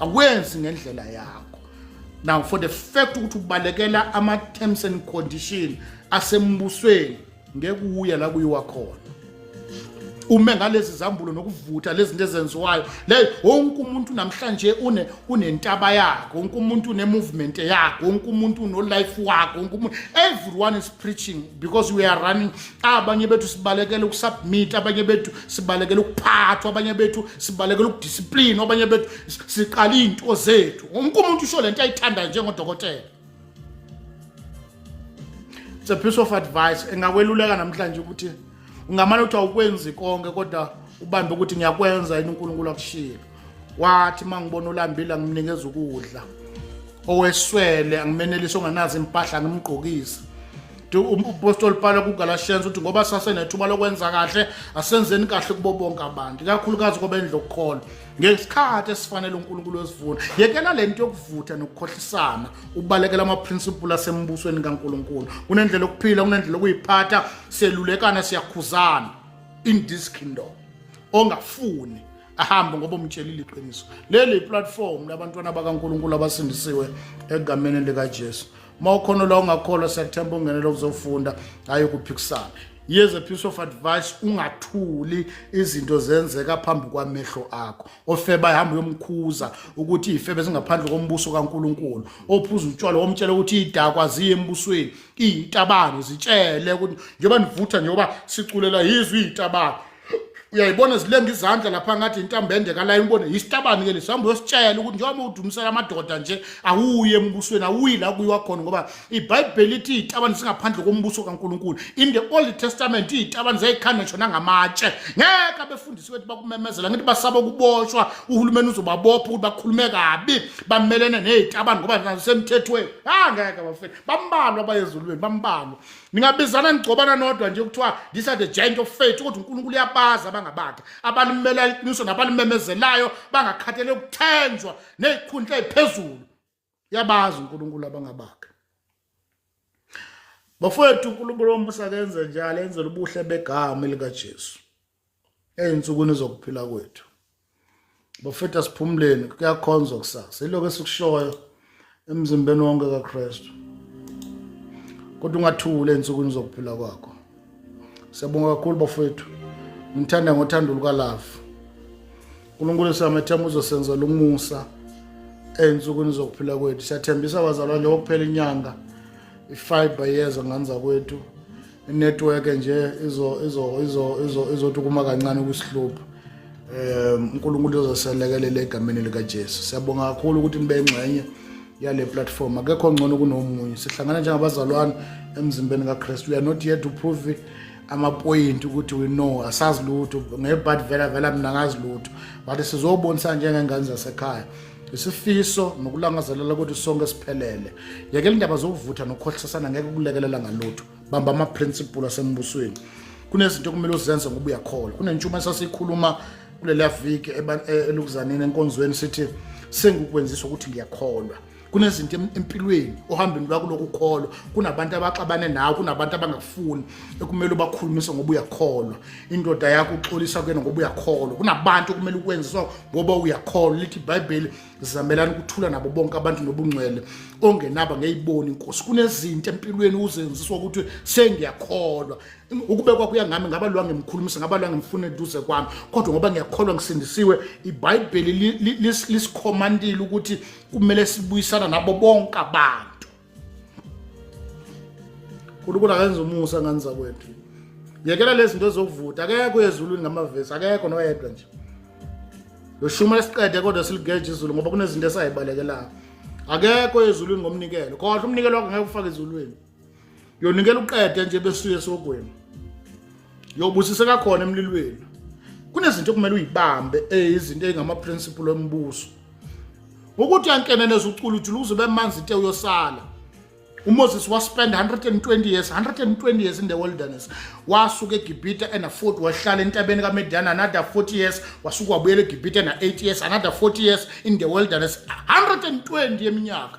akwenzi ngendlela yakho now for the fact ukuthi ubalekela ama-terms and condition asembusweni ngeke uye la kuyiwa khona ume ngalezi zambulo nokuvutha lezi zinto ezenziwayo le wonke umuntu namhlanje une unentaba yakhe wonke umuntu une movement yakhe wonke umuntu uno life wakhe wonke umuntu everyone is preaching because we are running abanye bethu sibalekela ukusubmit abanye bethu sibalekela ukuphathwa abanye bethu sibalekela ukudiscipline abanye bethu siqala izinto zethu wonke umuntu usho lento ayithandayo njengodokotela it's a piece of advice engakweluleka namhlanje ukuthi ungamane uthi awukwenzi konke kodwa ubambe ukuthi ngiyakwenza yini uNkulunkulu akushilo wathi mangibona ulambile angimnikeza ukudla oweswele angimenelise ongenazo impahla ngimgqokise umpostoli Paulo kuGalatians uthi ngoba sasenethuba lokwenza kahle asenzeni kahle kubo bonke abantu ikakhulukazi kwabendlu okukholwa ngesikhathi esifanele uNkulunkulu wesivuna yekela lento yokuvutha nokukhohlisana ubalekela ama-principle asembusweni kaNkulunkulu kunendlela yokuphila kunendlela yokuyiphatha selulekana siyakhuzana in this kingdom ongafuni ahambe ngoba umtshelile iqiniso leli platform labantwana bakaNkulunkulu abasindisiwe egameni likaJesu uma ukhona la ungakholwa siyakuthemba ungenele ukuzofunda hayi ukuphikisana. Here's a piece of advice, ungathuli izinto zenzeka phambi kwamehlo akho. Ofeba ihamba uyomkhuza ukuthi izifebe zingaphandle kombuso kaNkuluNkulu. Ophuza utshwala womtshela ukuthi idakwa ziye embusweni, izitabane zitshele ukuthi njengoba nivutha njengoba siculela yizwi izitabane. Uyayibona zilenga izandla lapha ngathi intambo ende kalayi ubone yisitabani ke lesi, hamba uyositshela ukuthi njengoba udumisela amadoda nje awuye embusweni, awuyi la kuyiwa khona, ngoba iBhayibheli lithi izitabane zingaphandle kombuso kaNkuluNkulu. In the Old Testament izitabane zayikhanda ngisho nangamatshe. Ngeke abefundisi bethu bakumemezela, ngithi basaba ukuboshwa, uhulumeni uzobabopha ukuthi bakhulume kabi, bamelene nezitabane ngoba nazo semthethweni. Ah, ngeke bafethu, bambalwa abayezulwini, bambalwa. Ningabizana nigcobana nodwa nje kuthiwa these are the giant of faith, ukuthi uNkulunkulu uyabazi abangabakhe, abalimela iqiniso nabalimemezelayo, bangakhathele ukuthenjwa nezikhundla eziphezulu. Uyabazi uNkulunkulu abangabakhe. Bafowethu, uNkulunkulu womusa kenze njalo, enzele ubuhle begama likaJesu ezinsukwini zokuphila kwethu. Bafethu, asiphumuleni, kuyakhonzwa kusasa. Yiloko esikushoyo emzimbeni wonke kaKristu. Kodwa ungathuli ezinsukwini zokuphila kwakho. Siyabonga kakhulu bafethu. Ngithanda ngothando lukaLove. uNkulunkulu siyamethemba uzosenzela umusa ezinsukwini zokuphila kwethu. Siyathembisa abazalwane njengoba kuphela inyanga, i-fiber yeza nganza kwethu, inetwork nje izo izo izo izo izothi kuma kancane ukusihlupha. uNkulunkulu uzoselekelela egameni likaJesu. Siyabonga kakhulu ukuthi nibe ingxenye yale platform. Akekho ngcono kunomunye. Sihlangana njengabazalwane emzimbeni kaKristu. We are not here to prove amapoyinti ukuthi we know, asazi lutho ngebhadi, vela vela mina ngazi lutho, but sizobonisa njengengane zasekhaya isifiso nokulangazelela ukuthi sonke siphelele. Yekela indaba zokuvutha nokukhohlisana, ngeke kulekelela ngalutho. Bamba ama-principle asembusweni. Kunezinto okumele uzenze ngoba uyakholwa. Kunentshuma esasiyikhuluma kuleliya viki elukuzaneni enkonzweni, sithi sengikukwenzisa ukuthi ngiyakholwa. Kunezinto empilweni ohambeni lwakho lokukholwa, kunabantu abaxabane nawe, kunabantu abangakufuni ekumele ubakhulumise ngoba uyakholwa. Indoda yakho uxolisa kuyena ngoba uyakholwa. Kunabantu okumele ukwenziswa ngoba uyakholwa. Lithi iBhayibheli, zamelani ukuthula nabo bonke abantu nobungcwele, ongenaba ngeyiboni inkosi. Kunezinto empilweni uzenziswa ukuthi sengiyakholwa. Ukubekwa kuya ngami, ngaba lwa ngimkhulumisa, ngaba lwa ngimfuna eduze kwami, kodwa ngoba ngiyakholwa ngisindisiwe. iBhayibheli lisikhomandile ukuthi kumele sibuyisana nabo bonke abantu. uNkulunkulu akenze umusa ngani zakwethu. Yekela lezi zinto zokuvuta, akekho ezulwini ngamavesi, akekho noyedwa nje. Yoshuma lesiqede kodwa siligeje izulu ngoba kunezinto esayibalekelayo. Akekho ezulwini ngomnikelo. Kodwa umnikelo wakho ngeke ufake ezulwini. Yonikela uqede nje besuye esogweni. Yobusiseka khona emlilweni. Kunezinto okumele uyibambe, izinto ezingama principle ombuso. Ukuthi uyankeneneza ucula ujula uze ube manzi te uyosala. uMoses waspend 120 years, 120 years in the wilderness. Wasuka eGibhite ena 40, wahlala entabeni kaMedian another 40 years, wasuka wabuyela eGibhite ena 8 years, another 40 years in the wilderness, 120 yeminyaka.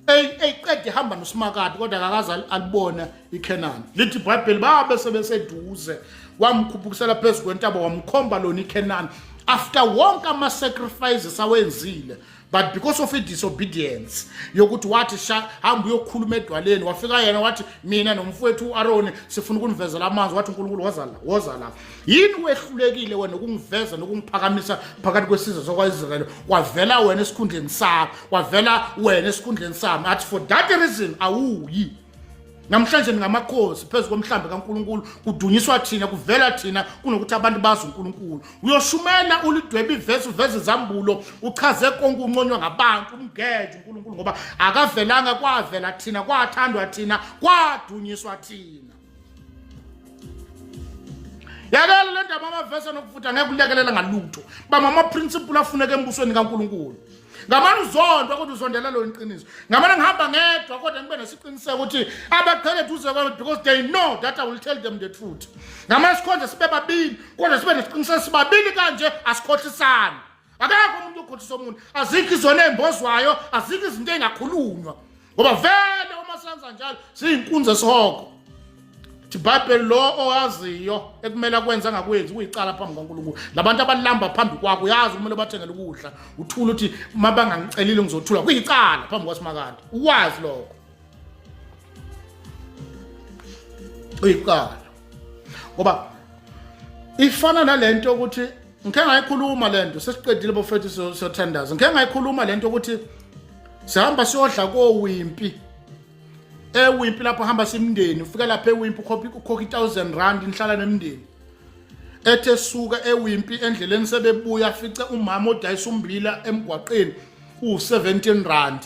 Eyiqede ihamba noSimakade, kodwa akakaze alibone iKhenani. Lithi iBhayibheli babe sebeseduze, wamkhuphukisela phezu kwentaba, wamkhomba lona iKhenani. After wonke ama-sacrifices awenzile, but because of i-disobedience yokuthi wathi sha hamba uyokhuluma edwaleni, wafika yena wathi mina nomfowethu u-Aroni sifuna ukunivezela amanzi, wathi uNkulunkulu woza la, woza la. Yini wehlulekile wena ukungiveza nokungiphakamisa phakathi kwesizwe sakwa-Israyeli? Wavela wena esikhundleni sami, wavela wena esikhundleni sami. Athi for that reason awuyi. Namhlanje ningamakhosi phezu komhlambi kaNkulunkulu, kudunyiswa thina, kuvela thina kunokuthi abantu bazi uNkulunkulu. Uyoshumela ulidweba ivesi, uveze izambulo, uchaze konke, unconywa ngabantu, umgeje uNkulunkulu ngoba akavelanga, kwavela thina, kwathandwa thina, kwadunyiswa thina. Yakela le ndaba amavesi anokuvutha ngeke ulekelela ngalutho. Bamba ama-principle afuneka embusweni kaNkulunkulu. Ngamane uzondwa kodwa uzondela lona iqiniso. Ngamane ngihamba ngedwa kodwa ngibe nesiqiniseko ukuthi abaqhele eduze kwami because they know that I will tell them the truth. Ngamane sikhonze sibe babili kodwa sibe nesiqiniseko sibabili kanje, asikhohlisani. Akekho umuntu okhohlisa omuntu. Azikho izona ey'mbozwayo, azikho izinto ey'ngakhulunywa. Ngoba vele uma senza njalo siyinkunzi esihogo. IBhayibheli lo owaziyo ekumele akwenze angakwenzi kuyicala phambi kaNkulunkulu. Labantu abalamba phambi kwakho uyazi kumele bathengele ukudla, uthule uthi uma bangangicelile ngizothula, kuyicala phambi kwaSimakade. Ukwazi lokho. Kuyicala. Ngoba ifana nalento ukuthi ngike ngayikhuluma lento sesiqedile bafethu siyothandaza. Ngike ngayikhuluma lento ukuthi sihamba siyodla kowimpi. Ewimpi lapho hamba simndeni, ufika lapha ewimpi ukhokha i1000 rand nihlala nemndeni. Ethe suka ewimpi endleleni sebebuya afice umama odayisa umbila emgwaqeni u17 rand.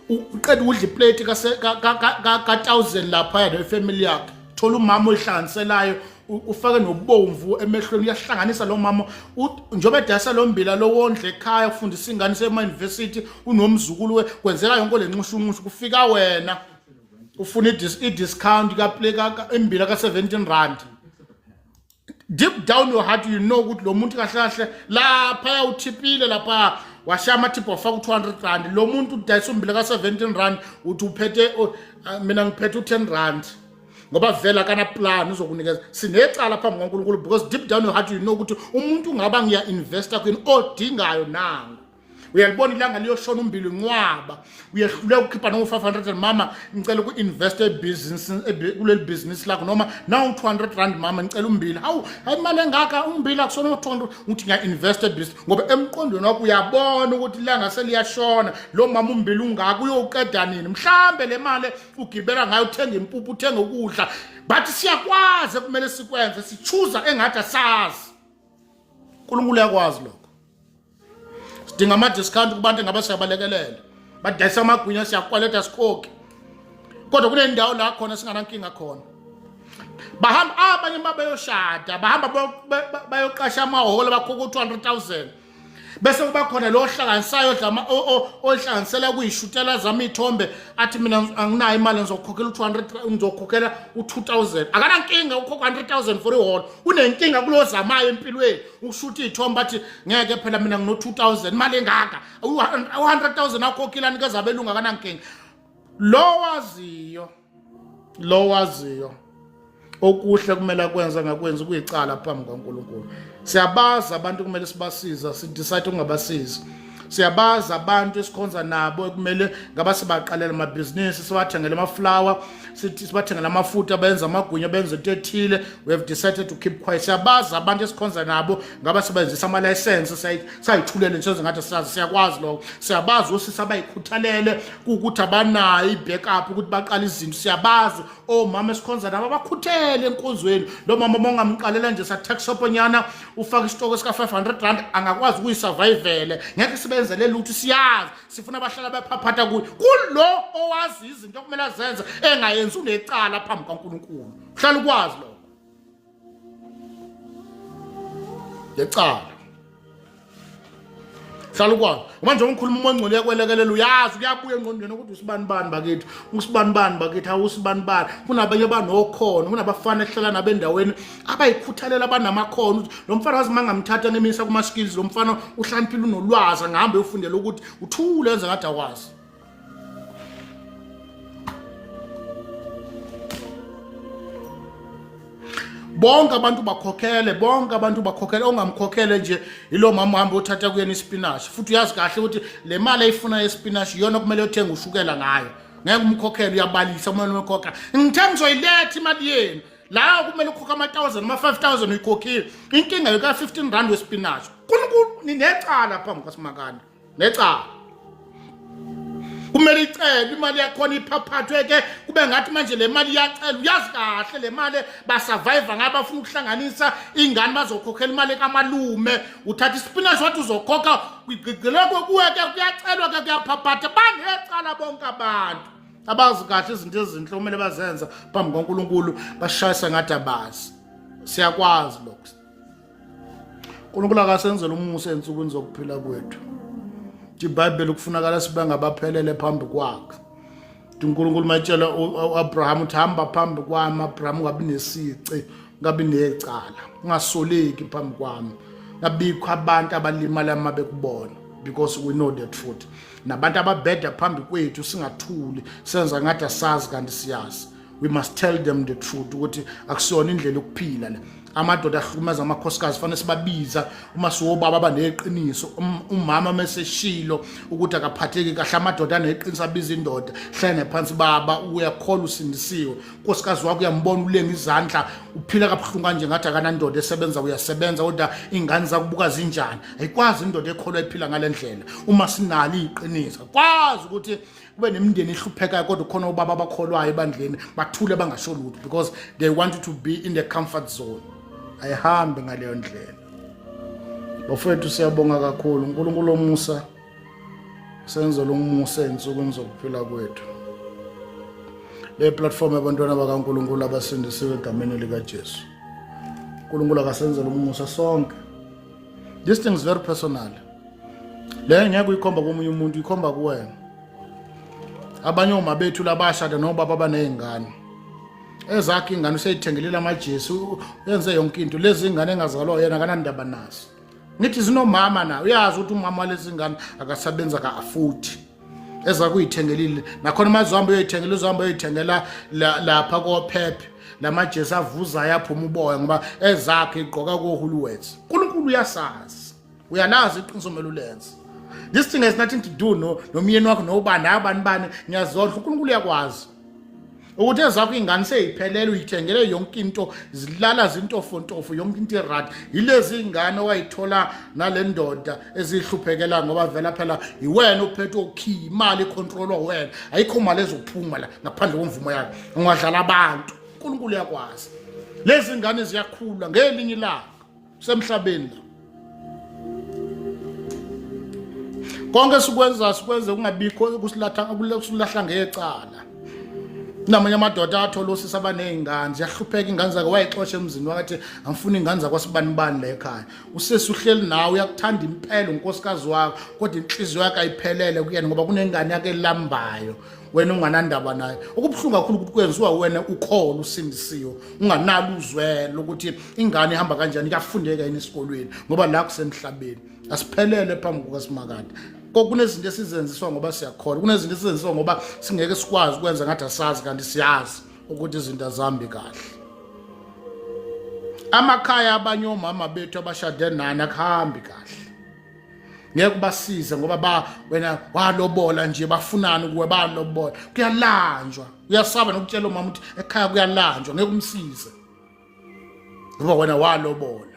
Uqeda ukudla iplate ka 1000 lapha nefamily yakhe. Thola umama oyihlanganiselayo ufake nobomvu emehlweni uyahlanganisa lo mama njengoba edayisa lo mbila lo wondle ekhaya ufundisa ingane sema-university unomzukulu kwenzeka yonke le nxushunxushu kufika wena ufuna i-discount imbila ka-17 rand. Deep down your heart you know ukuthi lo muntu kahle kahle lapha uthipile lapha washaya amathiphu wafaka u-200 rand. Lo muntu udayisa umbila ka-17 rand uthi uphethe mina ngiphethe u-10 rand ngoba vele akana plan uzokunikeza. Sinecala phambi kukaNkulunkulu because deep down your heart you know ukuthi umuntu ngaba ngiya investa kwini odingayo nangu. Uyalibona ilanga liyoshona umbili nqwaba, uyehluleka ukukhipha noma u-500 mama ngicela uku-investa kuleli bhizinisi lakho, noma nawu 200 rand mama ngicela umbili. Hawu, hayi imali engaka umbili akusona u-200, uthi ngiya-investa ebhizinisi ngoba emqondweni wakho uyabona ukuthi ilanga seliyashona, lo mama umbili ungaka uyowuqeda nini? Mhlambe le mali ugibela ngayo uthenga impuphu, uthenga ukudla, but siyakwazi ekumele sikwenze, sichuza engathi asazi. uNkulunkulu uyakwazi lokho. Sidinga ama-discount kubantu engabe siyabalekelela, badayisa amagwinya siyakwaleta sikhokhe, kodwa kunendawo la khona singanankinga khona. Bahamba abanye babeyoshada, bahamba bayoqasha amahholo bakhokha u-200,000, bese kuba khona lo ohlanganisayo ohlanganisela kuyishutela zami iy'thombe athi mina anginayo imali ngizokhokhela u-200 ngizokhokhela u-2000. Akanankinga ukhokha 100,000 for ihholo, unenkinga kulozamayo empilweni ukushutha iy'thombe athi ngeke phela mina ngino-2000 imali engaka u-100,000 akhokhile anikeza abelungu, akanankinga. Lo waziyo, lo waziyo okuhle kumele akwenze angakwenzi kuyicala phambi kaNkulunkulu. Siyabazi abantu kumele sibasiza, sidecide ukungabasizi. Siyabazi abantu esikhonza nabo ekumele ngaba sibaqalela amabhizinisi, sibathengele amaflower, sithi sibathengele amafutha, benza amagwinya, benza into ethile, we have decided to keep quiet. Siyabazi abantu esikhonza nabo ngaba sibenzisa ama-license, sayithulele nje ngathi siyazi, siyakwazi lokho. Siyabazi osisi abayikhuthalele ukuthi abanayo i-backup ukuthi baqale izinto. Siyabazi omama esikhonza nabo abakhuthele enkonzweni, lo mama uma ungamqalela nje sa-tax shoponyana ufake isitoko sika-500 rand angakwazi ukuyisurvivele, ngeke sibenzele lutho. Siyazi sifuna abahlala bephaphatha kuyo. Kulo owazi izinto okumele azenze engayenzi unecala phambi kaNkulunkulu. Hlala ukwazi lokho, lecala hlala ukwazi. Manje ngikhuluma umoya ongcwele uyakwelekelela, uyazi kuyabuya engqondweni ukuthi usibani bani bakithi, usibani bani bakithi, awusibani bani. Kunabanye abanokhono, kunabafana ehlala nabo endaweni abayikhuthalela, abanamakhono. Ukuthi lo mfana wazi mangamthatha ngimisa kuma skills, lo mfana uhlaniphile, unolwazi, angahambe uyofundela ukuthi uthule enze ngathi akwazi. Bonke abantu bakhokhele, bonke abantu bakhokhele. Ongamkhokhele nje yilo mama uhamba othatha kuyena ispinashi, futhi uyazi kahle ukuthi le mali ayifuna yespinashi iyona kumele yothenga ushukela ngayo. Ngeke umkhokhele, uyabalisa kumele umkhokha. Ngithe ngizoyiletha imali yenu la kumele ukhokhe ama-1000 ama-5000 uyikhokhile, inkinga yoka-15 rand wespinashi. Nkulunkulu, ninecala phambi kwasimakane, necala kumele icelwe imali yakhona iphaphathwe ke kube ngathi manje le mali iyacela. Uyazi kahle le mali basurvive ngayo, bafuna ukuhlanganisa ingane bazokhokhela imali kamalume. Uthatha isipinashi wathi uzokhokha, kugqigqile kuwe ke, kuyacelwa ke, kuyaphaphatha. Banecala bonke abantu abazi kahle izinto ezinhle kumele bazenza phambi kwaNkulunkulu, bashayisa ngathi abazi. Siyakwazi lokho. uNkulunkulu akasenzele umusa ensukwini zokuphila kwethu. IBhayibheli kufunakala sibe ngabaphelele phambi kwakhe. uNkulunkulu mayitshela uAbraham uthi hamba phambi kwami Abraham, ungabi nesici, ungabi necala, ungasoleki phambi kwami, ngabikho abantu abalimala uma bekubona, because we know the truth. Nabantu ababheda phambi kwethu singathuli, senza ngathi asazi kanti siyazi. We must tell them the truth ukuthi akusiyona indlela yokuphila le. Amadoda ahlukumeza amakhosikazi fanele sibabiza uma siwobaba abaneqiniso. Umama meseshilo ukuthi akaphatheki kahle, amadoda aneqiniso abiza indoda, hlale phansi baba, uyakholwa usindisiwe, unkosikazi wakho uyambona ulenga izandla, uphila kabuhlungu kanje ngathi akanandoda esebenza, uyasebenza kodwa ingane zakubuka zinjani. Ayikwazi indoda ekholwa iphila ngale ndlela uma sinalo iqiniso. Kwazi ukuthi kube nemindeni ehluphekayo kodwa khona obaba abakholwayo ebandleni bathule bangasho lutho because they want you to be in the comfort zone. Ayihambi ngaleyo ndlela bafowethu. Siyabonga kakhulu. uNkulunkulu omusa senzele umusa ezinsukwini zokuphila kwethu. Le platform yabantwana bakaNkulunkulu abasindisiwe egameni likaJesu. uNkulunkulu akasenzele umusa sonke. This thing is very personal. Le ngeke uyikhomba komunye umuntu, ikhomba kuwena. Abanye oma bethu labashada nobaba abanezingane, ezakhe ingane useyithengelile amajesi, yenze yonke into. Lezi ingane engazalwa yena akanandaba nazo, ngithi zinomama na uyazi ukuthi umama walezi ngane akasebenza ka-afuthi eza kuyithengelile nakhona uma uzohamba uyoyithengela, uzohamba uyoyithengela lapha kophephe lamajesi avuzayo aphuma uboya ngoba ezakhe igqoka ko-Woolworths. Unkulunkulu uyasazi, uyalazi iqiniso, kumele ulenze. This thing has nothing to do no nomyeni wakho nobani abani bani, ngiyazondla. Unkulunkulu uyakwazi ukuthi ezakho ingane seyiphelele, uyithengele yonke into, zilala zintofontofo, yonke into i-right. Yilezi ingane owayithola nale ndoda ezihluphekela ngoba vela phela iwena uphethe okhiya imali, icontrolwa wena, ayikho imali ezophuma la ngaphandle kwemvumo yakho. Ungadlala abantu, uNkulunkulu uyakwazi. Lezi ngane ziyakhula ngelinye ilanga semhlabeni la. Konke sikwenza sikwenze kungabikho kusilatha kusilahla ngecala. Namanye amadoda athola osisi abanezingane, ziyahlupheka ingane zakhe, wayixosha emzini wakathi angifuni ingane zakwasibani bani la ekhaya. Usesi uhleli nawe, uyakuthanda impela unkosikazi wakho, kodwa inhliziyo yakhe ayiphelele kuyena ngoba kunengane yakhe elambayo, wena unganandaba naye. Okubuhlungu kakhulu ukuthi kwenziwa wena ukholo usindisiwe, unganalo uzwelo ukuthi ingane ihamba kanjani, kuyafundeka yini esikolweni, ngoba la kusemhlabeni asiphelele phambi kukaSimakade. Kunezinto esizenziswa ngoba siyakholwa, kunezinto esizenziswa ngoba singeke sikwazi ukwenza ngathi asazi kanti siyazi ukuthi izinto azihambi kahle. Amakhaya abanye omama bethu abashade nani akuhambi kahle, ngeke ubasize ngoba ba wena walobola nje, bafunani kuwe? Balobola, kuyalanjwa. Uyasaba nokutshela umama ukuthi ekhaya kuyalanjwa, ngeke umsize ngoba wena walobola.